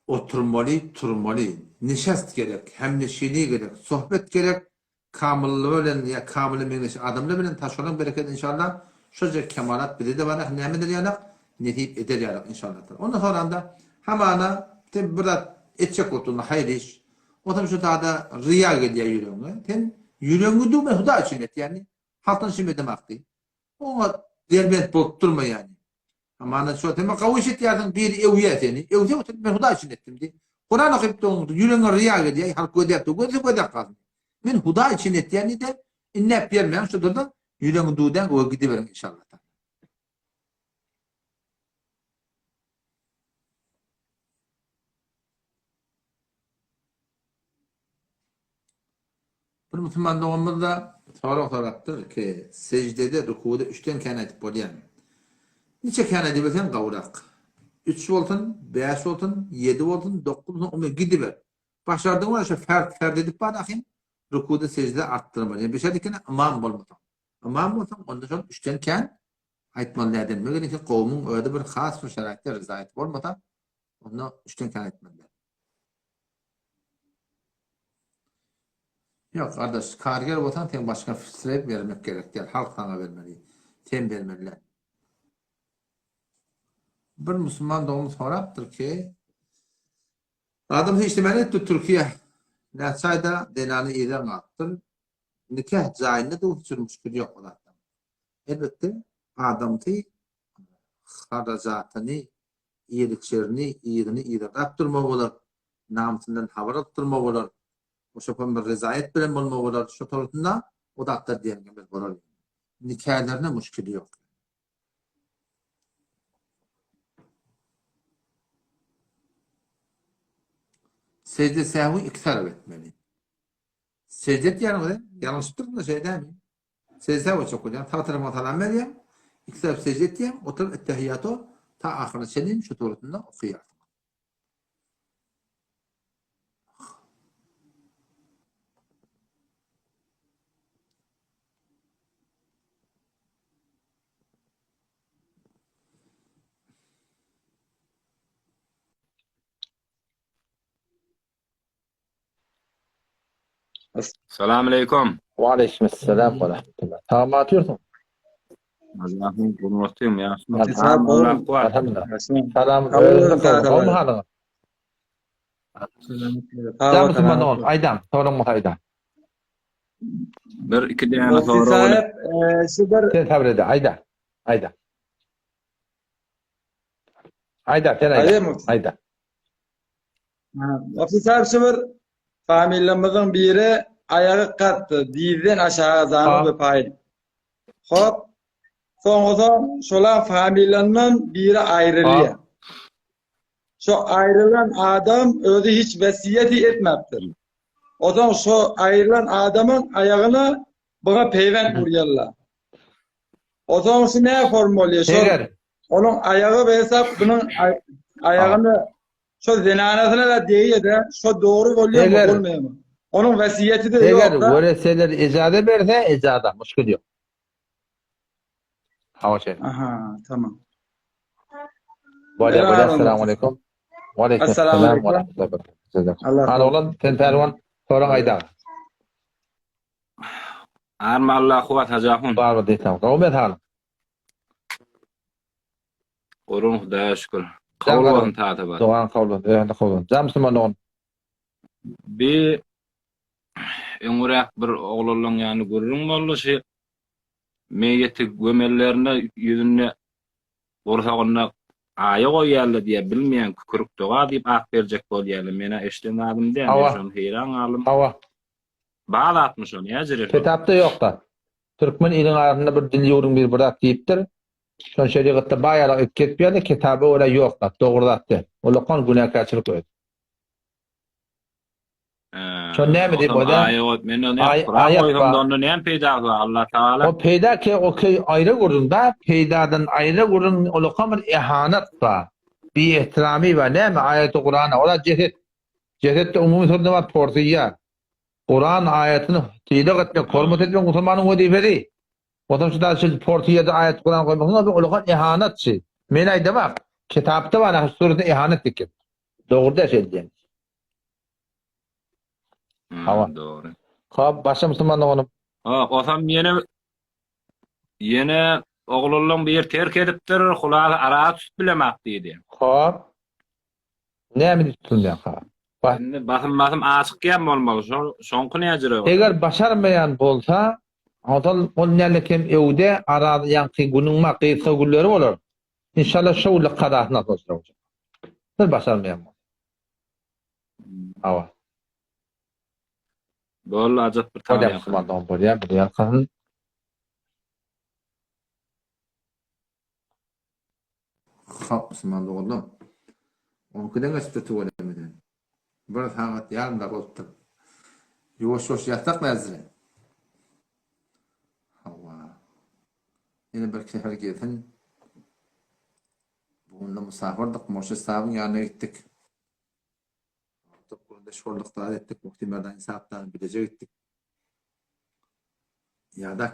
oturmaly, turmaly. Nişast gerek, hemneşini gerek, sohbet gerek, kamyllygy bilen ýa kamyla meňzeş adamlar bilen ta şolaň bereketi inşallah şoja kemalat bize-de barak näme eder ýalak nesip eder ýalak inşallah taala. Ondan soranda hamana sen bir zat etjek bolup durma haýyr iş. Onsoň şu zada ryýa gelýär ýüregiňe. Sen ýüregiňi düwme Hudaý üçin et ýagny halkdan şem edemakdy. Oňa derbent bolup durma ýani. Hamana şo sen gawy eşitýärsiň biri öwýär seni. Öwse otur men Hudaý üçin etdim diý. Kuran okyp durun ýüregiňe ryýa gelýär halk gözläp dur. Gözle gözläp galsyn. Men Hudaý üçin etýän diý-de inläp bermäň şudur-da ýüregiňi duwdäň öe gidiberiň inşallah. Bir musulman doganymyz da sorag sorapdyr ki, seždede, rukuda üçden kän aýdyp bolýarmy? Niçe kän aýdybilseň gowurak. Üç bolsun, bäş bolsun, ýedi bolsun, dokuz bolsun, umumy gidiber. Başardygyň bilen şo fert fert edip bar ahym, rukuda sežde artdyrmaly. Ýa beşer dikene ymam bolmasaň. Ymam bolsaň onda şol üçden kän aýtmaly däl. Meger ki kowumyň özi bir has bir şeraýtda ryzaýaty bolmasa, onda üçden kän aýtmaly däl. Ýok gardaş, karger bolsaň sen başga srep bermek gerek däl, halk saňa bermeli, sen bermeli däl. Bir musulman dogan sorapdyr ki, adam hiç näme etdi Türkiýe näçe aýda zenany yza galypdyr. Nikah jaýynda da hiç bir müşkil ýok o zatdan. Elbetde adamsy harajatyny ýer-içerini yzyny yzarlap durmagy bolar, namysyndan habar alyp durmagy bolar, o şopan bir rezaýet bilen bolmagy bolar, şo tarapynda o zatlar diýenimiz bolar. Nikalarına müşkili ýok. Secde sehwi iki tarap etmeli. Secde etýäniňiz ýalňyşypdyryn-da şeý dälmi? Sežde goýjak bolýaň, sag tarapyňa salam berýäň, iki tarap sežde etýäň, oturyp ettehiýato ta ahyryna çenli şu suratynda okaýarsyň.
Salam aleykum.
Wa aleyküm esselam we rahmetullah. Salam atýarsyň.
Allah'ın gurmatyň ýaşmy?
Alhamdulillah. Salam. Gowy halyňyz? Salam musulman dogan, aýdam, soraň bolsa aýdam.
Bir iki däne sorag.
Şu bir Sen sabr ede, aýda. Aýda. Aýda, sen aýda. Aýda.
Mufti sahip şu bir familiýamyzyň biri aýagy gatdy, dizden aşagy zany we paýyn. Hop. Soňra soň şola familiýandan biri aýrylýar. Şo aýrylan adam özi hiç wesýeti etmäpdir. Ozaň şo aýrylan adamyň aýagyna buňa peýwent urýarlar. Ozaň şu näme form bolýar? Şol onuň aýagy hesap bunuň aýagyny Şo zenanasyna da degýä-de, şo dogry bolýarmy, bolmaýarmy? Onuň wesýeti-de
Eger
ýok-da.
wereseler ejaza berse, ejaza, muşkil ýok. Hawa şeýle.
Aha, tamam.
Bolýar, bolýar, assalamu aleýkum. Wa aleýkum assalam wa rahmetullahi wa barakatuh. Hany oglan, sen pälwan, soraň aýdaň.
Arma Allah kuwwat Hajy ahun.
Bar bir diýseň. Gowy men halyň.
Gurun Hudaýa şükür. Kabul bolsun taata bar.
Dogan kabul bolsun. Öýünde kabul bolsun. Jan musulman dogan.
Bi öňüräk bir oglanlaň ýany gürrüň boldy şi meýeti gömellerinde ýüzünde gursagynda aýa goýýarlar diýýär bilmeýän kükürük doga diýip at berjek bolýarlar menä eşiden zadym däl men şony heýran galdym.
Hawa.
Bar zatmy şo näjere şo.
Kitapda ýok-da. Türkmen iliň arasynda bir dil ýüwrüň biri bir zat diýipdir. Şony şerigatda bar ýaly edip kesip ýaly, kitaba görä ýok zat, dogry zat däl. Ol okan günäkärçilik özi. Şony näme diýip
Otam
o-da?
aýa goýup, men ony
Aý,
Kuran
aýat
goýsam
bar.
da onda näme peýdasy bar Allah Tagala?
O peýda ki, o ki aýra gürrüň da, peýdadan aýra gürrüň, ol okan bir ehanat bar. Bi-ehtirami bar. Näme aýaty Kurana? Ola jeset. Jesetde umumy sözde bar, porsyýar. Kuran aýatyny sylag etmek, hormat etmek musulmanyň wezipesi. Onsoň şu daş şu porsyýada aýat Kuran goýmak, ol okan ehanatçy. Men aýdamak, kitapda bar, şu suratda ehanat diýip. Dogry däl şeýle diýen.
Hmm,
Hawa.
dogry.
Hop, başga musulman doganym.
Ha, osam ýene ýene oglanlaň bir terk edipdir, hulasy ara tutup bilemak diýdi.
Hop. Näme diýip tutulýar ha? Ba
Indi basym basym açykýan bolmaly. Şo şoňky näjire
Eger başarmaýan bolsa. Ondan ol näle kem öwde araz ýaňky günüň ma gysga günleri bolar. Inşallah şo günde kazasyny alsa boljak. Bir başarmaýan bolsa. Hawa.
Boldy ajap bir
Bolýar musulman dogan bolýar bir ýalkasyn.
Hop musulman doganlar. On ikiden geçipdir tüwelemeden. Bir sagat ýarym dagy bolupdyr. Ýuwaş ýuwaş ýatsak näzire. Hawa. Ýene bir iki sefer gelsin. Bu günde musafyrdyk, Murşid sabyň ýanyna gitdik. Top gürrüňdeş bolduk, zat etdik, Muhti Merdan Isapdan bileje gitdik. Ýa-da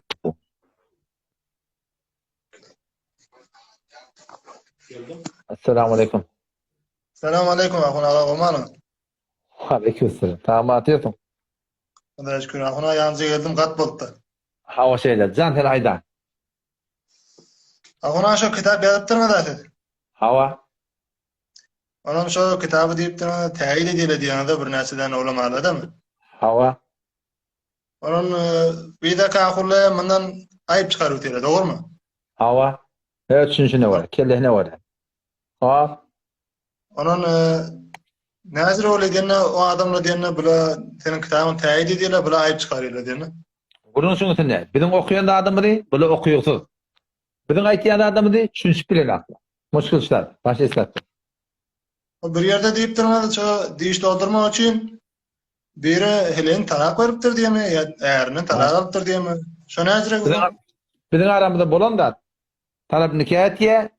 Assalamu aleykum.
Salam aleykum Ahun aga gomanyň.
Aleyküm selam. Tamam atýarsyň.
Hudaýa şükür Ahun aga ýanyňyza geldim gat bolupdy.
Hawa şeýle. Jan sen aýda.
Ahun aga şo kitap ýazypdyrňyz-a siz?
Hawa.
Onam şo kitaby diýipdirňiz, täýit edýärler diýýäňiz-de birnäçe däne ulamalar-damy?
Hawa.
Onan biýdäki ahulla mundan aýyp çykaryp otyrlar, dogrumy?
Hawa. Öz düşünişine görä, kellesine görä. Hop.
Onan näzir bolýar diýende, o adamlar diýende, bula seniň kitabyňy täýit edýärler, bula aýyp çykarýarlar diýende.
Gürrüň şuň üstünde. Biziň okaýan zadymyzy bula okyýgsyz. Biziň aýtýan zadymyzy düşünişip bilenoklar. Muşkil zat, başa isläpdir.
O bir ýerde diýipdirňiz, şo diş doldurmak üçin biri heleýini talak beripdir diýemi ýa ärinden talak alypdyr diýemi? Şo näjirek
Biziň, biziň aramyzda bolan zat. Tarap nika etýä,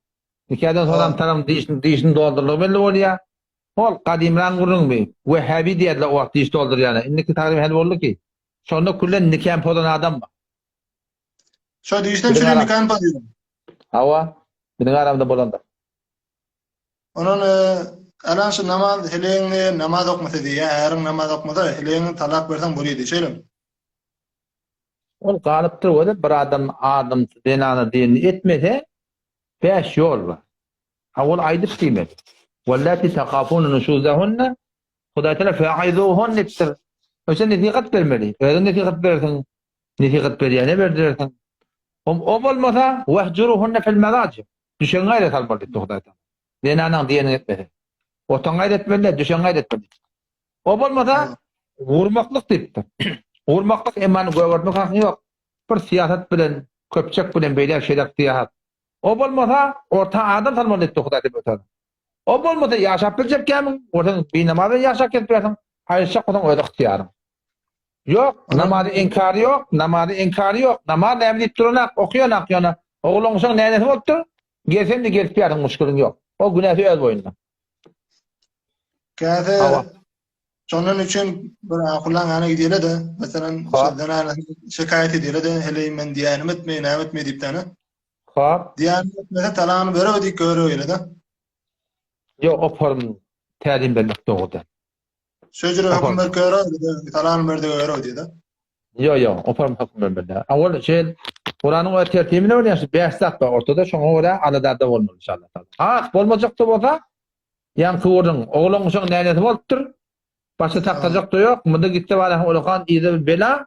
nikadan soňam tarap dişini, dişini doldurlygy belli bolýa. Ol gadymran gürrüň bi. Wehhabi diýerdiler o wagt diş doldurýana. Indiki tagrym hel boldy ki. Şonda küllen nikany pozan adam bar.
Şo dişden çüri nikany pozýar.
Hawa, biziň aramyzda bolan zat.
Onan alan şu namaz heleýiňi namaz okmasa diýýär, äriň namaz okmasa heleýiňi talak berseň bolýar diýýär, şeýlemi?
Ol galypdyr weli bir adam adam zenana diýenini etmese bäş ýol bar. Ha ol aýdyp diýmeli. Wallati takafuna nuşuzahunna Hudaý Taala faizuhun diýipdir. Öse nesihat bermeli. Özüň nesihat berersiň. Nesihat berýäne berdirersiň. O, o bolmasa wahjuruhunna fil madaji. Düşegiňi aýra salmaly diýipdir Hudaý Taala. Zenanaň diýenini etmese. Otaňy aýra etmeli däl, düşegiňi aýra etmeli. O bolmasa gurmaklyk diýipdir. Gurmaklyk emmany gögertmek hakyň ýok. Bir syýasat bilen, köpçek bilen beýläk şeýläk syýahat. O bolmasa orta adam salmaly diýipdir Hudaý Taala. O bolmasa ýaşap biljek kämiň, bolsaň binamaz bilen ýaşap gezip bilersiň, aýryşjak bolsaň öz ygtyýaryň. Ýok, namazy inkary ýok, namazy inkary ýok. Namaz näme diýip duranak, okaýanak ýöne. Oglan-uşagyň nänesi bolupdyr? Gelsem-de gelip bilersiň, muşkiliň ýok. O günäsi öz boýnuna.
Käse şondan üçin bir ahullaň ýanyna gidýele-de, meselem, şo zenana şikaýat edýele-de, heleý men diýýänim etmeý, näme etmeý diýip-däne.
Hop.
Diýýänim etmese talagyny berew diýip göreweýle-de.
Ýok, o form tälim bermek dogry däl.
Şöjüre höküm berip görew, talagyny ber diýip görew diýdi.
Ýok, ýok, o form höküm bermeli däl. Owal şeýle Kuranyň öz tertibine görä şu bäş zat bar ortada, şoňa görä aladada bolmaly inşallah. Has bolmajak-da bolsa, ýaňky gürrüň, oglan uşagyň nänesi bolupdyr, başy saklajak-da ýok, munda gitse baraň ulakan yza bir bela,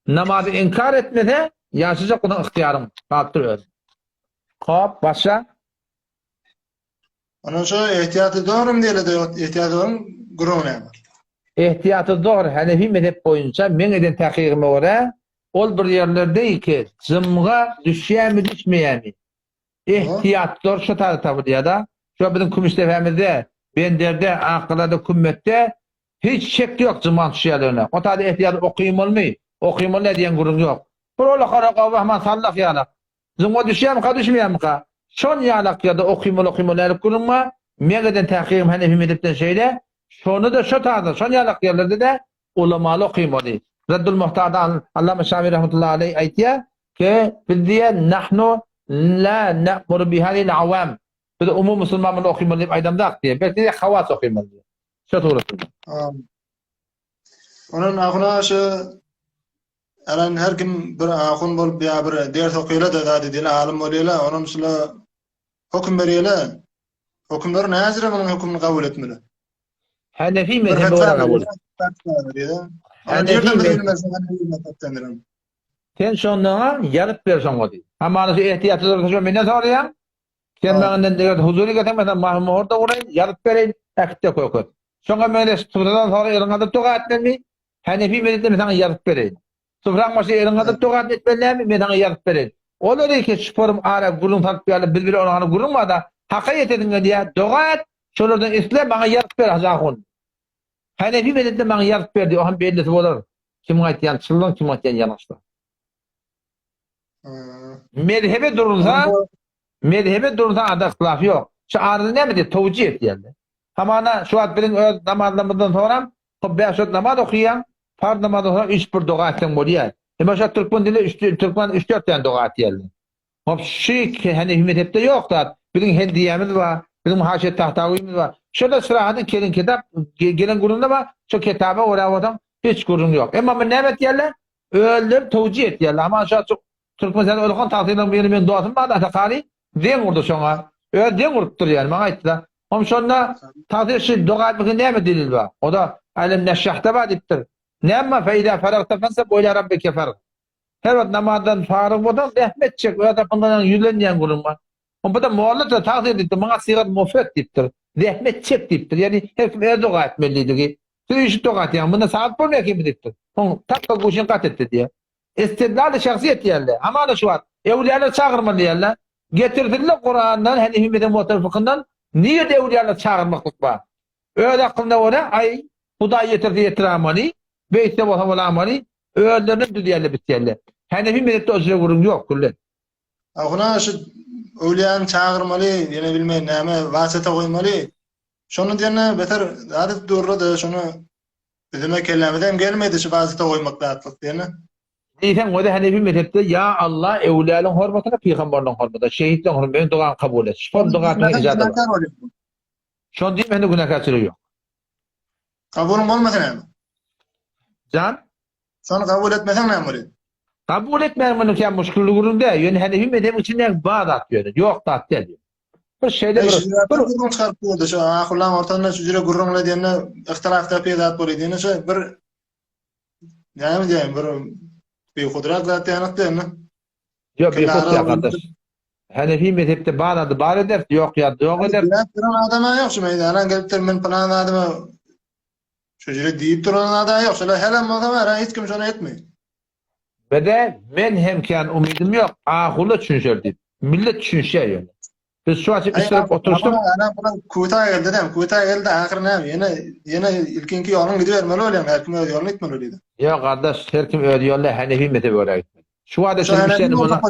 namazy inkar etmese, ýaşajak bolsaň ygtyýaryň galypdyr öz. Hop, başla.
Ondan şo ehtiýaty dogrymy diýeli-de, ehtiýaty dogryň gürrüňi näme?
Ehtiýaty dogry, Hanefi mezhep boýunça meň eden tahkygyma görä, ol bir ýerlerde ki, jymga düşýärmi, düşmeýärmi? Ehtiýaty dogry şo taýda tapylýar-da. Şo biziň Kümüşdepämizde, Benderde, Akgalada, Kümmetde hiç şek ýok jymgaň düşýärligine. O taýda ehtiýaty okymalymy, okymaly däl diýen gürrüň ýok. Bir olakarak oba haman sallah ýalak. Jyňa düşýärmika, düşmeýärmika? Şon ýalak ýerde okymaly okymaly dälip gürrüň bar. Meň eden tahkygym Hanefi mezhepden şeýle. Şony-da şo taýda, şon ýalak ýerlerde-de ulamaly okymaly. Reddul Muhtarda Allama Şafi rahmetullahi aleýh aýtýar ki, biz diýýär, nahnu la na'muru biha lil awam. Biz umumy musulman muny okymaly diýip aýdamzak diýýär. Belki diýýär, hawas okymaly diýýär. Şo suratynda.
Onuň ahyna şu Eren her kim bir ahun bolup ýa bir ders okyla-da zat edýär, alym bolýar, onam şula höküm berýär. Hökümler näzire munuň hökümini kabul etmeli?
Hanefi mezhebi görä kabul.
Hanefi mezhebi.
Sen şonda ýazyp ber şoňa diý. Hamana şu ehtiýatly dursa şo menden soraýaň. Sen maňa indi eger huzury gelseň men sana mahy mohur da uraýyn, ýazyp bereýin, äkit-de köket. Şoňa meňzeş sufradan soňra eliňi galdyryp doga etmelimi? Hanefi mezhepde men saňa ýazyp bereýin. Sufraň başyna eliňi galdyryp doga etmeli näme? Men saňa ýazyp bereýin. Olar iki şuporym ara gürrüň salyp ýaly biz bile onuň gürrüň barda haka ýetesiň gelýä doga et, şolardan isle maňa ýazyp ber Hajy ahun. Hanefi mezhepde maňa ýazyp ber diý, o hem bellisi bolar. Kimiň aýtýan çynlygy, kimiň aýtýan ýalňyşlygy. Mezhebe durulsa, mezhebe durulsa ada yhtilaf ýok. Şu arada näme diýip towjih etýärler. Hamana şu wagt biziň öz namazlarymyzdan soňram hop bäş wagt namaz okaýaň, farz namazdan soň üç bir doga etseň bolýar. Emma şu wagt türkmen dilinde üç türkmen üç dört däne doga etýärler. Hop şu Hanefi mezhepde ýok zat. Biziň Hendiýämiz bar, biziň Haşiýet Tahtawymyz bar. Şurada Syrahadyň kelen kitap gelen gürrüňde bar. Şu kitaba görä bolsaň hiç gürrüň ýok. Emma muny näme etýärler? Özleri towjih etýärler. Aman şa şu Türkmenistanda ulkan tagsylaryň biri meň dostum bardy Atakary deň urdy şoňa. Özi deň urupdyr ýani maňa aýtdy-da. Hom şonda tagsyr şu doga etmekde näme delil bar? O-da Älem neşşahda bar diýipdir. Näme bar? Fe izâ faragta fenseb we ilâ rabbike fargab. Her wagt namazdan faryg bolsaň zähmet çek, öz Rabbyňdan ýüzlen diýen gürrüň bar. Hom bu-da molla-da tagsyr diýipdir. Maňa sygat mufret diýipdir. Zähmet çek diýipdir. Ýani her kim öz doga etmeli diýdigi. Siz üýşüp doga etýäňiz, munda sagat bolmaýar kimi diýipdir. Soň takga guşyn gat etdi diýýär. Istidlal-y şahsy etýärler. Hamana şu wagt öwlüýalar çagyrmaly diýýärler. Getirsinler Kurandan, Hanefi mezhebi muhtelif fykyndan nirede öwlüýalar çagyrmaklyk bar? Öz aklyna görä, aý, Hudaý ýetirse ýetirämany, beýtse bolsa bolamany, özlerinden düzýärler, bitýärler. Hanefi mezhepde o jüre gürrüň ýok, güllen.
Ahuna şu öwlüýäni çagyrmaly, ýene bilmeýin näme, wasita goýmaly. Şony diýende beter zat edip durlar-da, şony bizime kellämize hem gelmedi şu wasita goýmak zatlyk diýende.
Diýseň özi Hanefi mezhepde ýa Allah öwlüýalaryň hormatyna, pygamberleriň hormatyna, şehitleriň hormatyna meň dogamy kabul et. Şol doga etmegiň ijazat bar. Şony diýmende günäkärçilik ýok.
Kabulyň bolmasa näme?
Jan?
Şony kabul etmeseň näme bolýar?
Kabul etmäň muny kän muşkilli gürrüň däl. Ýöne Hanefi mezhebiň içinde bar zat ýöne, ýok zat däl. Bir şeýle bir
bir gürrüň çykaryp durdy şu ahullaň ortasynda şu jüre gürrüňle diýende ihtilaf tapýar zat bolýar diýende şu bir näme diýeýin bir bihudrak zat diýenik diýende.
Ýok bihud ýa gardaş. Hanefi mezhepde bar zady bar eder, ýok ýa ýok eder.
Diýip duran adama ýok şu meýdana gelipdir men pylan adama Şu jüre diýip duran ada ýok. Şolar helem bolsa bar, hiç kim şony etmeýär.
Bede men hem kän umydym ýok, ahula düşünşer diýip. Millet düşünşýär ýöne. Biz şu açyp üstürip oturyşdyk.
Ana buna kuta geldi dem, kuta geldi ahyr näme? Ýene ýene ilkinki ýoluň gidibermeli bolýar, her kim öz ýoluny gitmeli bolýar.
Ýok gardaş, her kim öz ýoluna Hanefi mezhebe görä gitmeli. Şu wada
Şu Hanefini bolsa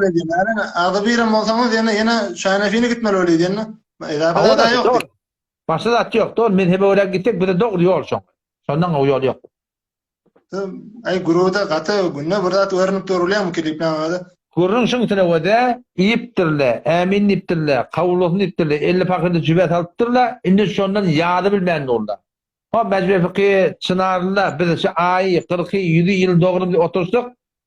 Agzy birem bolsaňyz ýene ýene şu Hanefini gitmeli bolýar ýene. Edapada da ýok.
Başga zat ýok, dogry mezhebe görä gitsek bize dogry ýol şoň. Şondan gowy ýol ýok.
Aý guruda gaty günde bir zat görünip durulýarmy kliplerňizde?
Gürrüň şuň üstüne wede iýipdirle, ämin diýipdirle, kabul bolsun diýipdirle, elli pakyry jübä salypdyrla, indi şondan ýady bilmän durlar. Hop Mejme fyky Çynarlyda biz şu aýy, kyrky, ýüzi ýyl dogry biz oturyşdyk,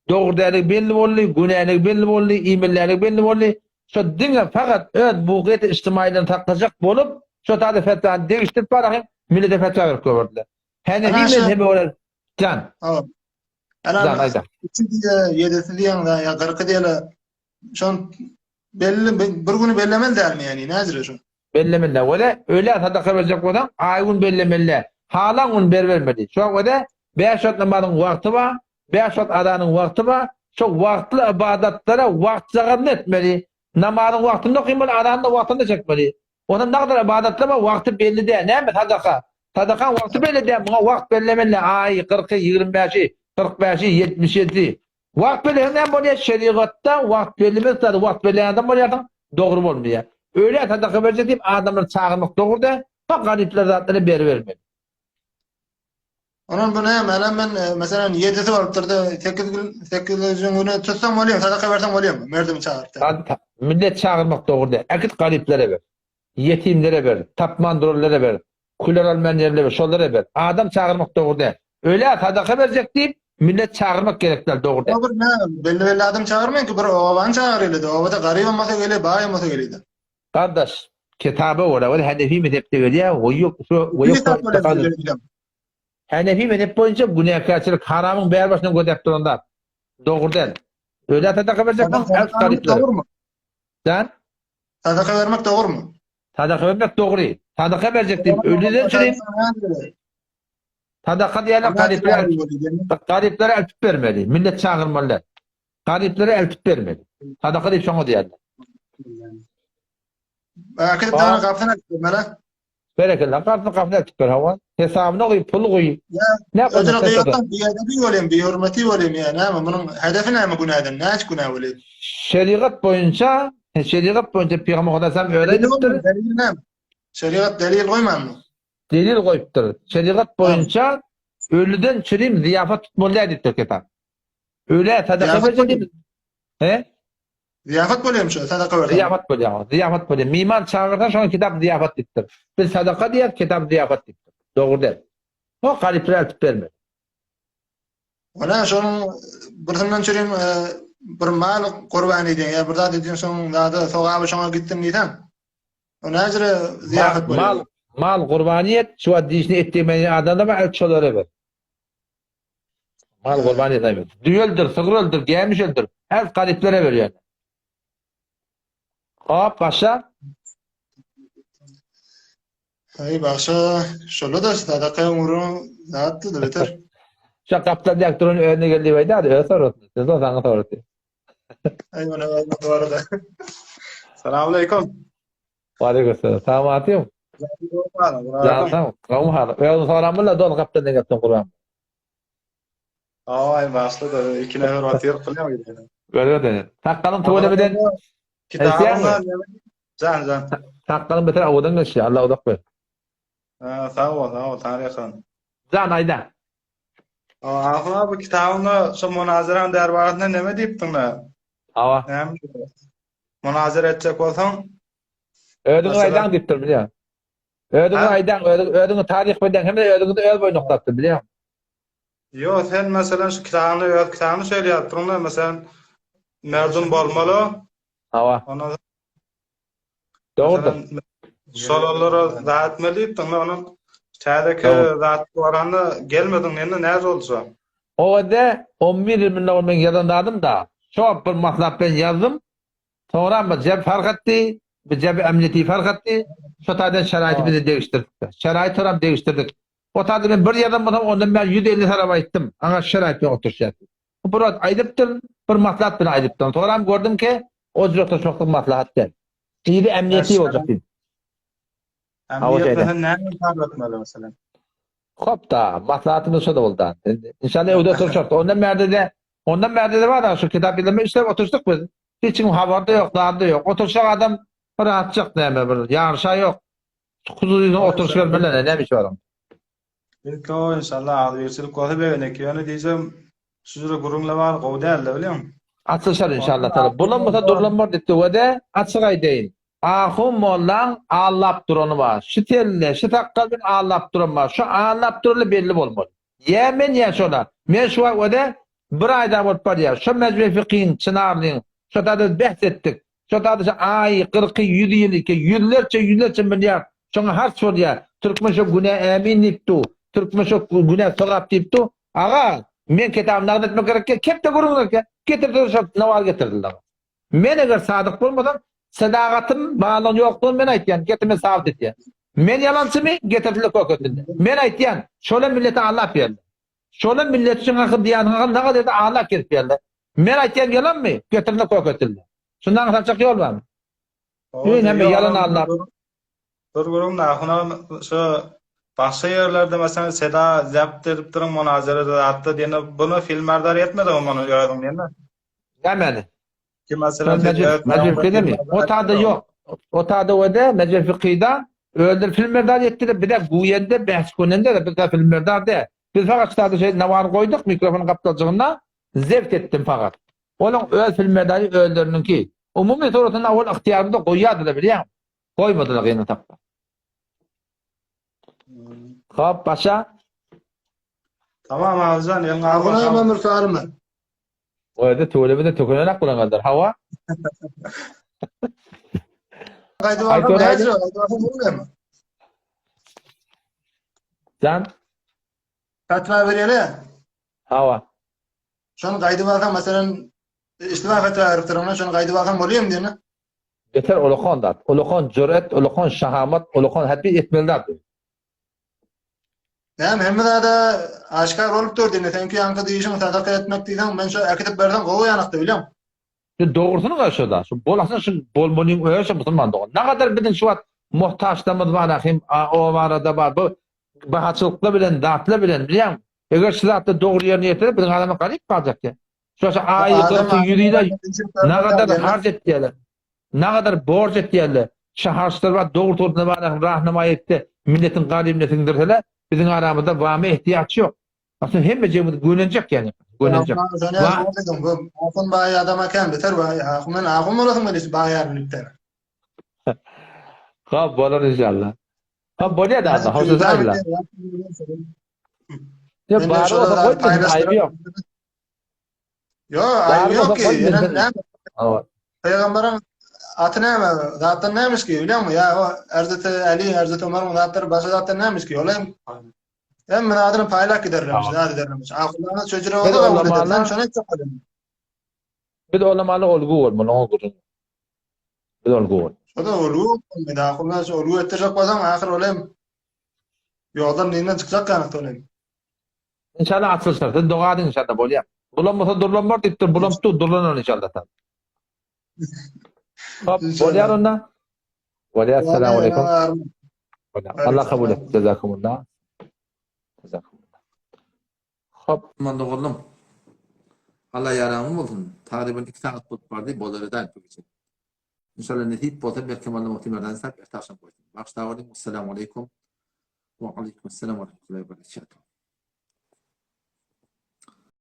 Dogry däligi belli boldy, günäligi belli boldy, iýmelidäligi belli boldy. Şo diňe fakat öz bugyýeti ijtimaýylaryny saklajak bolup, şo taýda fetwany degişdirip barahym millete fetwa berip goýberdiler. Hanefi mezhebe görä jan.
Jan aýda. Üçi diýe, ýedisi diýeňde, ýa kyrky diýeli. Şon belli bir güni bellemeli dälmi ýani, näjire şo?
Bellemeli. Wele ölä sadaka berjek bolsaň, aý gün bellemeli. Halan gün beribermeli. Şo wele bäş wagt namazyň wagty bar, Bäş wagt azanyň wagty bar. Şo wagtly ybadatlara wagtjagazyny etmeli. Namazyň wagtynda okymaly, azany-da wagtynda çekmeli. Onda nagdyr ybadatlar bar, wagty belli däl. Näme sadaka? Sadakaň wagty belli däl, muňa wagt bellemeli, aýy, kyrky, ýigrimi bäşi, 40 bäşi, 77-si. Wagt belleseň näme bolýar? Şerigatda wagt bellemek zady, wagt belleýän adam bolýarsyň, dogry bolmaýar. Ölä sadaka berjek diýip adamlary çagyrmak dogry däl, garyplar zatlary beribermeli.
Onuň bu näme? Älem men e, meselem ýedisi bolupdyr-da, 8 gün 8-nji güni tutsaň bolýar, sadaka berseň bolýarmy? Merdimi çagyrtdy.
Millet çagyrmak dogry däl. Äkit garyplara ber. Ýetimlere ber, tapman duranlara ber, küler almaýan ýerlere ber, şolara ber. Adam çagyrmak dogry däl. Ölä sadaka berjek diýip, millet çagyrmak gerek däl, dogry däl.
Bir näme, belli-belli adam çagyrmaýyn ki, bir obany çagyrýarlar-da, obada garybam bolsa gelýär, baýam bolsa gelýär.
Gardaş, kitaba görä, ol Hanefi mezhepde gelýär, we ýok, we ýok. Hanefi mezhep boýunça günäkärçilik haramyň bär başyndan gözläp duran zat. Dogry däl. Ölä sadaka berjek bolsaň, ält garyplara.
Dogrumy?
Jan?
Sadaka bermek dogrumy?
Sadaka bermek dogry. Sadaka berjek diýip, ölüden çürim. Sadaka diýýärler, garyplara garyplara eltip bermeli. Millet çagyrmaly däl. Garyplara eltip bermeli. Sadaka diýip şoňa diýýärler.
Äkidip dana gapysyna eltip bermeli.
Berekella, gapysyna gapysyna eltip ber, hawa. Hesabyna goý, pul goý.
Ne Ödüne gyýatdan biýedebi bolýan, bihürmeti bolýan ýa näme? Munuň hedefi näme günäden? Näç günä bolýar?
Şerigat boýunça, şerigat boýunça Pygamber Hudaýam öyle aýdypdyr.
Delil näme? Şerigat delil goýmanmy?
Delil goýupdyr. Şerigat boýunça ölüden çürim zyýafat tutmaly däl diýipdir kitap. Ölä sadaka berjek diýip. He?
Zyýafat bolýarmy şo sadaka berseň?
Zyýafat bolýar. Zyýafat bolýar. Miman çagyrsaň şoňa kitap zyýafat diýipdir. Biz sadaka diýýäs, kitap zyýafat diýipdir. Dogry däl. O garyplara eltip berme.
Ola şonuň birsinden çürim e, bir mal gurban edýän ýa bir zat edýän şonuň zady sogaby şoňa gitsin diýseň. O näjire zyýafat bolýar?
Mal mal gurbany et, şu wagt dişini et diýmeýän adamlar bar, el şolara ber. Mal gurban et aýbet. Düýe öldür, sygyr öldür, gämiş öldür. Her garyplara berýär. Hop, başa.
Aý başa, şola-da sadaka ugrun zatdy-da beter.
Şu gapdan ýak duran özüne geldi diýip aýdar, öz sorasyn. Siz o saňa sorasyn.
Aý muny özüne sorada.
Salam aleýkum.
Waleýkim salam. Salamatym. Jan sag, gowmy halyň? Özüň soramyla doly gapdan ýak duran Gurban.
Aý başla-da iki nefer otyr kylýar gidýär.
Görýär. Sakgalyň tüwelemeden
Kitabyňda jan jan.
Sakgalyň beter owadan geçýär. Allah uzak bersin.
Ha, sag bol, sag bol, taryhan.
Jan aýda.
Ahun abi kitabyňda şo munazaraň derbarasynda neme diýipdiň-le?
Hawa.
Näme? Munazara etjek bolsaň,
Özüňiz aýdaň diýipdir bilýän. Özüňiz aýdaň, özüňiz taryh bilýän, hem-de özüňizi öz boýun oklapdyr bilýän.
Ýok, sen meselem şu kitabyňda öz kitabyňda şeýle ýazypdyň-da, meselem merdum bolmaly.
Hawa.
Ondan
Dogrudyr.
Şolara zat etmeli diýipdiň, onuň täzeki zat baranda gelmediň, indi näme boldy şo?
O wagtda 11 ýyl mundan ozal men ýazan zadym-da, şo wagt bir maslahat bilen ýazdym. Soňra bir jeb fark etdi, bir jeb emniyeti fark etdi. Şo taýdan şeraýty bize degişdirdik. Şeraýty soram degişdirdik. O taýda men bir ýazan bolsam, ondan bäri 150 tarap aýtdym. Aňa şeraýt bilen oturyşýar. Bir wagt aýdypdym, bir maslahat bilen aýdypdym. Soňram gördüm ki, o jür oturyşmaklyk maslahat däl. Yzy emniýeti boljak diýdim.
Emniýet bilen näme sarlatmaly meselem?
Hop-da, maslahatymyz şo-da boldy. Inşallah öwde oturyşarys. Ondan bärde-de, ondan bärde-de bar-a, şu kitap ýazma işläp oturyşdyk biz. Hiç kim habarda ýok, zady ýok. Oturyşjak adam bir atjak näme bir ýaryşa ýok. Huzuryna oturyş bermeli, näme iş bar oň?
Belki o inşallah agzybirçilik bolsa begenek ýöne diýjem şu jüre gürrüňle bar gowy dälde bilýäň.
Açyşar inşallah taala. Bolan bolsa durlan bor diýipdi we-de açyk aýdaýyn. Ahun mollaň allap durany bar. Şu selle, şu sakgal bilen allap duran bar. Şu allap durany belli bolmaly. Ýa men ýa şolar. Men şu wagt we-de bir aýda bolup barýar. Şo Mejme fikyň, Çynarlyň, şo taýda bähs etdik. Şo taýda şo aý, kyrky, ýüzi ýyl iki, ýüzlerçe, ýüzlerçe milliard şoňa harç bolýar. Türkmen şo günä ämin diýip dur. Türkmen şo günä sogap diýip dur. Aga, men kitaby nagt etmek gerekkä, kepde gürrüň gerekkä. Getirdiler şo nawar getirdiler. Men eger sadyk bolmasam, sadagatym barlygyny ýoklugyny men aýtýan, getir men sabyt etýän. Men ýalançymy? Getirdiler kökesinde. Men aýtýan, şola milleti allap berdi. Şola millet üçin haky diýýän haky nagt ede allap kesip berdi. Men aýtýan ýalanmy? Getirdiler kökesinde. Şundan aňsatjak ýol barmy? Düýn hem ýalan allap.
Dur gürrüň nahuna şu başga ýerlerde meselem seda zabt edip duruň munazara zatda diýende bunu filmerdar etmedi muny özüň diýende.
Nämäni?
Ki meselem
Mejlis O tada ýok. O tada we de mejlis fikyda özleri filmerdar etdiler. Bize guýende bäs gönende de biz filmerdar de. Biz fakat ştada şey nawar goýduk mikrofon gapdaljygynda zevk etdim fakat. Onuň öz filmerdary özleriniňki. Umumy suratynda ol ygtyýarynda goýýardylar bilýäňmi? Goýmadylar gynansak-da. Hop, başa.
Tamam Azyzjan, eliňe sag
bol. Agam ömür sarymy.
O ýerde tüweleme-de tökenenak bilen galdyr. Hawa.
Gaýdyp alsam näce? Gaýdyp alsam bolmaýarmy?
Jan.
Fatwa berýär.
Hawa.
Şony gaýdyp alsaň, meselem, Iştiba fetwa beripdir, ondan şony gaýdyp alsaň bolýamy diýene.
Beter ulakan zat. Ulakan jüret, ulakan şahamat, ulakan häpbi etmeli zat.
Näme hemme zada aşgär bolup dur diýene, seňki ýaňky diýişiň sadaka etmek diýseň, men şo äkidip berseň gowy ýanakda bilýäň.
Şu dogrusyny gaý şo-da. Şu bolasyň şu bolmalyň özi şu musulman dogan. Nagadar biziň şu wagt muhtaçlarymyz bar hem o barada bar. Bu bahaçylyklar bilen, zatlar bilen bilýäňmi? Eger şu zatlar dogry ýerine ýetirse biziň adamlar garyp galjak diýýär. Şu şu aýy gyrky ýüzüyle nagadar harç etýärler. Nagadar borç etýärler. Şu harçlar bar dogry torsuna bar rahnama etse milletiň garybine siňdirseler biziň aramyzda wama ehtiýaç ýok. Aslynda hemme jemgyýet gönenjek ýani. Gönenjek.
Ahun baý adam eken beter baý. Ahun men ahun bolasym gelýär baýar bilipdir.
Ha bolar inşallah. Ha bolýar da, hoşa Allah. Ya bar olsa goý, aýby ýok.
Ýok, aýby ýok ki. Ýene näme? Peygamberin aty näme? Zatdan nämiş ki, bilýäňmi? Ýa o Erzeti Ali, Erzeti Ömeriň zatlary başga zatdan nämiş ki? Ol hem Hemme zadyny paýlap giderlermiş, zat ederlermiş. Ahunlaryna çöjüre
Biz
bolsa kabul eder.
ulamalar
Sen şony etjek bolýaň.
Biz ulamalar olgu bolmaly, oňa gürrüň. Biz olgu bol.
Şo-da olgu bolmaly. Ahunlar şu olgu etdirjek bolsaň, ahyr ol hem ýoldan dinden çykjak ýanykda ol hem.
Inşallah açylyşlar. Siz doga ediň inşallah bolýar. Bulanmasa durlanmar diýipdir. Bulanyp dur, durlanar inşallah. Hop, bolýar onda. Bolýar, assalamu alaykum. Allah kabul etsin. Jazakumullah. Jazakumullah. Hop.
Aman doganlym. Allah ýaraňyz bolsun. Tagryban 2 sagat bolup bardy, bolar edäý bu gije. Inşallah nesip bolsa belki Allah muhti merdan sap erte akşam goýsun. Bagyşlap olyň. Assalamu alaykum. Wa alaykum assalam wa rahmetullahi wa barakatuh.